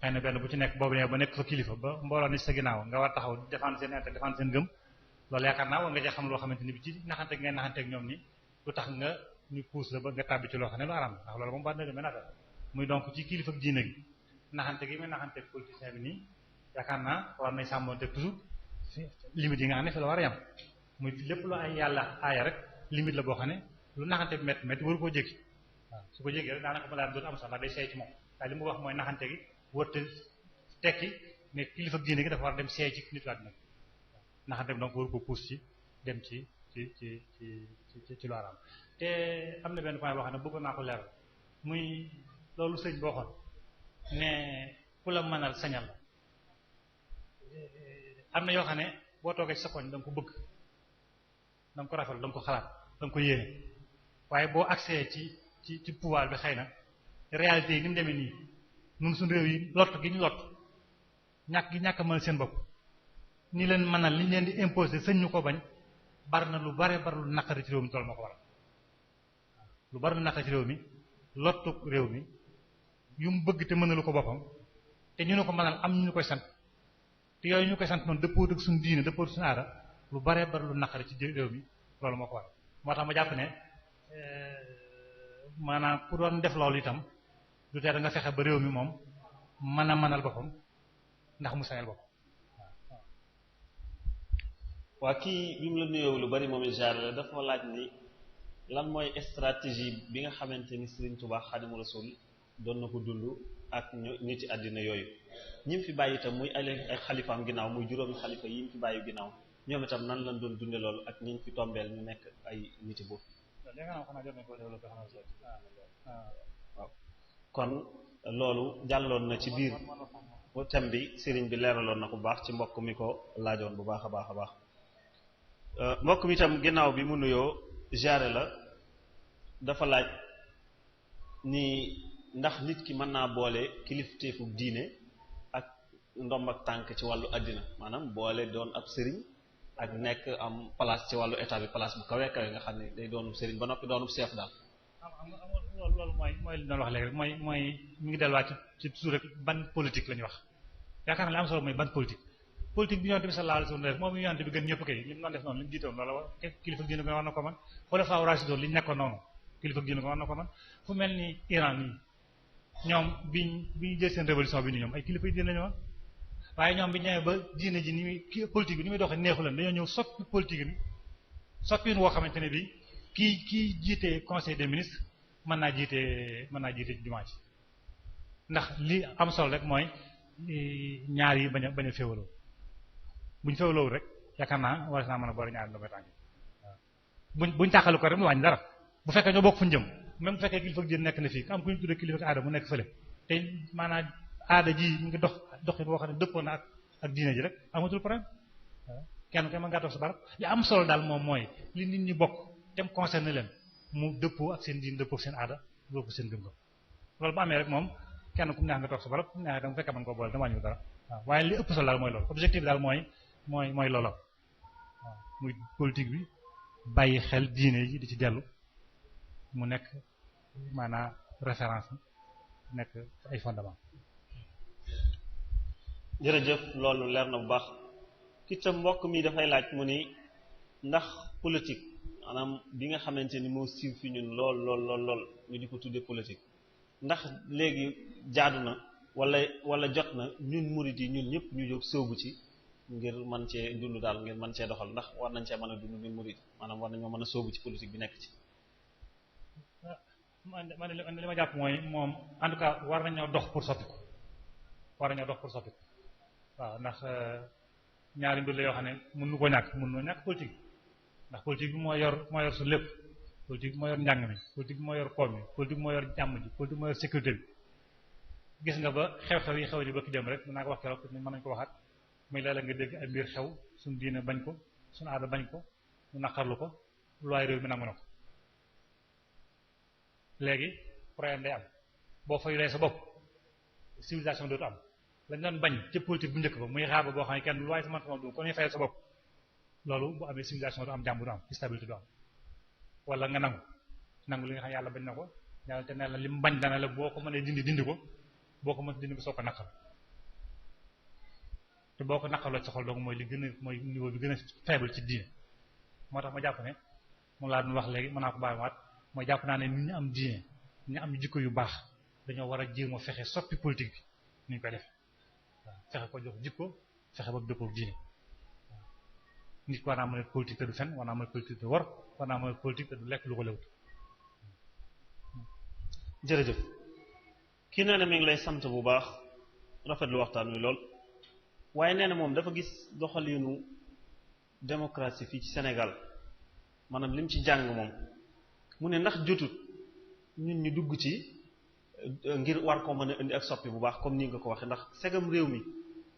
xëy na benn bu ci nekk boobu ne ba nekk fa kilifa ba mbooloo ni sa ginnaaw nga war taxaw défendre seen intérêt défendre seen gëm loolu yaakaar naa war nga cee xam loo xamante ni bi ci naxanteeg ngay naxanteeg ñoom ni lu tax nga ñu puus la ba nga tàbbi ci loo xam ne lu aram ndax loolu moom ba na demee nata muy donc ci kilifa diine gi naxante gi muy naxanteeg politicien bi nii yaakaar naa war nañ sàmmonteeg toujours limite yi nga xam ne fi la war a yam muy lépp lu ay yàlla aaya rek limite la boo xam ne lu naxante bi métti waru koo jéggi waaw su ko jéggee rek daanaka ma daan doon am sax ndax day seey ci moom waaye li mu wax mooy naxante gi wërte tekki mais kilifa diine gi dafa war a dem seey ci nit waat nag naxante bi donc waru ko pousse ci dem ci lu araam te am na benn point boo xam ne bëgg naa ko leeral muy loolu sëñ boo xoon ne ku la mënal sañal la am na yoo xam ne boo toogee ci sa koñ da nga ko bëgg da nga ko rafetlu da nga ko xalaat da nga ko yéene waaye boo accès ci pouvoir bi xëy na réalité yi ni mu demee nii ñun suñu réew yi lott gi ñu lott ñàkk a mën seen bopp ñi leen mënal li ñu leen di imposer sëñ ñu ko bañ bari na lu bare bari lu naqari ci réew mi tool moo ko waral lu bari lu naqari ci réew mi lottu réew mi yu mu bëgg te mënalu ko boppam te ñu ne ko mënal am ñu koy sant te yooyu ñu koy sant noonu dëppoo ak suñu diine dëppoo ak suñu aada lu bare bari lu naqari ci réew mi loolu moo ko waral moo tax ma jàpp ne maanaam ku doon def loolu itam du tee da nga fexe ba réew mi moom mën a mënal boppam ndax mu sañal boppam waa kii bi mu la nuyoo lu bari moom jaar la dafa laaj ni lan mooy stratégie bi nga xamante ni Serigne Touba Xaadimu Rasuul doon na ko dund ak nit yi àddina yooyu ñi mu fi bàyyi itam muy ay xalifaam ginnaaw muy juróomi xalifa yi mu fi bàyyi ginnaaw ñoom itam nan lañ doon dunde loolu ak ñi ñu fi tombeel ñu nekk ay niti boobu. waaw kon loolu jàlloon na ci biir thème bi Serigne bi leeraloon na ko bu baax ci mbokk mi ko laajoon bu baax a baax a baax. mbokk mi itam ginnaaw bi mu nuyoo jaare la dafa laaj ni ndax nit ki mën naa boole kilifteefu diine ak ndomb ak tànk ci wàllu àddina maanaam boole doon ab sëriñ ak nekk am place ci wàllu état bi place bu kawe kawe nga xam ne day doonu sëriñ ba noppi doonu chef daal. loolu mooy li doon wax léegi rek mooy mi ngi delluwaat ci toujours rek ban politique la ñuy wax yaakaar naa li am solo mooy ban politique. politique bi yonent bi sallallahu alayhi wasallam moom yonent bi gën ñëpp kay li mu doon def noonu li mu jiitoon loolu kilifa diine ko war na ko man xulafaa raasidiin li ñu nekkoon noonu kilifa diine ko war na ko man fu mel ni Iran nii ñoom bi ñu jël seen révolution bi ni ñoom ay kilifa diine la ñu woon waaye ñoom bi ñu ñëwee ba diine ji ni muy politique bi ni muy doxee neexu leen dañoo ñëw soppi politique bi soppiin woo xamante ne bi kii jiite conseil des ministres mën naa jiite jumaa ji ndax li am solo rek mooy ñaar yi bañ a féewaloo buñ féewaloo rek yaakaar naa war naa mën a boole ñaar la koy tànk buñ tàqalu ko rek mu wàññi dara bu fekkee ñoo bokk fu ñu jëm même bu fekkee kilifa diine nekk na fii am ku ñu tuddee kilifa aada mu nekk fële te maanaam aada ji mu ngi doxin boo xam ne dëppoo na ak diine ji rek amatul problème kenn mën ngaa toog sa barab li am solo daal moom mooy li nit ñi bokk dem concerné leen mu dëppoo ak seen diine dëppoo ak seen aada dëppoo ak seen gëm-gëm loolu bu amee rek moom kenn ku mu neex nga toog sa barab ku mu neex danga fekkee mën koo boole dama wàññi dara waaw waaye li ëpp solo daal mooy loolu objectif daal mooy loolu waaw muy politique bi bàyyi xel diine yi di ci dellu mu nekk maanaam référence nekk ay fondement jërëjëf loolu leer na bu baax ki tam mbokk mi dafay laaj mu ni ndax politique maanaam bi nga xamante ni moo siiw fi ñun lool ñu di ko tuddee politique ndax léegi jaadu na wala jot na ñun murid yi ñun ñëpp ñu jóg sóobu ci ngir mën cee dund daal ngir mën cee doxal ndax war nañ cee mën a dund ñun murid maanaam war nañoo mën a sóobu ci politique bi nekk ci. man li ma jàpp mooy moom en tout cas war nañoo dox pour soppi ko waaw ndax ñaari mbir la yoo xam ne mënu ko ñàkk politique ndax politique bi moo yor su lépp politique bi moo yor njàng mi politique bi moo yor koom mi politique bi moo yor jàmm ji politique bi moo yor sécurité bi gis nga ba xew-xew yi xew di bëgg dem rek dinaa ko wax keroog mën nañu ko waxaat muy léeg-léeg nga dégg ay mbir xew suñu diine bañ ko suñu aada bañ ko ñu naqarlu ko luwaay réew mi nangu na ko léegi problème day am boo fayulee sa bopp civilisation dootu am lañ doon bañ ci politique bu njëkk ba muy xaaba boo xam ne kenn lu waaye sa man du ko ñuy fayal sa bopp loolu bu amee civilisation du am jàmm du am stabilité du am wala nga nangu li nga xam yàlla bañ na ko yàlla te ne la li mu bañ dana la boo ko mënee dindi ko boo ko mën dindi ko soo ko naqal te boo ko naqaloo sa xol donc mooy li gën a mooy niveau bi gën a faible ci diine moo tax ma jàpp ne moom laa doon wax léegi mën naa ko bàyyiwaat mooy jàpp naa ne nit ñu am diine ñu am jikko yu baax dañoo war a jéem a fexe soppi politique bi ni ñu koy def waaw fexe ko jox jikko fexe ba dëppoo ak diine waaw nit war naa mën a politique te du fen war naa mën a politique te war naa mën a politique te du lekk lu ko lewut. jërëjëf kii nee na mi ngi lay sant bu baax rafetlu waxtaan wi lool waaye nee na moom dafa gis doxalinu démocratie fii ci Sénégal maanaam lim ci jàng moom mu ne ndax jotut ñun ñu dugg ci ngir war ko mën a indi ak soppi bu baax comme ni nga ko waxee ndax segam réew mi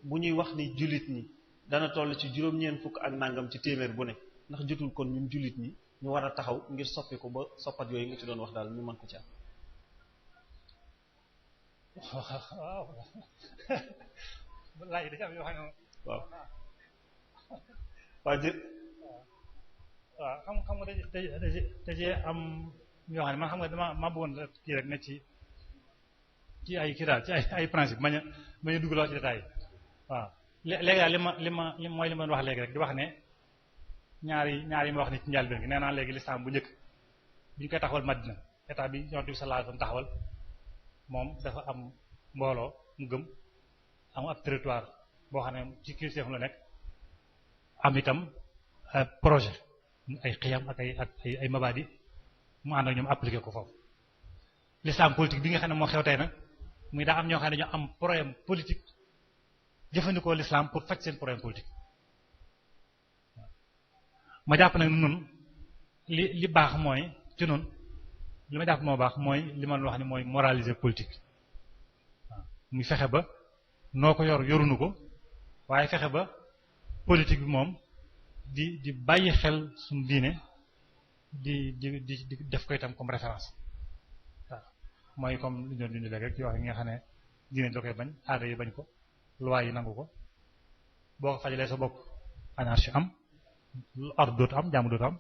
bu ñuy wax ni jullit ñi dana toll ci juróom-ñeent fukk ak nangam ci téeméer bu ne ndax jotul kon ñun jullit ñi ñu war a taxaw ngir soppi ko ba soppat yooyu nga ci doon wax daal ñu mën ko ci am. waaw laaj da ci am yoo xam ne waaw waaw xam nga da cee am yoo xam ne man xam nga dama bëggoon kii rek ne ci ay kii daal ci ay principe ma ñu dugg loo ci détail yi waaw léegi daal mooy li ma wax léegi rek di wax ne ñaari yi ma wax ni ci njëlbéen gi nee naa léegi lislaam bu njëkk bi ñu koy taxawal Madina état bi Yonent bi sallallahu alayhi wasallam taxawal moom dafa am mbooloo mu gëm am ab territoire boo xam ne ci kilifteef la nekk am itam projet ay xiyam ak ay mabadi mu ànd ak ñoom appliqué ko foofu l'islam politique bi nga xam ne moo xew tey nag muy daa am ñoo xam ne dañoo am problème politique jëfandikoo l'islam pour faj seen problème politique ma jàpp nag nun li baax mooy ci nun li ma jàpp moo baax mooy li ma wax ni mooy moraliser politique waaw muy fexe ba noo ko yorunu ko waaye fexe ba politique bi moom di bàyyi xel suñu diine di def ko itam comme référence waaw mooy comme li ñu doon léegi rek yoo xam ne nga xam ne diine da koy bañ aada yi bañ ko loi yi nangu ko boo ko fajalee sa bopp anarchie am ordre dootu am jàmm dootu am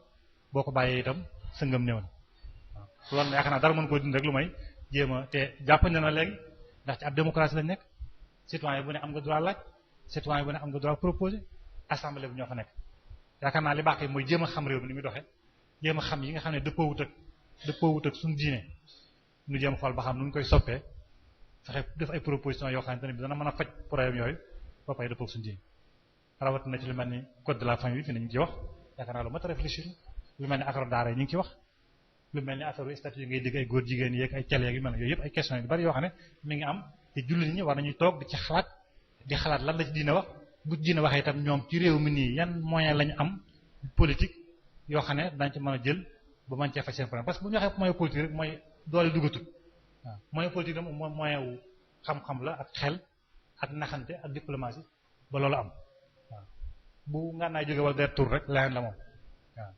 boo ko bàyyee itam sa ngëm néew na waaw loolu yaakaar naa dara mën koo dindi rek lu may jéem a te jàpp na léegi ndax ci ab démocratie lañ nekk citoyen bu ne am nga droit laaj citoyen bu ne am nga droit proposer assemblée bi ñoo fa nekk yaakaar naa li baax mooy jéem a xam réew mi ni muy doxee jéem a xam yi nga xam ne dëppoowut ak suñu diine ñu jéem xool ba xam nu ñu koy soppee fexe def ay proposition yoo xamante ne bi dana mën a faj problème yooyu ba pare dëppoo ak suñu diine rawat na ci lu mel ni code de la famille bi fi nañu ci wax yaakaar naa lu mat a réfléchir lu mel ni affaire daara yi ñu ngi ci wax lu mel ni affaire statut yi ngay dégg ay góor jigéen yeeg ay cale yeeg yu mel ne yooyu yëpp ay questions yu bari yoo xam ne mi ngi am te jullit ñi war nañuy toog di ci xalaat lan la ci diine wax bu diine waxee itam ñoom ci réew mi nii yan moyen lañu am politique yoo xam ne dañ ci mën a jël ba mën cee faj seen problème parce que bu ñu waxee moyen politique rek mooy doole dugatul waaw moyen politique nag moom moyen wu xam-xam la ak xel ak naxante ak diplomatie ba loolu am waaw bu nga naay jóge wala der tour rek leneen la moom waaw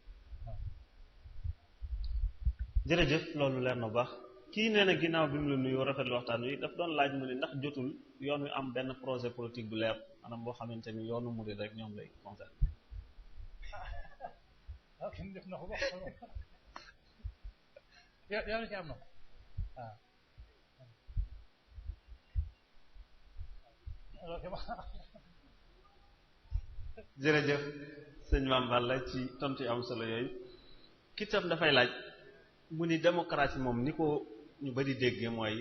jërëjëf loolu leer na baax kii nee na ginnaaw bi mu la nuyoo rafetlu waxtaan wi daf doon laaj mu ne ndax jotul yoon wi am benn projet politique bu leer maanaam boo xamante ni yoonu murid rek ñoom lay concerné. ah kenn def na ko ba yow ci am na jërëjëf sëñ Mame Balla ci tontu yu am solo yooyu ki tam dafay laaj mu ni démocratie moom ni ko ñu bari déggee mooy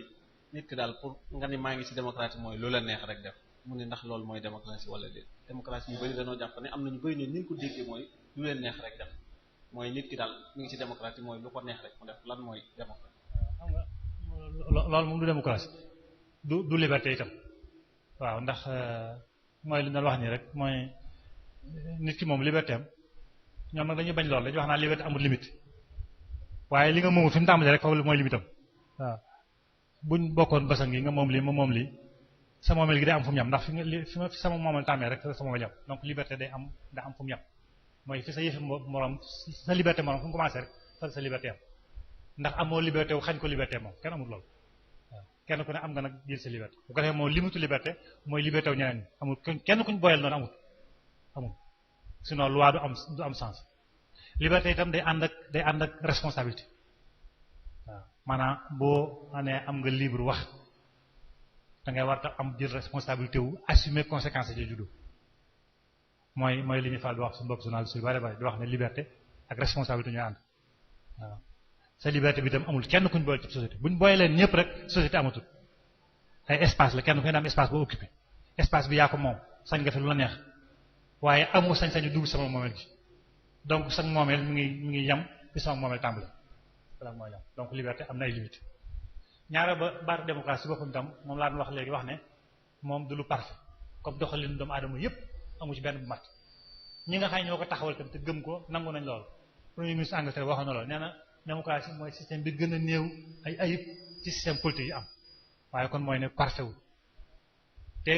nit ki daal pour nga ni maa ngi ci démocratie mooy lu la neex rek def mu ni ndax loolu mooy démocratie wala déet démocratie ñu bari dañoo jàpp ne am na ñu bari ne ni ñu ko déggee mooy lu leen neex rek def mooy nit ki daal mi ngi ci démocratie mooy lu ko neex rek mu def lan mooy démocratie. xam nga loolu moom du démocratie du liberté itam waaw ndax mooy li ñu wax nii rek mooy nit ki moom liberté am ñoom nag dañuy bañ lool dañuy wax naa liberté amul limite waaye li nga moomul fi mu tàmbalee rek foofu mooy limite am waaw buñ bokkoon basang yi nga moom lii ma moom lii sa moomeel gi day am fu mu yem ndax fi ma sama moomeel tàmmee rek sama moomeel yem donc liberté day am fu mu yem mooy fi sa yëfi morom sa liberté morom fu mu commencé rek fa sa liberté am ndax amoo liberté wu xañ ko liberté moom kenn amul loolu waaw kenn ku ne am nga nag jël sa liberté bu ko defee moom limitu liberté mooy liberté wu ñeneen ñi amul kenn kuñ boyal noonu amul sinon loi du am sens liberté itam day ànd ak responsabilité waaw maanaam boo nee am nga libre wax da ngay war a am jël responsabilité wu assumer conséquences yi juddoo mooy li ñuy faral di wax suñu bopp journaliste yu bari bari di wax ne liberté ak responsabilité ñooy ànd waaw sa liberté bi itam amul kenn kuñ boole ci société buñ booyee leen ñëpp rek société amatul ay espace la kenn ku ne am espace boo occupé espace bi yaa ko moom sañ nga fi lu la neex waaye amoo sañ-sañu dugg sama moomeel gi donc sa moomeel mi ngi yem fi sama moomeel tàmbale voilà mooy yem donc liberté am na ay limites ñaare ba baatu démocratie boppam itam moom laa doon wax léegi wax ne moom du lu parfait comme doxalin doomu aadama yëpp amu ci benn bu mat ñi nga xam ñoo ko taxawal tam te gëm ko nangu nañ lool premier ministre Angleterre waxoon na lool nee na démocratie mooy système bi gën a néew ay ayib ci système politique yi am waaye kon mooy ne parfait wu te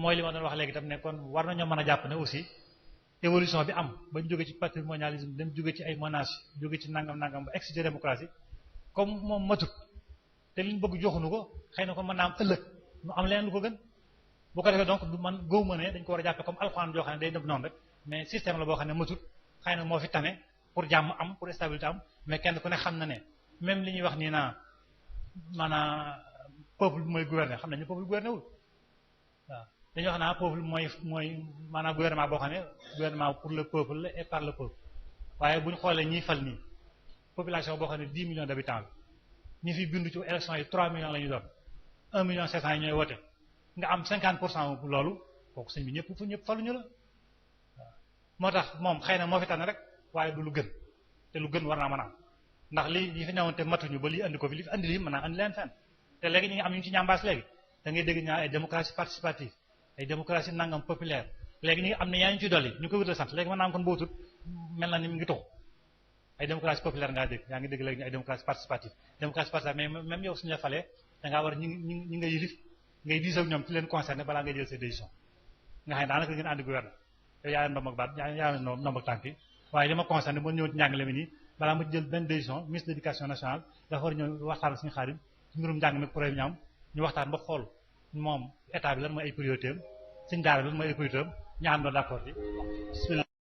mooy li ma doon wax léegi tam ne kon war nañoo mën a jàpp ne aussi évolution bi am bañ jóge ci patrimonialisme dem jóge ci ay monarchie jóge ci nangam ba egg ci démocratie comme moom matut te liñ bëgg joxuñu ko xëy na ko mën naa am ëllëg mu am leneen lu ko gën bu ko defee donc man góob ma ne dañ ko war a jàppe comme alxuraan joo xam ne day nëb noonu rek mais système la boo xam ne matut xëy na moo fi tane pour jàmm am pour stabilité am mais kenn ku ne xam na ne même li ñuy wax nii naa maanaam peuple bi mooy gouverner xam nañu peuple gouverner wul waaw dañuy wax naa peuple mooy maanaam gouvernement boo xam ne gouvernement pour le peuple la et par le peuple waaye bu ñu xoolee ñiy fal nii population boo xam ne 10 millions d'habitants la ñi fi bindu ci élection yi 3 millions la ñu doon 1 million 700 yi ñooy wote nga am 50% loolu kooku sëñ bi ñëpp faluñu la waaw moo tax moom xëy na moo fi tànn rek waaye du lu gën te lu gën war naa mën a am ndax li fi newoon te matuñu ba lii andi ko fi li fi andi lii mën naa andi leen fenn te léegi ñu ngi am ñu ci ñambaas léegi da ngay dégg ñaa ay démocratie participative ay démocratie nangam populaire léegi ñu ngi am ne yaa ñu ci dolli ñu koy wutal sant léegi mën naa am kon bootut mel na ni mu ngi tuxu ay démocratie populaire ngaa dégg yaa ngi dégg léegi ay démocratie participative mais même yow suñu la falee da ngaa war ñi nga yilif ngay diis ak ñoom ci leen concerné balaa ngay jël ses décisions nga xam ne daanaka ngeen àndi gouvernement yow yaa leen ndomb ak baat yaa leen ndomb ak tànk yi waaye li ma concerné moo ñëw ci njàngale mi nii balaa ma jël benn décision ministre de l'éducation nationale dafa war a ñëw waxtaan suñu xaarim ci mbirum njàng mi problème ñu am ñu waxtaan ba xool moom état bi lan mooy ay priorité am suñu daara lan mooy ay priorité am ñu àndoo d'accord ci